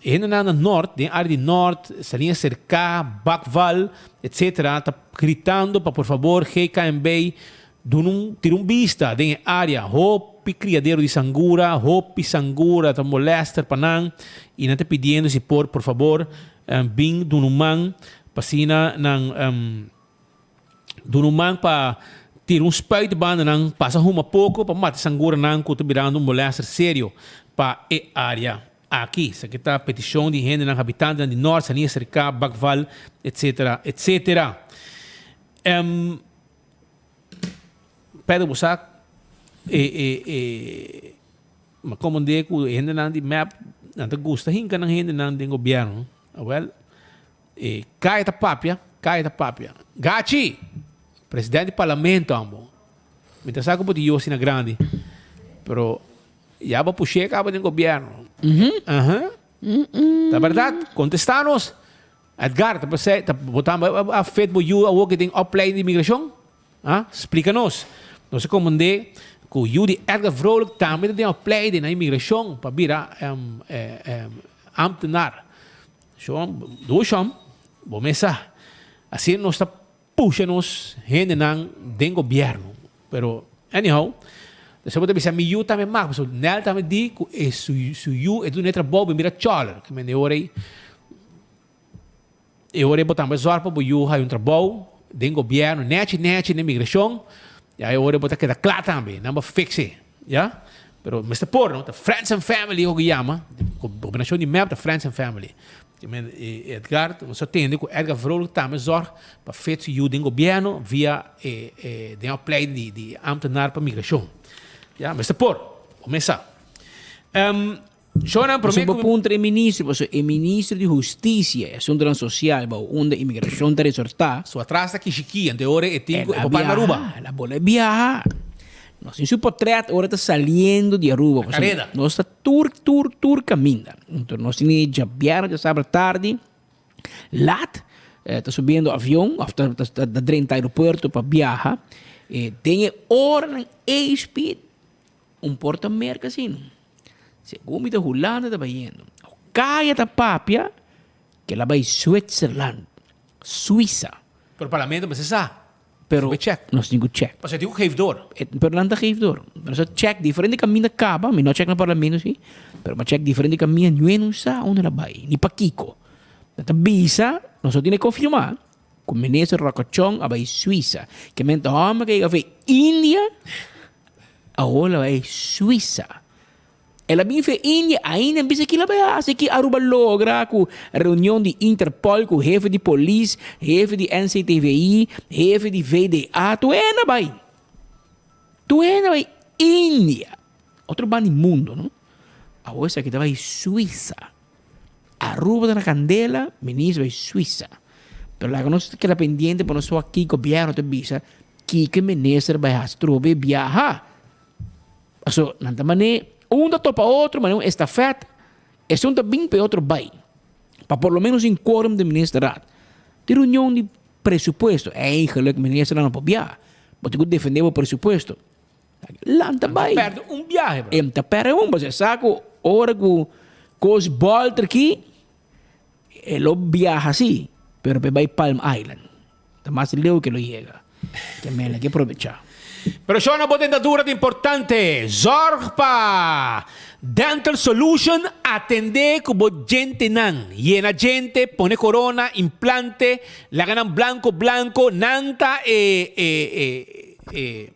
e hendenan na Noord, den area di Noord, Saliña Cerca, Bakval, etc. Ta gritando pa por favor GKMB duna un, tira un bista den e area. Hopi criadero di sangura, hopi sangura ta molester pa nan y nan ta pidiendo si por, por favor, bin duna un man pa asina nan. Duna un man pa tira un spuit banda nan, pasa huma poko pa mata sanguranan ku ta birando un molester serio pa e area aki. Esaki ta petishon di hendenan habitantenan di Nort, Sania Serka, Bakval, etc. Etc. Pedro bo sa e e e ma komandé ku e hendenan di mep nan ta gusta hinka nan hendenan den gobièrnu. Awèl e kaya ta papia, kaya ta papia. Gachi! Presidente di parlamento amo. Mi ta sa ku bo tin yu asina grandi, pero ya bo push'é kaba den gobièrnu. Aha. Ta bèrdat? Kontestá nos. Edgar, ta pasé, ta bo tambe a fet bo yu awor ke den opleiding di imigrashon? Ha? Splika nos. Nos a komprendé ku yu di Edgar Vrolijk tambe ta den opleiding na imigrashon pa bira ambtenaar. Shon, doe shon, bo mes sa. Asina nos ta pusha nos hendenan den gobièrnu. Pero anyhow, despues bo ta bisa mi yu tambe mag, pasobra Nel tambe di ku e su su yu e duna e trabou bo mira chòler. Ke mende ora ei e ora ei bo tambe zòrg pa bo yu haya un trabou den gobièrnu nèchi nèchi den migrashon, ya e ora ei bo ta keda kla tambe, nan bo fiks'e, ya. Pero mester por no, ta friends and family ku yama, gobernashon di mep ta friends and family. Edgar, nos a tende ku Edgar Vrolijk tambe zorg pa fet su yu den gobièrnu via e e den opleiding di di ambtenaar pa migrashon. Ya, mester por, bo mes sa. Shownan promé Pasobra ku. bo puntra e minister, pasobra e minister di Hustisia i Asuntunan Sosial bou unda imigrashon ta resortá. Su atras ta kishikí, anto e ora e tin ku El e a por para na Aruba. biaha, el a bolbe biaha. Nos tin su potret ora ta saliendo di Aruba. Na kareda. Nos ta tur, tur, tur kaminda. Enton nos tin e djabièrnè, djasabra tardi, lat, ta subiendo avion òf ta ta drenta aeropuerto pa biaha. E den e oranan ei speed un por ta merka asina. Segun mi ta Hulanda ta bayendo. Kaya ta papia ke el a bai Zwitserland, Suisa. Pero parlamento mester sa. Pero nos tin ku check. Pasobra tin ku geef door. Pero nan ta geef door. Nos a check diferente kaminda kaba, mi no a check na parlamento si, pero mi a check diferente kaminda, niun no sa unda el a bai, ni pakiko. Nan ta bisa, nos no tin e konfirmá, ku minister Rocochon a bai Suisa. Ke men ta hòmber ke a yega for India, awor el a bai Suisa. El a bin fe India ainda en bisa kila bai hasi ki Aruba logra ku reunion di Interpol ku hefe di polis, hefe di NCTVI, hefe di VDA tur hende a bai. Tur hende a bai India. Otro banda di mundo no. Awor esaki ta bai Suiza. Aruba ta na kandela, minister bai Suiza. Pero laga nos keda pendiente pa nos wak ki gobierno ta bisa kiko e minister bai hasi trobe biaha. Paso nan ta man'é un ta topa otro, man'é un estafèt, esun ta bin pa e otro bai. Pa por lo menos un quorum di ministerraad. Di reunion di presupuesto, eigenlijk ministernan no por bia, bo tin ku defendé bo presupuesto. Lanta bai. Nan ta pèrdè un biahe, bro. Em ta pèrdè un, pasobra e sa ku ora ku kos bòlter aki, e lo biaha si, pero pa e bai Palm Island. Ta mas leu ke lo yega. Ke mele ke probechá. Pero shona bo dentadura ta importante. Zorg pa Dental Solution atendé ku bo djentenan. Yena djente, pone korona, implante, laga nan blanko blanko. Nan ta e e e e.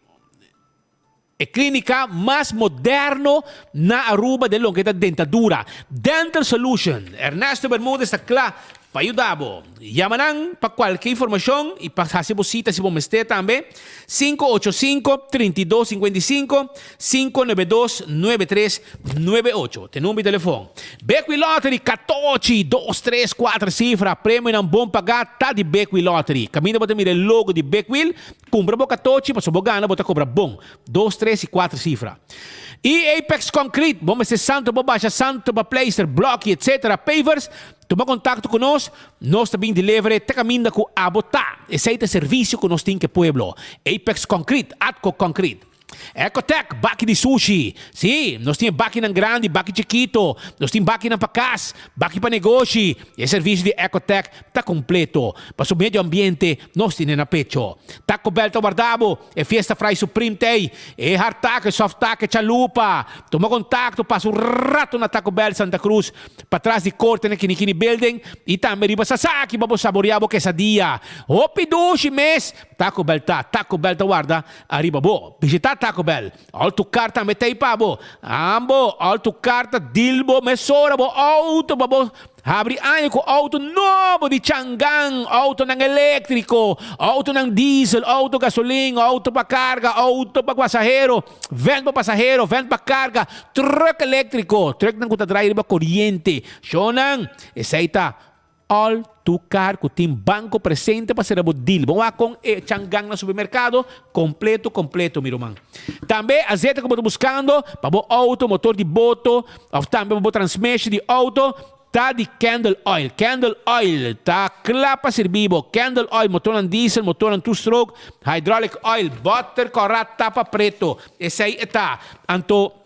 E klínika mas moderno na Aruba den loke ta dentadura. Dental Solution. Ernesto Bermudez ta kla pa yuda bo. Yama nan pa kualke informashon i pa hasi bo sita si bo mester tambe, 585 32 55, 592 9398. Te number di telefon. Bekwee Lottery katochi, dos, tres, kuater sifra. Premionan bon pagá ta di Bekwee Lottery. Kaminda bo ta mira e logo di Bekwee, Cumpra bo catochi pasobra bo gana bo ta cobra bon, dos, tres y cuater cifra. Y Apex Concrete, bo mester santo bo basha santo pa pleister, bloki etc. Pavers, tuma contacto cu nos, nos ta bin delivere te caminda cu abo ta. Esey ta e servicio cu nos tin cu e pueblo. Apex Concrete, Atco Concrete. Ecotec, baki di sushi. Sí, nos tin e bakinan grandi, baki chikito. Nos tin bakinan pa kas, baki pa negoshi. E servisio di Ecotec ta kompleto. Pa su medio ambiente nos tine na pecho. Taco Bell ta warda bo. E fiesta fry supreme t'ei. E hard taco, e soft taco, e chalupa. Tuma kontakto, pasa un rato na Taco Bell Santa Cruz, patras di korte na Kinikini Building i tambe riba Sasaki pa bo saborea bo quesadilla. Hopi dushi mes! Taco Bell ta, Taco Bell ta warda Ariba bo. Bishita Taco Bell. All to Car tambe ta ei pa bo. Ambo, All to Car ta deal bo mesora bo auto pa bo habri aña ku auto nobo di Changan, autonan eléktriko, autonan diesel, auto gasolin, auto pa karga, auto pa pasahero, vèn pa pasahero, vèn pa karga, trùk eléktriko, trùknan ku ta drai riba koriente. Shownan, esei ta All to car cu tin banco presente pa cera bo deal. Bon wak con e changan na supermercado, completo completo mi ruman. Tambe azeta cu bo ta buscando pa bo auto, motor di boto of tambe pa bo transmission di auto ta di Candle Oil. Candle Oil ta cla pa sirbi bo. Candle Oil, motornan diesel, motornan two stroke, hydraulic oil, boter cora tapa preto. Esey e ta. Anto.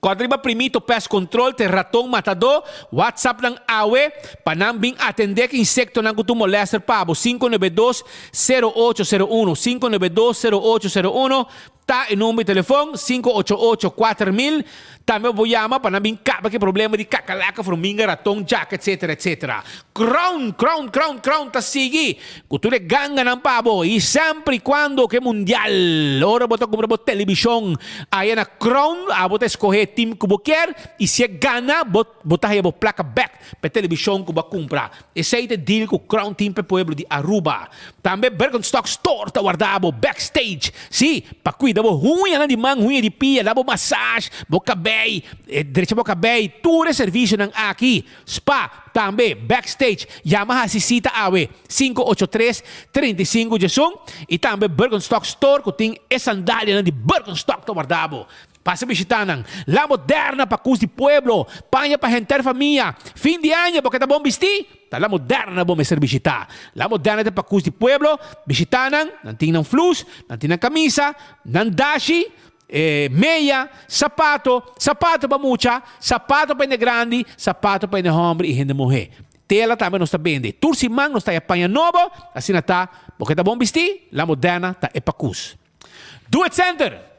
Kòrda riba Primito Pest Control te raton matadó, WhatsApp nan awe pa nan bin atendé ku insektonan ku tur molèster pa bo, 592 0801, 592 0801 ta e number di telefòn, 588 4000, tambe bo por yama pa nan bin kaba ku e problema di kakalaka, fruminga, raton, djaka etsetera etsetera. Crown, Crown, Crown, Crown ta sigui ku tur e ganganan pa bo i semper i kuando ku e mundial ora bo ta kumpra bo telebishon aya na Crown abo ta eskohe e team ku bo kier i si e gana bo bo ta haya bo plaka bek pa e telebishon ku bo a kumpra. Esei ta e deal ku Crown tin pa e pueblo di Aruba. Tambe Birkenstock Store ta warda bo backstage, si, pa kuida bo huñanan di man, huña di pia, da bo massage, bo kabei, drecha bo kabei, tur e servisionan aki. Spa, tambe, backstage, yama hasi sita awe, 583 35 diesun, i tambe Birkenstock Store ku tin e sandalianan di Birkenstock ta warda bo. Pasa bishita nan. La Moderna pa kus di pueblo, paña pa henter famia. Fin di aña bo ke ta bon bistí? Ta La Moderna bo mester bishita. La Moderna ta pa kus di pueblo, bishita nan, nan tin nan flus, nan tin nan kamisa, nan dashi, E meya, sapato, sapato pa mucha, sapato pa hende grandi, sapato pa hende homber i hende muhé. Tela tambe nos ta bende. Tur siman nos ta haya paña nobo, asina ta, bo ke ta bon bistí, La Moderna ta e pakus. Do It Center!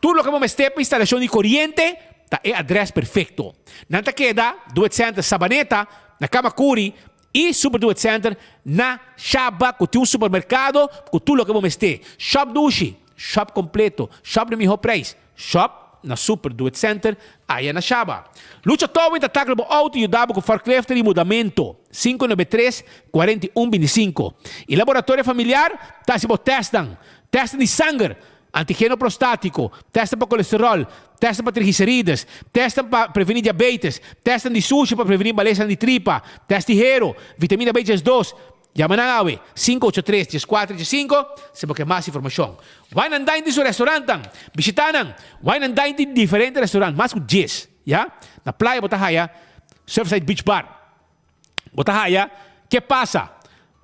Tur loke bo mester pa instalashon di koriente ta e adrès perfekto. Nan ta keda Do It Center Sabaneta, na Kamakuri i Super Do It Center na Shaba ku tin un supermerkado ku tur loke bo mester. Shop dushi! Shop completo, shop di miho prijs, shop na Super Do It Center aya na Shaba. Lucha Towing ta tackle bo auto y yuda bo cu forklifter y mudamento, 593, 41 25. Y Laboratorio Familiar ta haci bo testnan, testnan di sanger, antigeno prostatico, testnan pa colesterol, testnan pa triglicerides, testnan pa preveni diabetes, testnan di sushi pa preveni malesanan di tripa, test di hero, vitamina B12, Yama nan awe, 583 14 15, si bo ke mas informashon. Wine and Dine tin su restaurantnan. Bishita nan. Wine and Dine tin diferente restaurant, mas ku dies, ya. Na playa bo ta haya Surfside Beach Bar. Bo ta haya Ke Pasa.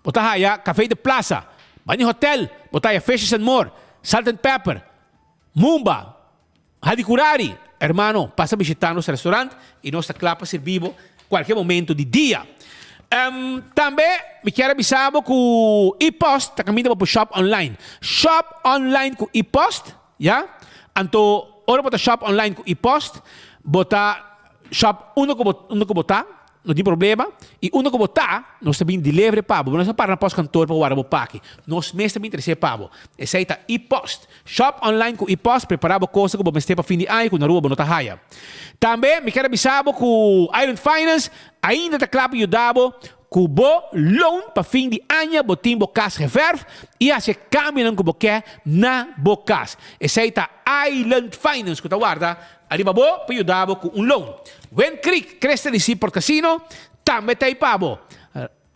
Bo ta haya Café de Plaza. Bani hotel, bo ta haya Fishes and More, Salt and Pepper, Mumba, Hadicurari. Hermano, pasa bishita nos restaurant y nos ta cla pa sirbi bo cualkier momento di dia. Tambe mi kier a bisa bo cu e-post ta caminda bo por shop online. Shop online cu e-post, ya. Anto ora bo ta shop online cu e-post, bo ta shop unda cu bo unda cu bo ta. No tin problema. I unda ku bo ta, nos ta bin delivery pa bo. Bo no sa para na postkantoor pa warda bo paki. Nos mes ta bin trese pa bo. Esei ta e-post. Shop online ku e-post, prepara bo kosa ku bo mester pa fin di aña ku na Aruba bo no ta haya. Tambe mi kier a bisa bo ku Island Finance ainda ta kla pa yuda bo ku bo loan pa fin di aña bo tin bo kas geverf i hasi e kambionan ku bo ke na bo kas. Esei ta Island Finance ku ta warda Ariba bo pa yuda bo ku un loan. Wind Creek Crystal di Seaport Casino tambe ta ei pa bo.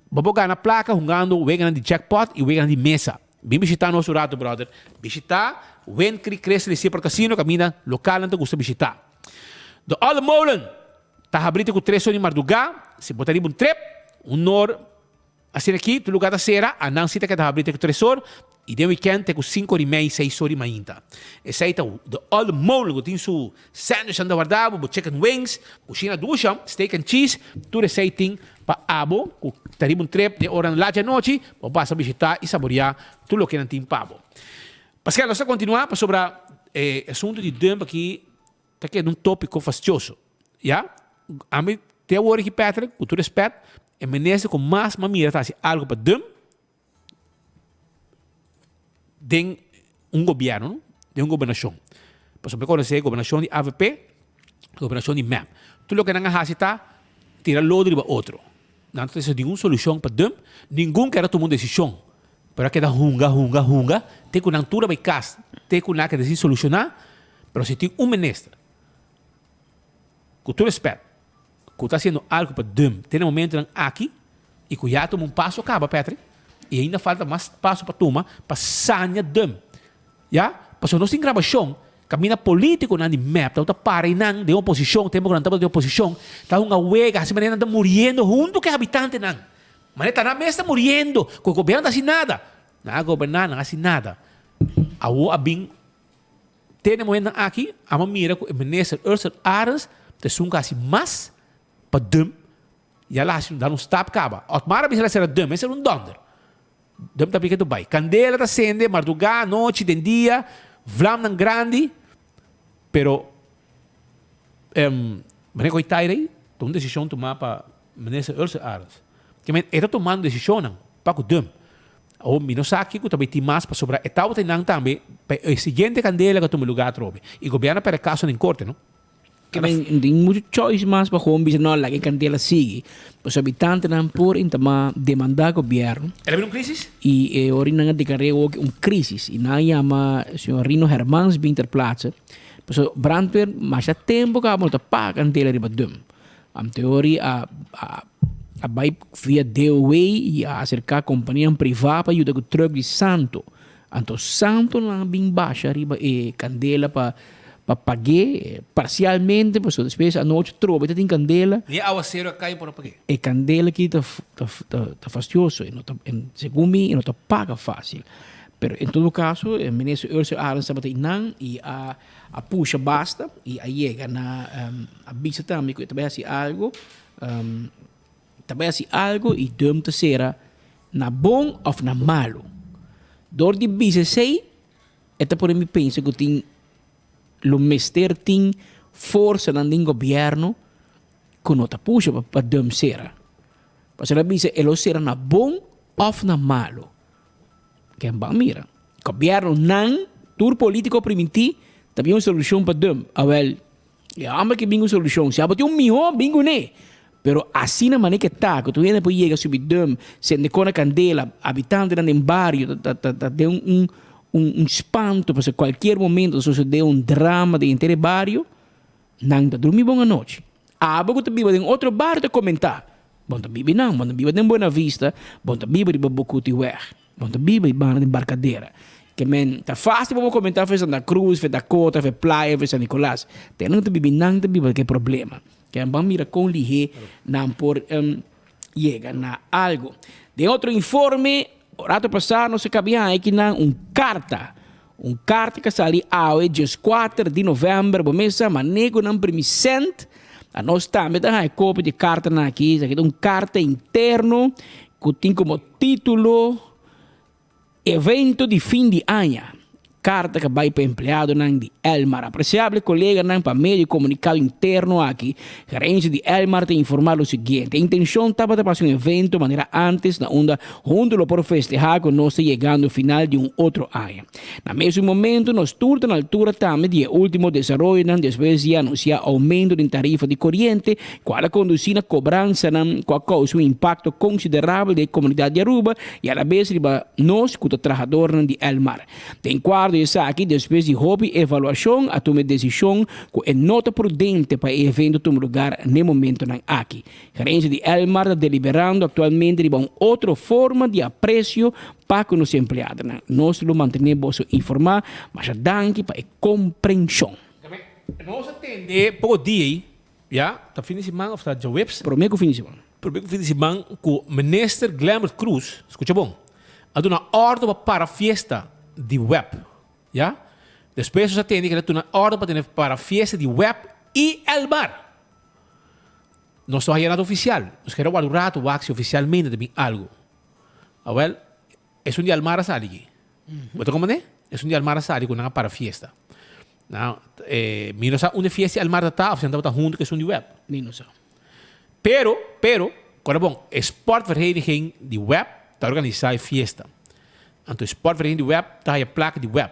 Bo por gana plaka hungando weganan di jackpot i weganan di mesa. Bin bishita nos un ratu brother. Bishita Wind Creek Crystal di Seaport Casino kaminda lokalnan ta gusta bishita. De Olde Molen ta habri te ku tres or di mardugá. Si bo ta riba un trip, un or Asina aki tur lugar ta sera, a nan si ta keda habri te ku tres or i den weekend te ku sinku or i mei, seis or di mainta. Esei ta The Old Molen ku tin su sandwichnan ta warda bo, bo chicken wings, kushina dusha, steak and cheese, tur esei tin pa abo ku ta riba un trip den oranan lat di anochi, bo pasa bishita i saboria tur loke nan tin pa bo. Paskal nos ta kontinua pasobra e asuntu di dump aki ta keda un topiko fastioso. Ya, ami te awor aki Patrick, ku tur respet, e minister ku mas m'a mira ta hasi algu pa dum den un gobierno, no? Den un gobernashon. Pasobra mi konosé gobernashon di avp, gobernashon di mep. Tur loke nan a hasi ta tira lodo riba otro. Nan ta trese ningun solushon pa dump, ningun kere tuma un desishon. Pero a keda hunga, hunga, hunga, te ku nan tur a bai kas, te ku nan a keda sin solushoná. Pero si tin un minister, ku tur respèt, ku ta hasiendo algu pa dump te na momentonan aki i ku ya a tuma un paso kaba, Patrick, i ainda falta mas paso pa tuma pa sania dump. Ya, pasobra nos tin grabashon kaminda politikonan di mep tabata para einan den oposishon, tempu ku nan tabata den oposishon, ta hunga wega, hasi manera nan ta muriendo huntu ku e habitantenan. Manera ta nan mes ta muriendo, ku e gobierno ta hasi nada. Nan a goberná, nan a hasi nada. Awor a bin te na e momentonan aki, amo mira ku e minister Ursel Arends ta esun ku a hasi mas pa dump, ya el a hasi dar un stap kaba. Otmar a bisa el a sera dump, e sera un dònder. Dem ta pika tu bai. Kandela ta sende mardugá, anochi, den dia, vlamnan grandi, pero em manera ku e taira ei ta un desishon tumá pa Minister Ursel Arends. Ke men e ta tumando desishonnan pa ku dem. Awor mi no sa kiko ta bai tin mas pasobra e tabata einan tambe pa e siguiente kandela ku a tuma lugá atrobe. I gobièrnu a pèrdè kaso den korte no. Ke men no tin mucho choice mas pa gewoon bisa no laga e kandela sigui. Pasobra habitantenan por intamá demandá gobièrnu. El a bira un crisis? I e ora nan a deklar'é awor un crisis i nan a yama señor Rino Hermans bin ter plaatse. Pasobra brandweer masha tempu kaba no ta paga kandela riba dum. Anteori a a bai via DOW i a aserká kompanianan privá pa yuda ku trùk di santo. Anto santonan a bin basha riba e kandela pa pa pag'é parsialmente pasobra despues anochi trobe ta tin kandela. Ni e awasero a kai por a pag'é. E kandela aki ta ta ta fastioso e no ta segun mi e no ta paga fásil. Pero en todo kaso e minister Ursel Arends tabata einan i a a pusha basta i a yega na a bisa tambe ku e ta bai hasi algu ta bai hasi algu i dum ta sera na bon òf na malu. Dor di bisa esei e ta pone mi pensa ku tin lo mester tin forsanan den gobièrnu ku no ta pusha pa dum sera. Pasobra el a bisa e lo sera na bon òf na malu. Ken ban mira. Gobièrnunan, tur polítiko primintí ta bin un solushon pa dum. Awèl, e hòmber ke bin ku solushon, si abo tin un mihó, bin kuné. Pero asina manera ke ta, ku tur hende por yega subi dum, sende kona kandela, habitantenan den bario ta ta ta den un un spanto pasobra kualkier momento ta sosodé un drama den henter e bario, nan ta drumi bon anochi. Abo ku ta biba den otro bario ta komentá, Bon ta biba einan, bon ta biba den Buena Vista, bon ta biba riba Bokutiweg, bon ta biba ei banda den Barcadera. Ke men ta fásil pa bo komentá for Santa Cruz, for Dakota, for Playa, for San Nicolas. Te nan ta biba einan ta biba ke problema. Ke ban mira kon lihé nan por yega na algu. Den otro informe, rato pasá nos a kabia haña kinan un karta, un karta ku a sali awe dieskuater di novèmber, bo mes sa mané ku nan primi sènt, anos tambe ta haña kopia di e kartanan aki, esaki ta un karta interno ku tin komo título Evento di fin di aña. Karta ka bai pa empleadonan di Elmar. Apresiable koleganan, pa medio di komunikado interno aki, gerensia di Elmar ta informá lo siguiente, E intenshon tabata pa hasi un evento manera ántes na unda huntu lo por festehá ku nos ta yegando final di un otro aña. Na mesun momento nos tur ta na altura tambe di e último desaroyonan despues di anunsiá oumento den tarifa di koriente, kual a kondusí na kobransanan ku a kousa un impakto konsiderabel den e komunidat di Aruba i alabes riba nos ku ta trahadornan di Elmar. Den kuadro di esaki, despues di hopi evaluashon a tuma e desishon ku e no ta prudente pa e evento tuma lugar n'e momentonan aki. Gerensia di Elmar ta deliberando aktualmente riba un otro forma di apresio pa ku nos empleadonan. Nos lo mantené boso informá. Masha danki pa e komprenshon. Nos a tende poko dia ei, ya, ta fin di siman of ta djaweps? Promé ku fin di siman. Promé ku fin di siman ku Minister Glenbert Croes, skucha bon, a duna òrdu pa para fiesta di web, ya. Despues nos a tende ku el a duna òrdu pa tene para fiesta di web i Elmar. Nos no haya nada oficial. Nos kere warda un rato wak si oficialmente ta bin algo. Awel, esun di Almar a sali aki. Bo ta comprende? Esun di Almar a sali cu nan a para fiesta. Now, eh, mi no sa unda fiesta di Almar ta ta of si nan tabata hunto cu esun di web. Mi no sa. Pero, pero, corda bon, e sportvereniging di web ta organisa e fiesta. Anto e sportvereniging di web ta haya placa di web.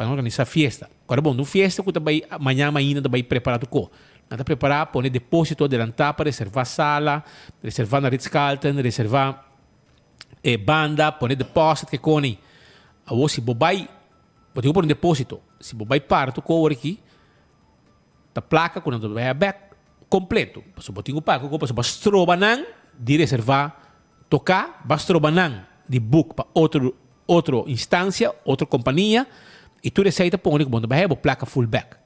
pa nan organisa fiesta. Ora bon, un fiesta ku ta bai mañan mainda ta bai prepara tur ko. Nan ta prepara pone deposito adelanta pa reserva sala, reserva na Ritz Carlton, reserva e banda, pone deposit ke koni. Awor si bo bai, bo tin ku pone un deposito. Si bo bai para tur ko awor aki, ta plaka ku nan ta bai bek kompleto. Pasobra bo tin ku paga ku pasobra bo a stroba nan di reserva toka, bo a stroba nan di book pa otro otro instancia, otro kompania, i tur esei ta pone ku bo no ta bai haya bo plaka full bek.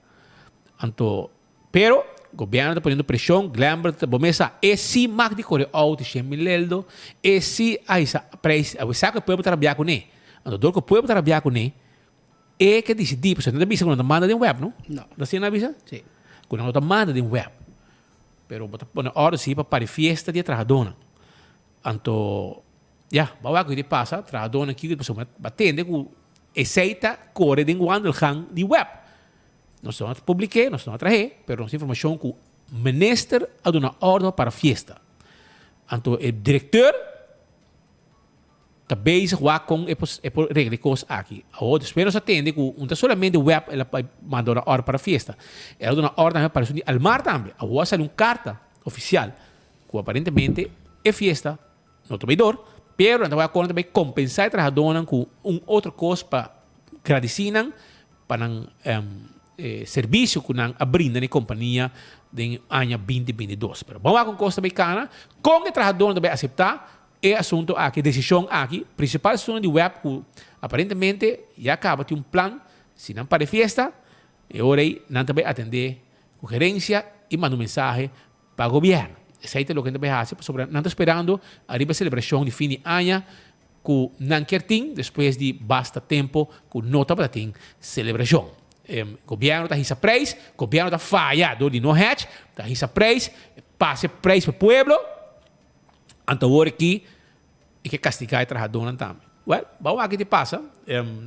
Anto, pero, gobierno ta poniendo presion, Glenbert ta, bo mes sa, e si mag di kore auto shen mil leldo, e si a hisa prijs, a sa ku e pueblo ta rabia kuné. Anto dor ku e pueblo ta rabia kuné, e ke disidí, pasobra nan ta bisa ku nan ta manda den web, no? No. Ta asina nan a bisa? Sí. Ku nan no ta manda den web. Pero bo ta pone ordo si pa pari fiesta di e trahadónan. Anto, ya, bo a wak ku di pasa, trahadónan kiko, pasobra bo a tende ku esei ta kore den wandelgang di web. Nos no a publik'é, nos no a trah'é, pero nos tin informashon ku minister a duna òrdu pa para fiesta. Anto e direkteur ta bezig wak kon e por e por regla e kos aki. Awor despues nos a tende ku no ta solamente web el a bai manda duna òrdu para fiesta, el a duna òrdu tambe pa esun di Almar tambe. Awor a sali un karta ofisial ku aparentemente e fiesta no ta bai dor, pero nan ta wak kon nan ta bai kompensá e trahadónan ku un otro kos pa gradisí nan pa nan servisio ku nan a brinda na e kompania den aña binti binti dos. Pero bon wak un kos ta bai kana, kon e trahadónan ta bai aseptá e asuntu aki, e desishon aki, prinsipal esunnan di web ku aparentemente ya kaba tin un plan, si nan para e fiesta, e ora ei nan ta bai atendé ku gerensia i manda un mensahe pa gobièrnu. Esei ta loke nan ta bai hasi pasobra nan ta sperando ariba e selebrashon di fin di aña ku nan kier tin despues di basta tempo ku no tabata tin selebrashon. Gobièrnu ta hisa preis, gobièrnu ta faya dor di no hèch, ta hisa preis, pasa e preis pa pueblo, anto awor aki e ke kastigá e trahadónan tambe. Wèl, bou aki ta pasa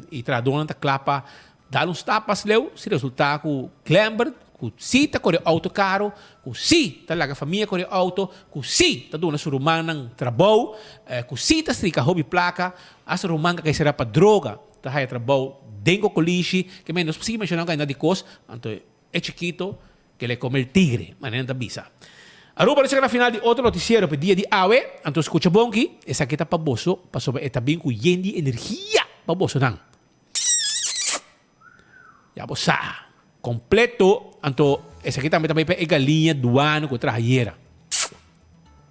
i trahadónan ta kla pa dal un stap mas leu si resultá ku Glenbert ku si ta kore outo karo, ku si ta laga famia kore outo, ku si ta duna su rumannan trabou, ku si ta strika hopi plaka, asta ruman ka kai sera pa droga ta haya trabou den kokolishi, ke men nos por sigui menshoná un kantidat di kos, anto e chikito ke le kome el tigre, manera nan ta bisa. Aruba nos yega na final di otro notisiero pa e dia di awe, anto skucha bon ki esaki ta pa boso pasobra e ta bin ku yen di energia pa bosonan. Ya bo sa. Completo, anto esaki tambe ta bay pa e galiña duano cu traha yera.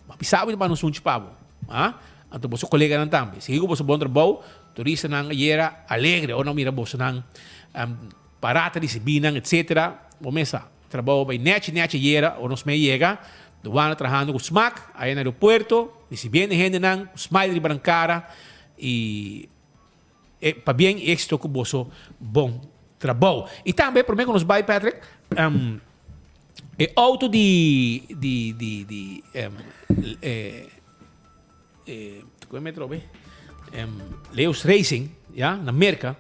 Bo a bisa bo ta banda un sunchi pa bo. Ha? Anto boso coleganan tambe. Sigui cu boso bon trabou. Turistanan ayera alegre ora nan mira bosonan para ta ricibi nan etcetera. Bo mes sa. Trabou bay nechi nechi ayera ora nos mey yega. Duano trahando cu smak aya na aeropuerto ricibiendo e hendenan cu smile riba nan cara y. E pabien y exito cu boso bon trabou. Y tambe prome cu nos bay Patrick, e auto di di di di e e cu me trobe? Leos Racing, ya, na Merca.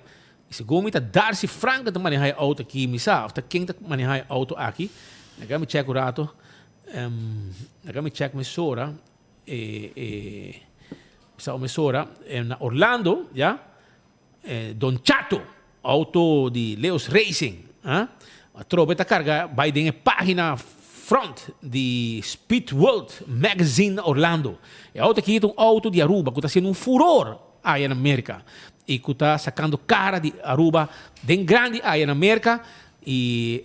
Y segun mi ta Darcy Franken ta maneha e auto aki, mi sa of ta ken ta maneha e auto aki. Laga mi check un rato. Laga mi check mesora. E e sa un mesora na Orlando, ya, Don Chato, auto di Leos Racing, a atrobe ta carga bay den e pagina front di Speed World Magazine na Orlando. E auto aki ta un auto di Aruba cu ta haciendo un furor aya na Merca y cu ta sacando cara di Aruba den grandi aya na Merca y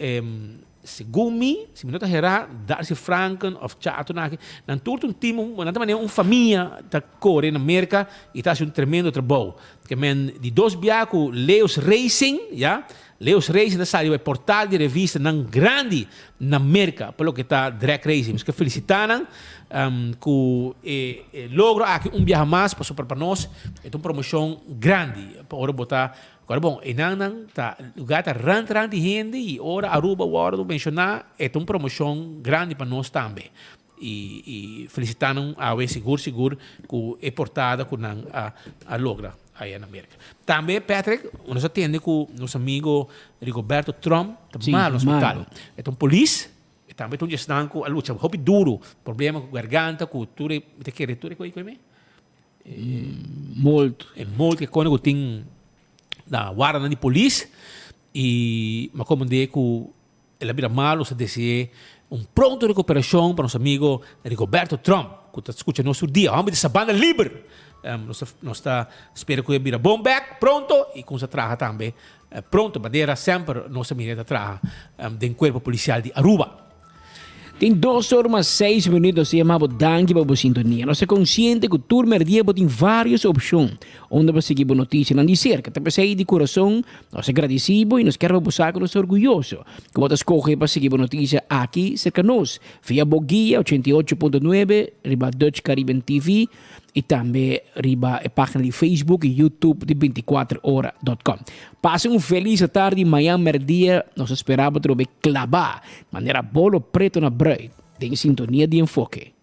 Segun mi, si mi no ta herá, Darcy Franken of Chato nan aki, nan tur ta un team, nan ta manera un famia ta kore na Merka i ta hasi un tremendo trabou. Ke men di dos bia ku Leo's Racing, ya, Leo's Racing ta sali riba e portal di revistanan grandi na Merka pa loke ta drag racing. Nos ke felisitá nan ku e logro aki un biaha mas pasobra pa nos e ta un promoshon grandi pa ora bo ta Ora bon, einan ta lugar ta rand rand di hende y ora Aruba wordo menciona e ta un promocion grandi pa nos tambe. Y y felicita nan awe sigur sigur cu e portada cu nan a a logra aya na Merca. Tambe Patrick, nos a tende cu nos amigo Rigoberto Trump ta malo na hospital. E ta un polis, e tambe ta un di esnan cu a lucha hopi duro, problema cu garganta cu tur e, mi ta kere tur e cu e Mold. E mold ke kone ku tin na wardanan di polis. Y m'a comprende cu el a bira malo, nos ta dese'e un pronto recuperacion pa nos amigo Rigoberto Tromp, cu ta scucha nos tur dia, homber di Sabana Liber. Nos ta nos ta spera cu e bira bon bek pronto y cuminsa traha tambe pronto, manera semper nos a mira e ta traha den Cuerpo Policial di Aruba. Tin dos or mas seis minuut nos ta yama bo danki pa bo sintonia. Nos ta konsiente ku tur merdia bo tin varios opshon unda pa sigui bo notisianan di serka. Ta p'esei di kurason nos ta gradisí bo i nos kier pa bo sa ku nos ta orguyoso ku bo ta skohe pa sigui bo notisia aki serka nos via bo guia 88.9 riba Dutch Caribbean TV. y tambe riba e pagina di Facebook y YouTube di 24 ora dot com. Pasa un feliz atardi mañan merdia nos ta spera bo trobe claba manera bolo preto na bruid den sintonia di Enfoke.